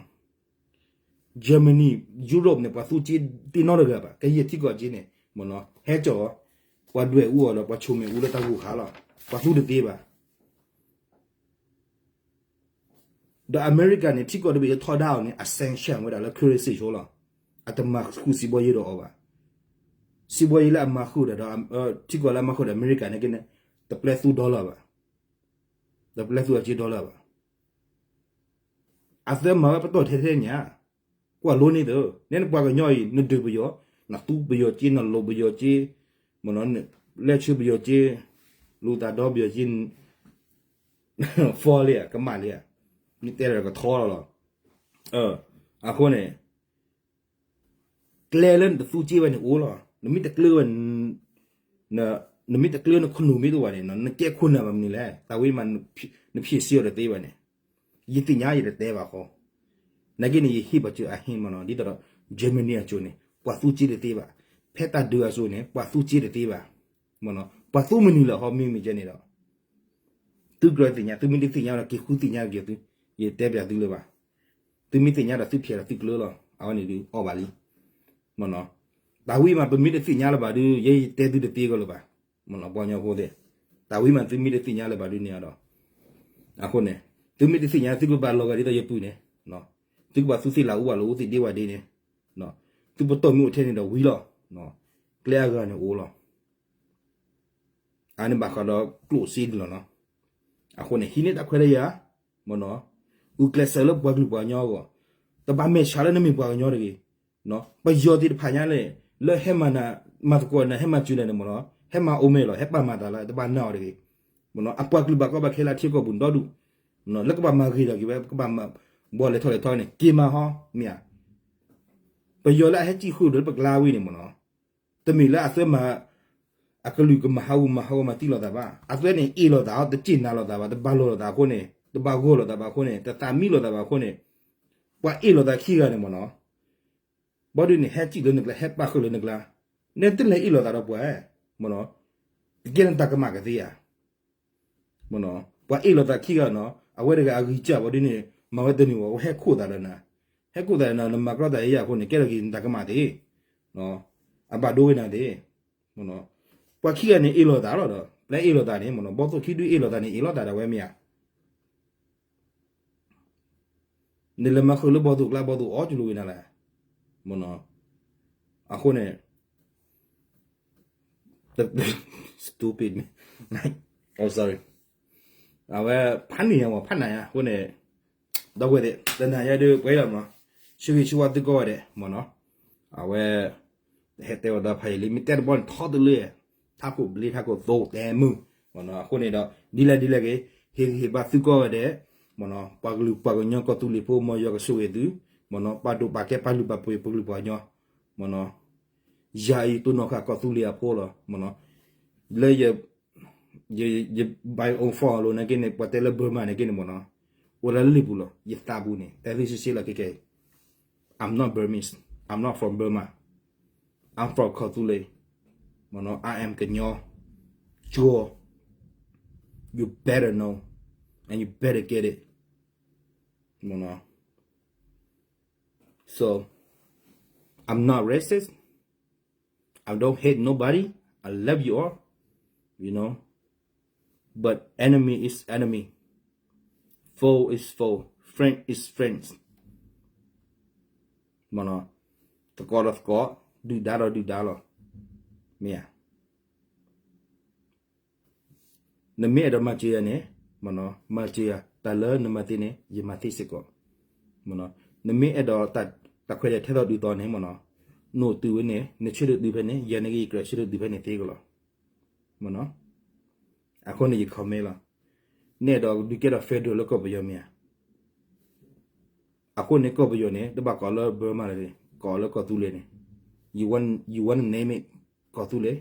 Germany, Europe န့ၣ် ပှၤသူစ့တ့ၢ်နီတဂၤဘၣ်, ကယဲၢ်ထံကီၢ်စ့န့ၣ် မ့ၢ်နီၤ, ဟဲကၠီၣ်, ပှၤဒွဲၣ်အူအီၤဒီး ပှၤဆိၣ်မဲာ်အူလၢတၢ်ဂိၢ်ခါလီၤ, ပှၤသူတသ့ဘၣ်. ဒီးအမဲရကၤန့ၣ် ထံကီၢ်တဘ့ၣ်လၢထီဒါအီၤန့ၣ် အ sanction ဝဲဒၣ်လၢ currency ဆိလီၤ, အတမၤဃုာ်စံးဘီယ့ဒီးအီၤဘၣ်. စံးဘီယ့လၢအမၤဃုာ်ဒီး ထံကီၢ်လၢအမၤဃုာ်ဒီးအမဲရကၤန့ၣ်က့န့ၣ် တပျဲသူ dollar ဘၣ်, တပျဲသူအစ့ dollar ဘၣ်. အသၢမၤဝဲပတီၢ်ထဲထဲညါ, ကွၢ်လိန့ၣ်သၢ, နဲနပှၤကညီအံၤ နဒုးပယီၤ, နသူပယီၤစ့ နလိးပယီၤစ့, မ့ၢ်နီၤ, လဲၤဆှၢပယီၤစ့, လူၤသးဒီပယီၤစ့, ဖီလံဧါ ကမၣ်လံဧါ, မ့ၢ်တဲဒီးကထီလီၤလီၤ. အဃိန့ၣ် ကျဲလၢနတသူစ့ဘၣ်န့ၣ်အိၣ်လီၤ. နမ့ၢ်တကျၢၤဝဲ နမ့ၢ်တကျၢၤ နခနူာ်မ့ၢ်တအိၣ်ဘၣ်န့ၣ် နကဲခိၣ်နၢ်ဘၣ်မနုၤလဲၣ်. တၢ်ဝံၤမး နဖံးစ့အီၤတသ့ဘၣ်န့ၣ် ယသ့ၣ်ညါယတတဲဘၣ်ဃီ. နာ်က့န့ၣ် ယဟ့ၣ်ပှၤစၢၤအဟ့ၣ်မ့ၢ်နီၤ ဒ်သိးဒီး Germany အစိၤန့ၣ် ပှၤသူစ့တသ့ဘၣ်. ဖဲတၢ်ဒုးအစိၤန့ၣ် ပှၤသူစ့တသ့ဘၣ်. မ့ၢ်နီၤ ပှၤသူမနုၤလၢဟီမ့ၢ်မ့ၢ်ကဲန့ၣ်ဒီး သုကြၢးသ့ၣ်ညါ သုမ့ၢ်တသ့ၣ်ညါဒီး က့ၤဃုသ့ၣ်ညါက့ၤသု, ယတဲပျးသုလၢၤဘၣ်. သုမ့ၢ်သ့ၣ်ညါဒီးသုဖျဲးဒီးသုကျၢၤလီၤ. အဝဲန့ၣ်ဒုးအီၣ်ဘၣ်လံ. မ့ၢ်နီၤ တၢ်ဝံၤမး ပမ့ၢ်တသ့ၣ်ညါလၢၤဘၣ်ဒုး ယဲယတဲသုတသ့ကီးလၢၤဘၣ်. မ့ၢ်နီၤ ပှၤကညီဖိသ့ၣ်, တၢ်ဝံၤမး သုမ့ၢ်တသ့ၣ်ညါလၢၤဘၣ်ဒုးန့ၣ်ဒီး အဃိန့ၣ် သုမ့ၢ်တသ့ၣ်ညါ သုကဘၣ်လီၤဂာ်ဒ်သိးယပုၢ်န့ၣ်, သုကဘၣ်သူသ့ၣ်လၢအူဘၣ်လီၤ အိၣ်သ့ၣ်ဒ့ဝဲဒ့န့ၣ်, သုပတီၢ်မ့ၢ်အိၣ်ထဲန့ၣ်ဒီးဝံၤလီၤ. ကျဲအဂၤန့ၣ်အိၣ်လီၤ. အန့ၣ်ဘၣ်ဃးဒီးကျိၣ်စ့ဒ်လီၤနီၤ. အဃိန့ၣ် ဟံးန့ၢ်တၢ်ခွဲးတၢ်ယာ်, မ့ၢ်နီၤ, ဂုာ်ကျဲးစၢးလၢပှၤကလုာ်ပှၤကညီအဂီၢ်, တဘၣ်မဲာ်ဆှးလၢနမ့ၢ်ပှၤကညီတဂ့ၤ. ပယီၤသ့ၣ်တဖၣ်ညါန့ၣ် လၢဟဲမၤနၤ မၤသကိးနၤ ဟဲမၤစၢၤနၤန့ၣ် မ့ၢ်နီၤ, ဟဲမၤအိၣ်မဲာ်လီၤ ဟဲပာ်မၤသးလၢ တဘၣ်နာ်အီၤတဂ့ၤ. မ့ၢ်နီၤ အပှၤကလုာ်ဘၣ်ကီဘၣ်ခဲလၢအထံကီၢ်ပူၤဒီဒူၣ်, လၢကဘၣ်မၤဂ့ၤထီၣ်က့ၤဝဲ ကဘၣ်မၤဘှီလဲၤထီၣ်လဲၤထီန့ၣ် က့ၤမၤဟီ, မ့ၢ်ဧါ. ပယီၤလၢအဟဲစံၣ်ဃုာ်ဒီးလၢပကျါဝံၤန့ၣ် မ့ၢ်နီၤ, တမ့ၢ်လၢအသုမၤ အကလုာ်ကမၤဟးဂူာ်မၤဟးဂီၤမၤသံလိာ်သးဘၣ်. အသုန့ၣ်အ့ၣ်လိာ်သး တစ့ၣ်နၤလိာ်သးဘၣ်, တဘၣ်လိာ်လိာ်သးအဃိန့ၣ်, တဘၣ်ဂီၢ်လိာ်သးဘၣ်အဃိန့ၣ်, တသးမံလိာ်သးဘၣ်အဃိန့ၣ်, ပှၤအ့ၣ်လိာ်သးခံဂၤန့ၣ် မ့ၢ်နီၤ, ဘီဒုန့ၣ် ဟဲစံၣ်လၢနကျါ ဟဲပာ်ဃုာ်လၢနကျါ, နတလဲၤအ့ၣ်လိာ်သးဒီးပှၤ, မ့ၢ်နီၤ, ကကဲနတၢ်ကမၣ်ကသ့ဧါ. မ့ၢ်နီၤ, ပှၤအ့ၣ်လိာ်သးခံဂၤနီၤ အဝဲတဂၤအဂံၢ်စၢ်ဘီဒုန့ၣ် မၤဝဲတန့ၢ်ဝဲ အဝဲဟဲခိၣ်သးဒီးနၤ, ဟဲခိၣ်သးဒီးနၤ နမၤကြီသးယဲယၤအဃိန့ၣ် ကဲထီၣ်က့ၤနတၢ်ကမၣ်သ့, အဘၣ်ဒိဝဲနၤသ့, ပှၤခံဂၤန့ၣ်အ့ၣ်လိာ်သးလီၤဒီး ပျဲအ့ၣ်လိာ်သးန့ၣ် မ့ၢ်နီၤ, ဘီသိၣ်ခံဒုအ့ၣ်လိာ်သးန့ၣ် အ့ၣ်လိာ်သးဒၣ်ဝဲမ့ၢ်ဧါ. နလဲၤမၤဃုာ်လၢဘီသိၣ်ကျါ ဘီသိၣ်အီၣ်ကလိဝဲနၤလဲၣ်, မ့ၢ်နီၤ, အဃိန့ၣ် stupid, oh sorry, အဝဲဖးန့ၢ်ယၤမ့ၢ် ဖးနးယၤအဃိန့ၣ်, ဒီပုၢ်ဝဲၢ်သ့ၣ် တနၤယၤဒုးပှဲၤလီၤမ့ၢ်နီၤ, ဆၢဂ့ၤဆၢဝါသုကိးဂၤဒဲး မ့ၢ်နီၤ, အဝဲ ဟဲတဲဝဲဒီးဖးယံာ်လံ မ့ၢ်တဲတဘီန့ၣ်ထီတလၢ, ထးခိၣ်ဘျ့ထးခိၣ်သိတဲမုၢ်, မ့ၢ်နီၤ, အဃိန့ၣ်ဒီး ဒ်လဲၣ်ဒ်လဲၣ်ဂ့ၤ, ဟ့ၣ်ဂံၢ်ဟ့ၣ်ဘါသုကိးဂၤဒဲး, မ့ၢ်နီၤ, ပှၤကလုာ်ပှၤကညီကီၢ်သူလ့ၤဖိ မ်ယွၤကဆိၣ်ဂ့ၤသု, မ့ၢ်နီၤ, ပာ်ဒိၣ်ပာ်ကဲပာ်လုၢ်ပာ်ပှ့ၤပှၤကလုာ်ပှၤကညီ, မ့ၢ်နီၤ, ယၤအံၤတိၢ်နီၣ်ဃာ်ကီၢ်သူလ့ၤအဖိလီၤ, မ့ၢ်နီၤ, လၢယ ယ ယ by own fault အလိၤနာ်က့န့ၣ် ပှၤတဲလၢ Burma နာ်က့န့ၣ်မ့ၢ်နီၤ, အိၣ်လၢလံာ်ပူၤလီၤ, ယသးပူၤန့ၣ် တဲသ့စ့ၢ်စ့ၢ်လီၤခဲကဲအံၤ, I'm not Burmese, I'm not from Burma, I'm from ကီၢ်သူလ့ၤ, မ့ၢ်နီၤ, I am ကညီ, ကၠီ, you better know, and you better get it, မ့ၢ်နီၤ, so, I'm not racist, I don't hate nobody. I love you all. You know. But enemy is enemy. Foe is foe. Friend is friends. မ့ၢ်နီၤ. သကိးဒီးသကိး, ဒုၣ်ဒါဒီးဒုၣ်ဒါလီၤ. မ့ၢ်ဧါ. နမ့ၢ်အဲၣ်ဒိးမၤစၢၤယၤန့ၣ်, မၤစၢၤယၤ, တၢ်လၢနမၤသ့န့ၣ် ယမၤသ့စ့ၢ်ကီး. နမ့ၢ်အဲၣ်ဒိးတၢ်ခွဲးတၢ်ယာ်ထဲသိးဒုးသိးန့ၣ်မ့ၢ်နီၤ, နအိၣ်တုၤဝဲန့ၣ် နဆၢထၢၣ်တုၤဖဲန့ၣ် ယၤန့ၣ်ဂ့ၤ ယကြၢးဆၢထၢၣ်တုၤဖဲန့ၣ်သ့ကလီၤ. မ့ၢ်နီၤ. အဃိန့ၣ်ယ comment လီၤ. နအဲၣ်ဒိးဒုးကဲထီၣ် federal လၢကီၢ်ပယီၤမ့ၢ်ဧါ. အဃိန့ၣ် ကီၢ်ပယီၤန့ၣ် တဘၣ်ကိးလၢ Burma လၢၤ, ကိးလၢကီၢ်သူလ့ၤန့ၣ်. You want, you want to name it ကီၢ်သူလ့ၤ.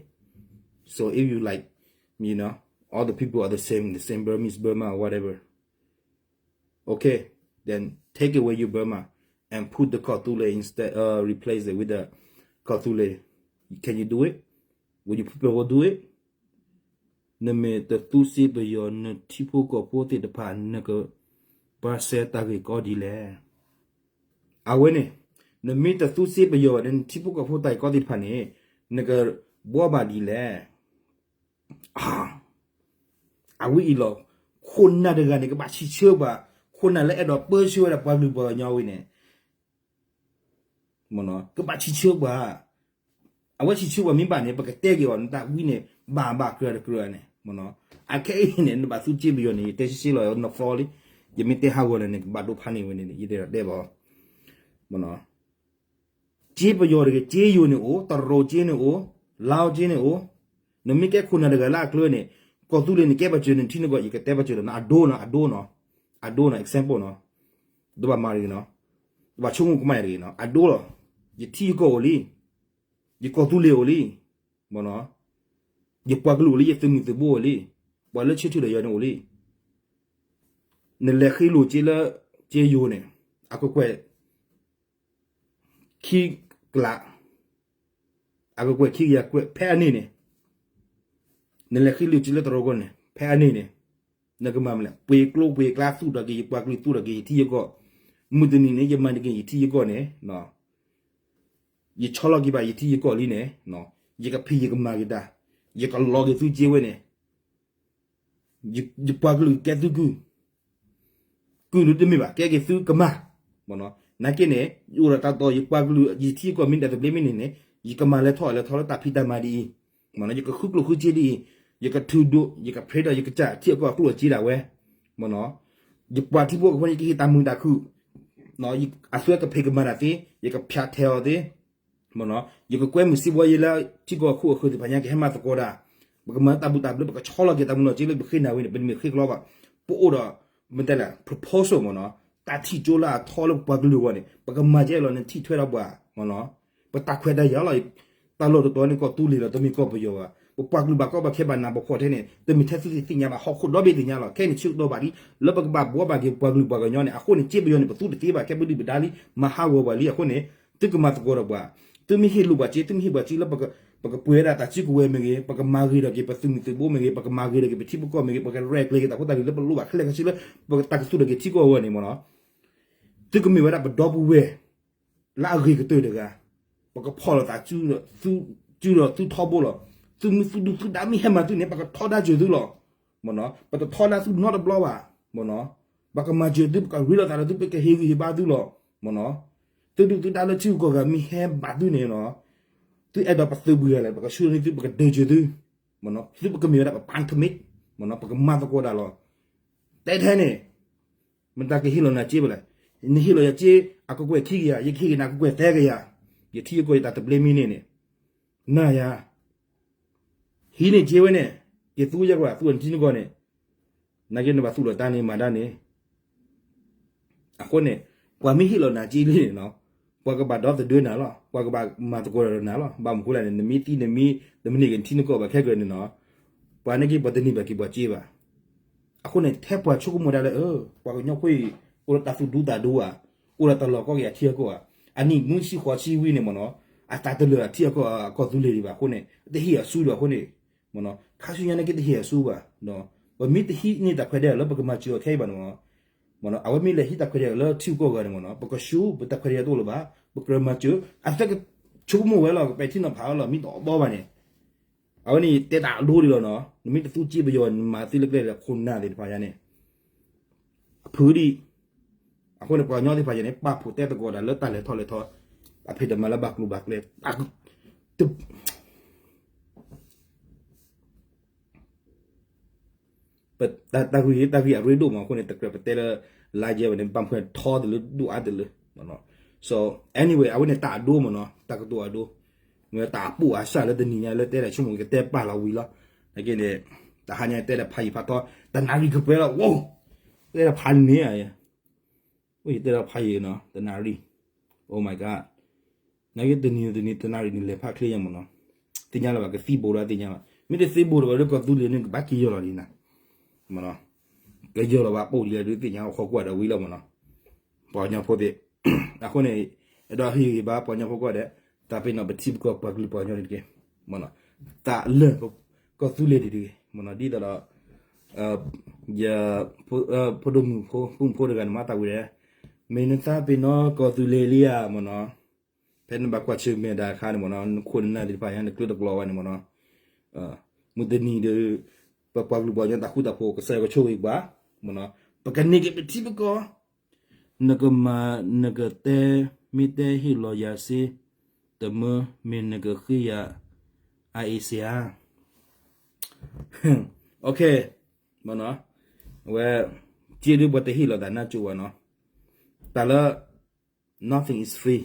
So if you like, you know, all the people are the same, the same Burmese, Burma or whatever. Okay, then take away your Burma and put the ကီၢ်သူလ့ၤ instead, uh, replace it with the ကီၢ်သူလ့ၤ. Can you do it? Will you people do it? နမ့ၢ်တသူစ့ပယီၤ နထံဖိကီၢ်ဖိသ့ၣ်တဖၣ် နကဘှီစဲတၢ်ဂ့ၢ်ကီဒ်လဲၣ်. အဝဲန့ၣ်, နမ့ၢ်တသူစ့ပယီၤဘၣ်န့ၣ် နထံဖိကီၢ်ဖိတၢ်ဂ့ၢ်ကီသ့ၣ်တဖၣ်န့ၣ် နကဘှီဘၣ်ဒ်လဲၣ်. အဝဲအံၤလီၤ. ခိၣ်နၢ်တဂၤန့ၣ် ကဘၣ်စံးဆၢပှၤ, ခိၣ်နၢ်လၢအဲၣ်ဒိးပၢဆှၢဝဲဒၣ်ပှၤကလုာ်ပှၤကညီဝဲန့ၣ် ကဘၣ်စံးဆၢပှၤ. အဝဲစံးဆၢပှၤမ့ၢ်ဘၣ်န့ၣ် ပကတဲက့ၤအီၤ နတၢ်ဝံန့ၣ် ဘၣ်ဘၣ်ကြၢးတကြၢးန့ၣ်, အခဲအံၤန့ၣ် နဘၣ်သူစ့ပယီၤန့ၣ် ယတဲစ့ၢ်လီၤ န fault လံ. ယမ့ၢ်တဲဟးဂီၤနၤန့ၣ် ကဘၣ်ဒိဖးန့ၢ်ဝဲန့ၣ် ယတဲဒ်တဲဘၣ်. စ့ပယီၤတဂ့ၤ, စ့ယိၤန့ၣ်အိၣ်, တရူးစ့န့ၣ်အိၣ်, လါစ့န့ၣ်အိၣ်, နမ့ၢ်ကဲခိၣ်နၢ်တဂၤလၢအကျဲန့ၣ်, ကီၢ်သူလ့ၤန့ၣ် ကဲပှၤစၢၤနထံနကီၢ် ယကတဲပှၤစၢၤလီၤ, အဒိနီၤ, အဒိနီၤ, အဒိနီၤ, example နီၤ, တဘၣ်မၤတဂ့ၤနီၤ, ပှၤဆိကမိၣ်ကမၣ်ယၤတဂ့ၤနီၤ, အဒိလီၤ, ယထံယကီၢ်အိၣ်လံ, ယကီၢ်သူလ့ၤအိၣ်လံ, မ့ၢ်နီၤ, ယပှၤကလုာ်အိၣ်လံ, ယသုးမုၢ်သုးဘိအိၣ်လံ, ပှၤလၢဆၢထၢၣ်ဒီးယၤန့ၣ်အိၣ်လံ. နလဲၤဃ့လိာ်က့လၢ က့ယိၤန့ၣ် အကကွဲၢ် ခံကလး, အကကွဲၢ်ခံကယၤကွဲၢ် ဖဲအန့ၣ်န့ၣ်, နလဲၤဃ့လိာ်က့လၢတရူးကီၢ်န့ၣ် ဖဲအန့ၣ်န့ၣ်, နကမၤမနုၤလဲၣ်, ပှ့ၤကျိပှ့ၤကျါသူၣ်ထီၣ်က့ၤယပှၤကလုာ် သူၣ်ထီၣ်က့ၤယထံယကီၢ်, မုၢ်တနံၤန့ၣ် ယမၤန့ၢ်က့ၤယထံယကီၢ်န့ၣ်, ယဆီလီၤက့ၤဘၣ်ယထံယကီၢ်လံန့ၣ်, ယကဖံးယကမၤက့ၤတၢ်, ယကလီၤက့ၤသုက့ဝဲန့ၣ် ယပှၤကလုာ်ကဲသုကုၢ်, ကုၢ်ဒုတမ့ၢ်ဘၣ်, ကဲက့ၤသုကမၢ်, မ့ၢ်နီၤ, နာ်က့န့ၣ် ယအိၣ်ဒီးတၢ်တီ ယပှၤကလုာ် ယထံယကီၢ်မ့ၢ်တၢ်သဘျ့မ့ၢ်န့ၣ်န့ၣ် ယကမၤလဲၤထီၣ်လဲၤထီလၢတၢ်ဖံးတၢ်မၤဒ်အံၤ, မ့ၢ်နီၤ, ယကဃုကျိၣ်ဃုစ့ဒ်အံၤ, ယကထုးဒိၣ် ယကဖျ့ထီၣ် ယကစၢ်ထံအကီၢ်အကျိၣ်အစ့ဒၣ်ဝဲ, မ့ၢ်နီၤ, ယပှၤထံဖိကီၢ်ဖိန့ၣ် ယကဟ့ၣ်တၢ်မုာ်တၢ်ခုၣ်, အသွဲကဖံးကမၤတၢ်သ့, ယကဖၠးထဲးအီၤသ့ မ့ၢ်နီၤ, ယကကွဲမုာ်စံးဘှီယဲလၢ ထံကီၢ်ခိၣ်အဃၢၤသ့ၣ်တဖၣ်ညါ ကဟဲမၤသကိးတၢ်, ပကမၤတၢ်ဘူၣ်တၢ်ဘျၢ ပကဆီလီၤက့ၤတၢ်မုၢ်လီၤစ့လၢပဃ့နၤဝံၤန့ၣ် ပတမ့ၢ်ဃ့ကလီဘၣ်, ပအိၣ်ဒီး မ့ၢ်တဲလဲၣ် proposal မ့ၢ်နီၤ, တၢ်ထံၣ်ကၠိလၢအထီလၢပပှၤကလုာ်အဂီၢ်န့ၣ် ပကမၤကဲလီၤန့ၣ် ထံၣ်ထွဲဒီးပှၤ, မ့ၢ်နီၤ, ပတၢ်ခွဲးတၢ်ယာ်လီၤ, တၢ်လီၢ်တတီၤန့ၣ် ကီၢ်သူလ့ၤလီၤ တမ့ၢ်ကီၢ်ပယီၤဘၣ်, ပပှၤကလုာ်ဘၣ်ကီဘၣ်ခဲဘၣ်နးဘၣ်ဖှီၣ်ထဲန့ၣ် တမ့ၢ်ထဲသုသ့ၣ်ညါဘၣ် ဟီၣ်ခိၣ်ဒီဘ့ၣ်သ့ၣ်ညါလီၤ, ခဲအံၤန့ၣ် ဆၢကတီၢ်ဘၣ်လံ လၢပကဘၣ်ဘှီဘၣ်က့ၤပှၤကလုာ်ပှၤကညီန့ၣ် အဃိန့ၣ် စ့ပယီၤန့ၣ် ပသူတသ့ဘၣ် ခဲပဒုၣ်ပဒါလံ မၤဟးဂီၤပှၤလံ အဃိန့ၣ် သုကမၤသကိးဒီးပှၤ, သုမ့ၢ်ဟ့ၣ်လိာ်ပှၤစ့ သုမ့ၢ်ဟ့ၣ်ပှၤစ့လၢ ပကပှ့ၤဝဲဒၣ်တၢ်စုကဝဲၤမ့ၢ်ဂ့ၤ, ပကမၤဂ့ၤထီၣ်က့ၤပသုးမုၢ်သုးဘိမ့ၢ်ဂ့ၤ, ပကမၤဂ့ၤထီၣ်က့ၤပထံပကီၢ်မ့ၢ်ဂ့ၤ, ပကရဲၣ်ကျဲၤက့ၤတၢ်ဖိတၢ်လံၤလၢပလိၣ်ဘၣ်ခဲလၢာ်ခဲဆ့လၢ ပတၢ်ကသူၣ်ထီၣ်က့ၤထံကီၢ်အဂီၢ်န့ၣ်မ့ၢ်နီၤ, သုကမ့ၢ်ဝဲဒၣ်ပဒီပုၢ်ဝဲၢ် လၢအဂ့ၤကတၢၢ်တဂၤ, ပကဖီၣ်လိာ်သး စုဒီးသုထီဘိလီၤ, သုမ့ၢ်သုဒုၣ်သုဒါမ့ၢ်ဟဲမၤသုန့ၣ် ပကထီဒါစၢၤသုလီၤ, မ့ၢ်နီၤ, ပတထီဒါသုနီတဘျီဘၣ်, မ့ၢ်နီၤ, ပကမၤစၢၤသု ပကရ့လိာ်သးဒီးသု ပကဟ့ၣ်ဂံၢ်ဟ့ၣ်ဘါသုလီၤ, မ့ၢ်နီၤ, သုဒုၣ်သုဒါလၢထံဂုၤကီၢ်ဂၤမ့ၢ်ဟဲဘၣ်သုန့ၣ်နီၤ, သုအဲၣ်ဒိးပသုးဘှံးဂၤလဲၣ် ပကဆှၢန့ၢ်သု ပကဒုးစၢၤသု, မ့ၢ်နီၤ, သုပကမ့ၢ်ဝဲဒၣ်ပပၢ်ထမ့ၢ်, မ့ၢ်နီၤ, ပကမၤသကိးတၢ်လီၤ, တဲထဲန့ၣ် မတၤကဟ့ၣ်လီၤနၤစ့ဘၣ်လဲၣ်, နဟ့ၣ်လီၤယၤစ့ အကကွဲၢ်ခံကယၤ ယကဟ့ၣ်က့ၤနၤကကွဲၢ်သၢကယၤ, ယထံယကီၢ်ယတၢ်သဘျ့မ့ၢ်န့ၣ်န့ၣ်, နၤယၤ, ဟံးန့ၢ်စ့ဝဲန့ၣ်, က့ၤသူယဲၢ်ကီၢ် သူအထံနကီၢ်န့ၣ်, နာ်က့နဘၣ်သူၣ်လီၤတၢ်န့ၣ်မၤတၢ်န့ၣ်, အဃိန့ၣ်, ပှၤမ့ၢ်ဟ့ၣ်လီၤနၤစ့လံန့ၣ်နီၤ, ပှၤကဘၣ်ဒီသဒၢနၤလီၤ, ပှၤကဘၣ်မၤသကိးဒီးနၤလီၤ, ဘၣ်မနုၤဃိလဲၣ်န့ၣ် နမ့ၢ်သံနမ့ၢ် နမ့ၢ်န့ၢ်က့ၤနထံနကီၢ်ဘၣ်ခဲကနံၣ်န့ၣ်နီၤ, ပှၤန့ၣ်က့ၤပှၤတန့ၢ်ဘၣ်က့ၤပှၤစ့ဘၣ်, အဃိန့ၣ် ထဲပှၤဆိကမိၣ်ဒၣ်လၢ ပှၤကညီဖိအံၤ အိၣ်ဒီးတၢ်သူၣ်ဒူသးဒူဧါ, အိၣ်ဒီးတၢ်လီၢ်ကီက့ၤအထံအကီၢ်ဧါ, အနံၣ်နွံဆံဃိးဆံဝံၤန့ၣ်မ့ၢ်နီၤ, အတၢ်တလၢာ်အထံအကီၢ်အကီၢ်သူလ့ၤဒံးဘၣ်အဃိန့ၣ် တဟ့ၣ်အီၤဆူဒီးအဃိန့ၣ်, မ့ၢ်နီၤ, ခါဆူညါန့ၣ်က့ၤတဟ့ၣ်အီၤဆူဘၣ်, ပမ့ၢ်တဟံးန့ၢ်တၢ်ခွဲးတၢ်ယာ်လၢပကမၤစၢၤအီၤခဲအံၤဘၣ်န့ၣ်မ့ၢ်နီၤ, မ့ၢ်နီၤ, အဝဲမ့ၢ်လဲၤဟံးတၢ်ခွဲးတၢ်ယာ်လၢထံဂုၤကီၢ်ဂၤန့ၣ်မ့ၢ်နီၤ, ပကရှုံး ပတၢ်ခွဲးတၢ်ယာ်တအိၣ်လၢၤဘၣ်, ပကြၢးမၤစၢၤ, အသးကဆိကမိၣ်ဝဲလီၤ ကပဲာ်ထံနီၤဖးအီၤလီၤ မ့ၢ်တအီၣ်ဘီဘၣ်န့ၣ် အဝဲန့ၣ်ယတဲတၢ်အဒိဒံးလီၤနီၤ, နမ့ၢ်တသူစ့ပယီၤ နမၤသ့လၢကျဲလၢ ခိၣ်နၢ်သ့ၣ်တဖၣ်ယါန့ၣ်, အဖုဒံး, အဃိန့ၣ် ပှၤကညီသ့ၣ်တဖၣ်ယါန့ၣ် ပာ်ဖှိၣ်တဲသကိးတၢ်လၢတၢ်လဲၤထီၣ်လဲၤထီ, အဖံးတမၤလၢဘၣ်ကျိၤဘၣ်ကျဲ, တၢ်ဂ့ၢ် တၢ်ဂ့ၢ်အရ့ဒိၣ်မးအဃိန့ၣ် တကြၢးပတဲလၢ live ဝဲန့ၣ် ဘၣ်မနုၤထီတလၢ ဒိၣ်အါတလၢ, so anyway အဝဲန့ၣ်တၢ်အဒိမ့ၢ်နီၤ တၢ်ကတိၤအဒိ, မ့ၢ်တၢ်အပိာ်အဆၢလၢတနံၤညါလၢတဲဒၣ်ဆိကမိၣ်ကတဲပာ်လီၤဝံၤလီၤ, နာ်က့န့ၣ်, တဟါညါတဲဒၣ်ဖးယံာ်ဖးထီ, တနၣ်ရံၣ်ကပှဲၤလီၤ ဝိ, တဲဒၣ်ဖးန့ၣ်ဧါ အိၣ်ယတဲဒၣ်ဖးယံာ်နီၤ တနၣ်ရံၣ်, oh my god, နာ်က့တနံၤတနံၤတနၣ်ရံၣ်န့ၣ်လဲၤဖးချ့ညါမ့ၢ်နီၤ, သ့ၣ်ညါလၢၤဘၣ်ကသံဘိလီၤသ့ၣ်ညါဘၣ်, မ့ၢ်တသံဘိလၢၤဘၣ်ဒီးကီၢ်သူလ့ၤန့ၣ်ကဘၣ်က့ၤယီၢ်လီၤဒံးနၤ, မ့ၢ်နီၤ, ကယီၢ်လီၤဘၣ်ပိာ်လံဒုးသ့ၣ်ညါအီၤဃီကွၢ်ဒီးဝံၤလီၤမ့ၢ်နီၤ, ပှၤကညီဖိသ့ၣ်, အဃိန့ၣ်, အဲၣ်ဒိးဟ့ၣ်ဂံၢ်ဘါပှၤကညီဖိကွၢ်ဒီး, တၢ်ပ့ၤနီၣ်ပထံပကီၢ်ပှၤကလုာ်ပှၤကညီန့ၣ်တက့ၢ်, မ့ၢ်နီၤ, တၢ်လၢာ်, ကီၢ်သူလ့ၤဒံးတဂ့ၤ, မ့ၢ်နီၤ, ဒ်သိးဒီး ယ, ဖိဒိၣ်မုၣ်ဖိ ပုၢ်ဖိတဂၤန့ၣ်မၤတၢ်ဝံၤဒီး, မ့ၢ်နသးပ့ၤနီၣ်ကီၢ်သူလ့ၤလံဧါ မ့ၢ်နီၤ, ဖဲနဘၣ်ကွၢ်ဆၢၣ်မဲာ်တၢ်အခါန့ၣ်မ့ၢ်နီၤ နခိၣ်နနၢ်သ့ၣ်တဖၣ်ညါ နကျၢၤတကျိၤဝဲန့ၣ်မ့ၢ်နီၤ, မုၢ်တနံၤဒီး ပပှၤကလုာ်ပှၤကညီတၢ်ဃူတၢ်ဖိး ကစၢ်ယွၤကဆိၣ်ဂ့ၤပှၤ, မ့ၢ်နီၤ, ပကန့ၢ်က့ၤပထံပကီၢ်, နကမၤ နကတဲ မ့ၢ်တဲဟ့ၣ်လီၤယၤစ့, တမၢမ့ၢ်နကဃ့ယၤ, အအ့စ့ဧါ OK, မ့ၢ်နီၤ, အဝဲ, စ့ဒုးပှၤတဟ့ၣ်လီၤသးနၢ်ကၠိဝဲနီၤ, တၢ်လၢ nothing is free,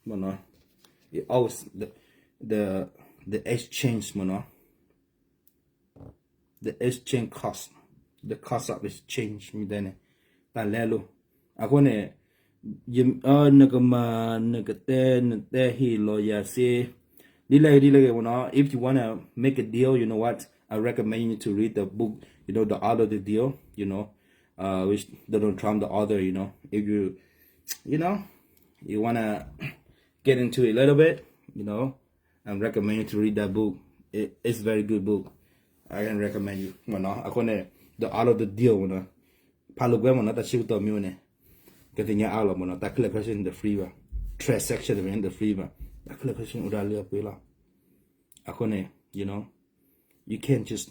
မ့ၢ်နီၤ, it always the, the, the exchange မ့ၢ်နီၤ, the exchange cost, the cost of exchange မ့ၢ်တဲန့ၣ်, တၢ်လဲလိၤ, အဃိန့ၣ်, ယ, နကမၤ, နကတဲ, နတဲဟ့ၣ်လီၤယၤစ့, ဒ်လဲၣ်ဂ့ၤ ဒ်လဲၣ်ဂ့ၤမ့ၢ်နီၤ, if you wanna make a deal, you know what, I recommend you to read the book, you know, The Art of the Deal, you know, uh, which Donald Trump, the author, you know, if you, you know, you wanna get into it a little bit, you know, I recommend you to read that book. It, it's very good book. I can recommend you. မ့ၢ်နီၤ, အဃိန့ၣ် The Art of the Deal မ့ၢ်နီၤ, ဖးလိာ်ကွဲမ့ၢ်နီၤ, တၢ်ဆၢကတီၢ်မ့ၢ်ဝဲန့ၣ် ကသ့ၣ်ညါအါလီၤမ့ၢ်နီၤ, တၢ်ခဲလၢာ်ခဲဆ့န့ၣ် the free ဘၣ်, transaction တမ့ၢ် the free ဘၣ်, တၢ်ခဲလၢာ်ခဲဆ့န့ၣ် အိၣ်ဒၣ်လၢအပှ့ၤလီၤ. အဃိန့ၣ် you know, you can't just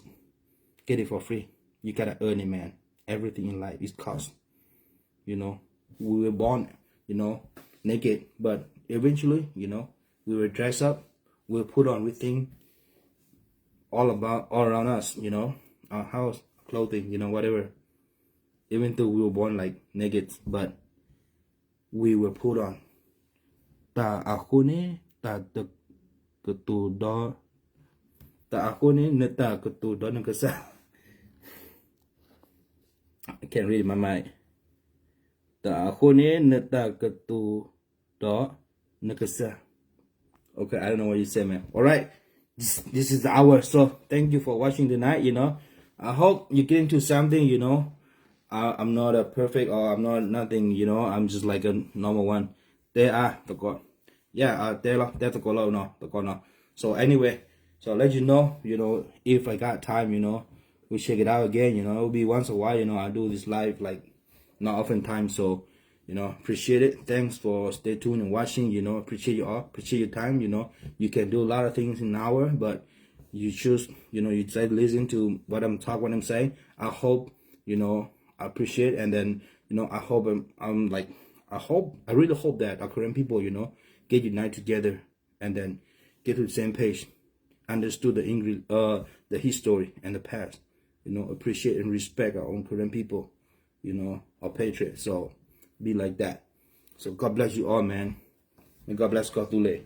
get it for free. You gotta earn it, man. Everything in life is cost. You know, we were born, you know, naked, but eventually, you know, we will dress up, we'll put on, we think all about, all around us, you know, our house, clothing, you know, whatever. Even though we were born like naked, but we were put on. တၢ်အဃိန့ၣ် တၢ်တကတိၤဒီး, တၢ်အဃိန့ၣ် နတၢ်ကတိၤဒီးနကစၢ်, I can't read my mind. တၢ်အဃိန့ၣ် နတၢ်ကတိၤဒီးနကစၢ်. Okay, I don't know what you said, man. All right. This, this is the hour. So thank you for watching tonight, you know. I hope you get into something, you know. I, I'm not a perfect or I'm not nothing, you know. I'm just like a normal one. တဲအါသကိး. Yeah, uh, တဲလီၤ, တဲသကိးလီၤနီၤ, သကိးနီၤ. So anyway, so I'll let you know, you know, if I got time, you know, we check it out again, you know, it'll be once a while, you know, I do this live, like, not often time, so, you know, appreciate it. Thanks for stay tuned and watching, you know, appreciate you all, appreciate your time, you know. You can do a lot of things in an hour, but you choose, you know, you try to listen to what I'm talk, what I'm saying. I hope, you know, I appreciate, and then, you know, I hope I'm, I'm like, I hope, I really hope that our Karen people, you know, get unite together and then get to the same page, understood the English, uh, the history and the past, you know, appreciate and respect our own Karen people, you know, our patriots. So be like that. So God bless you all, man. May God bless ကီၢ်သူလ့ၤ.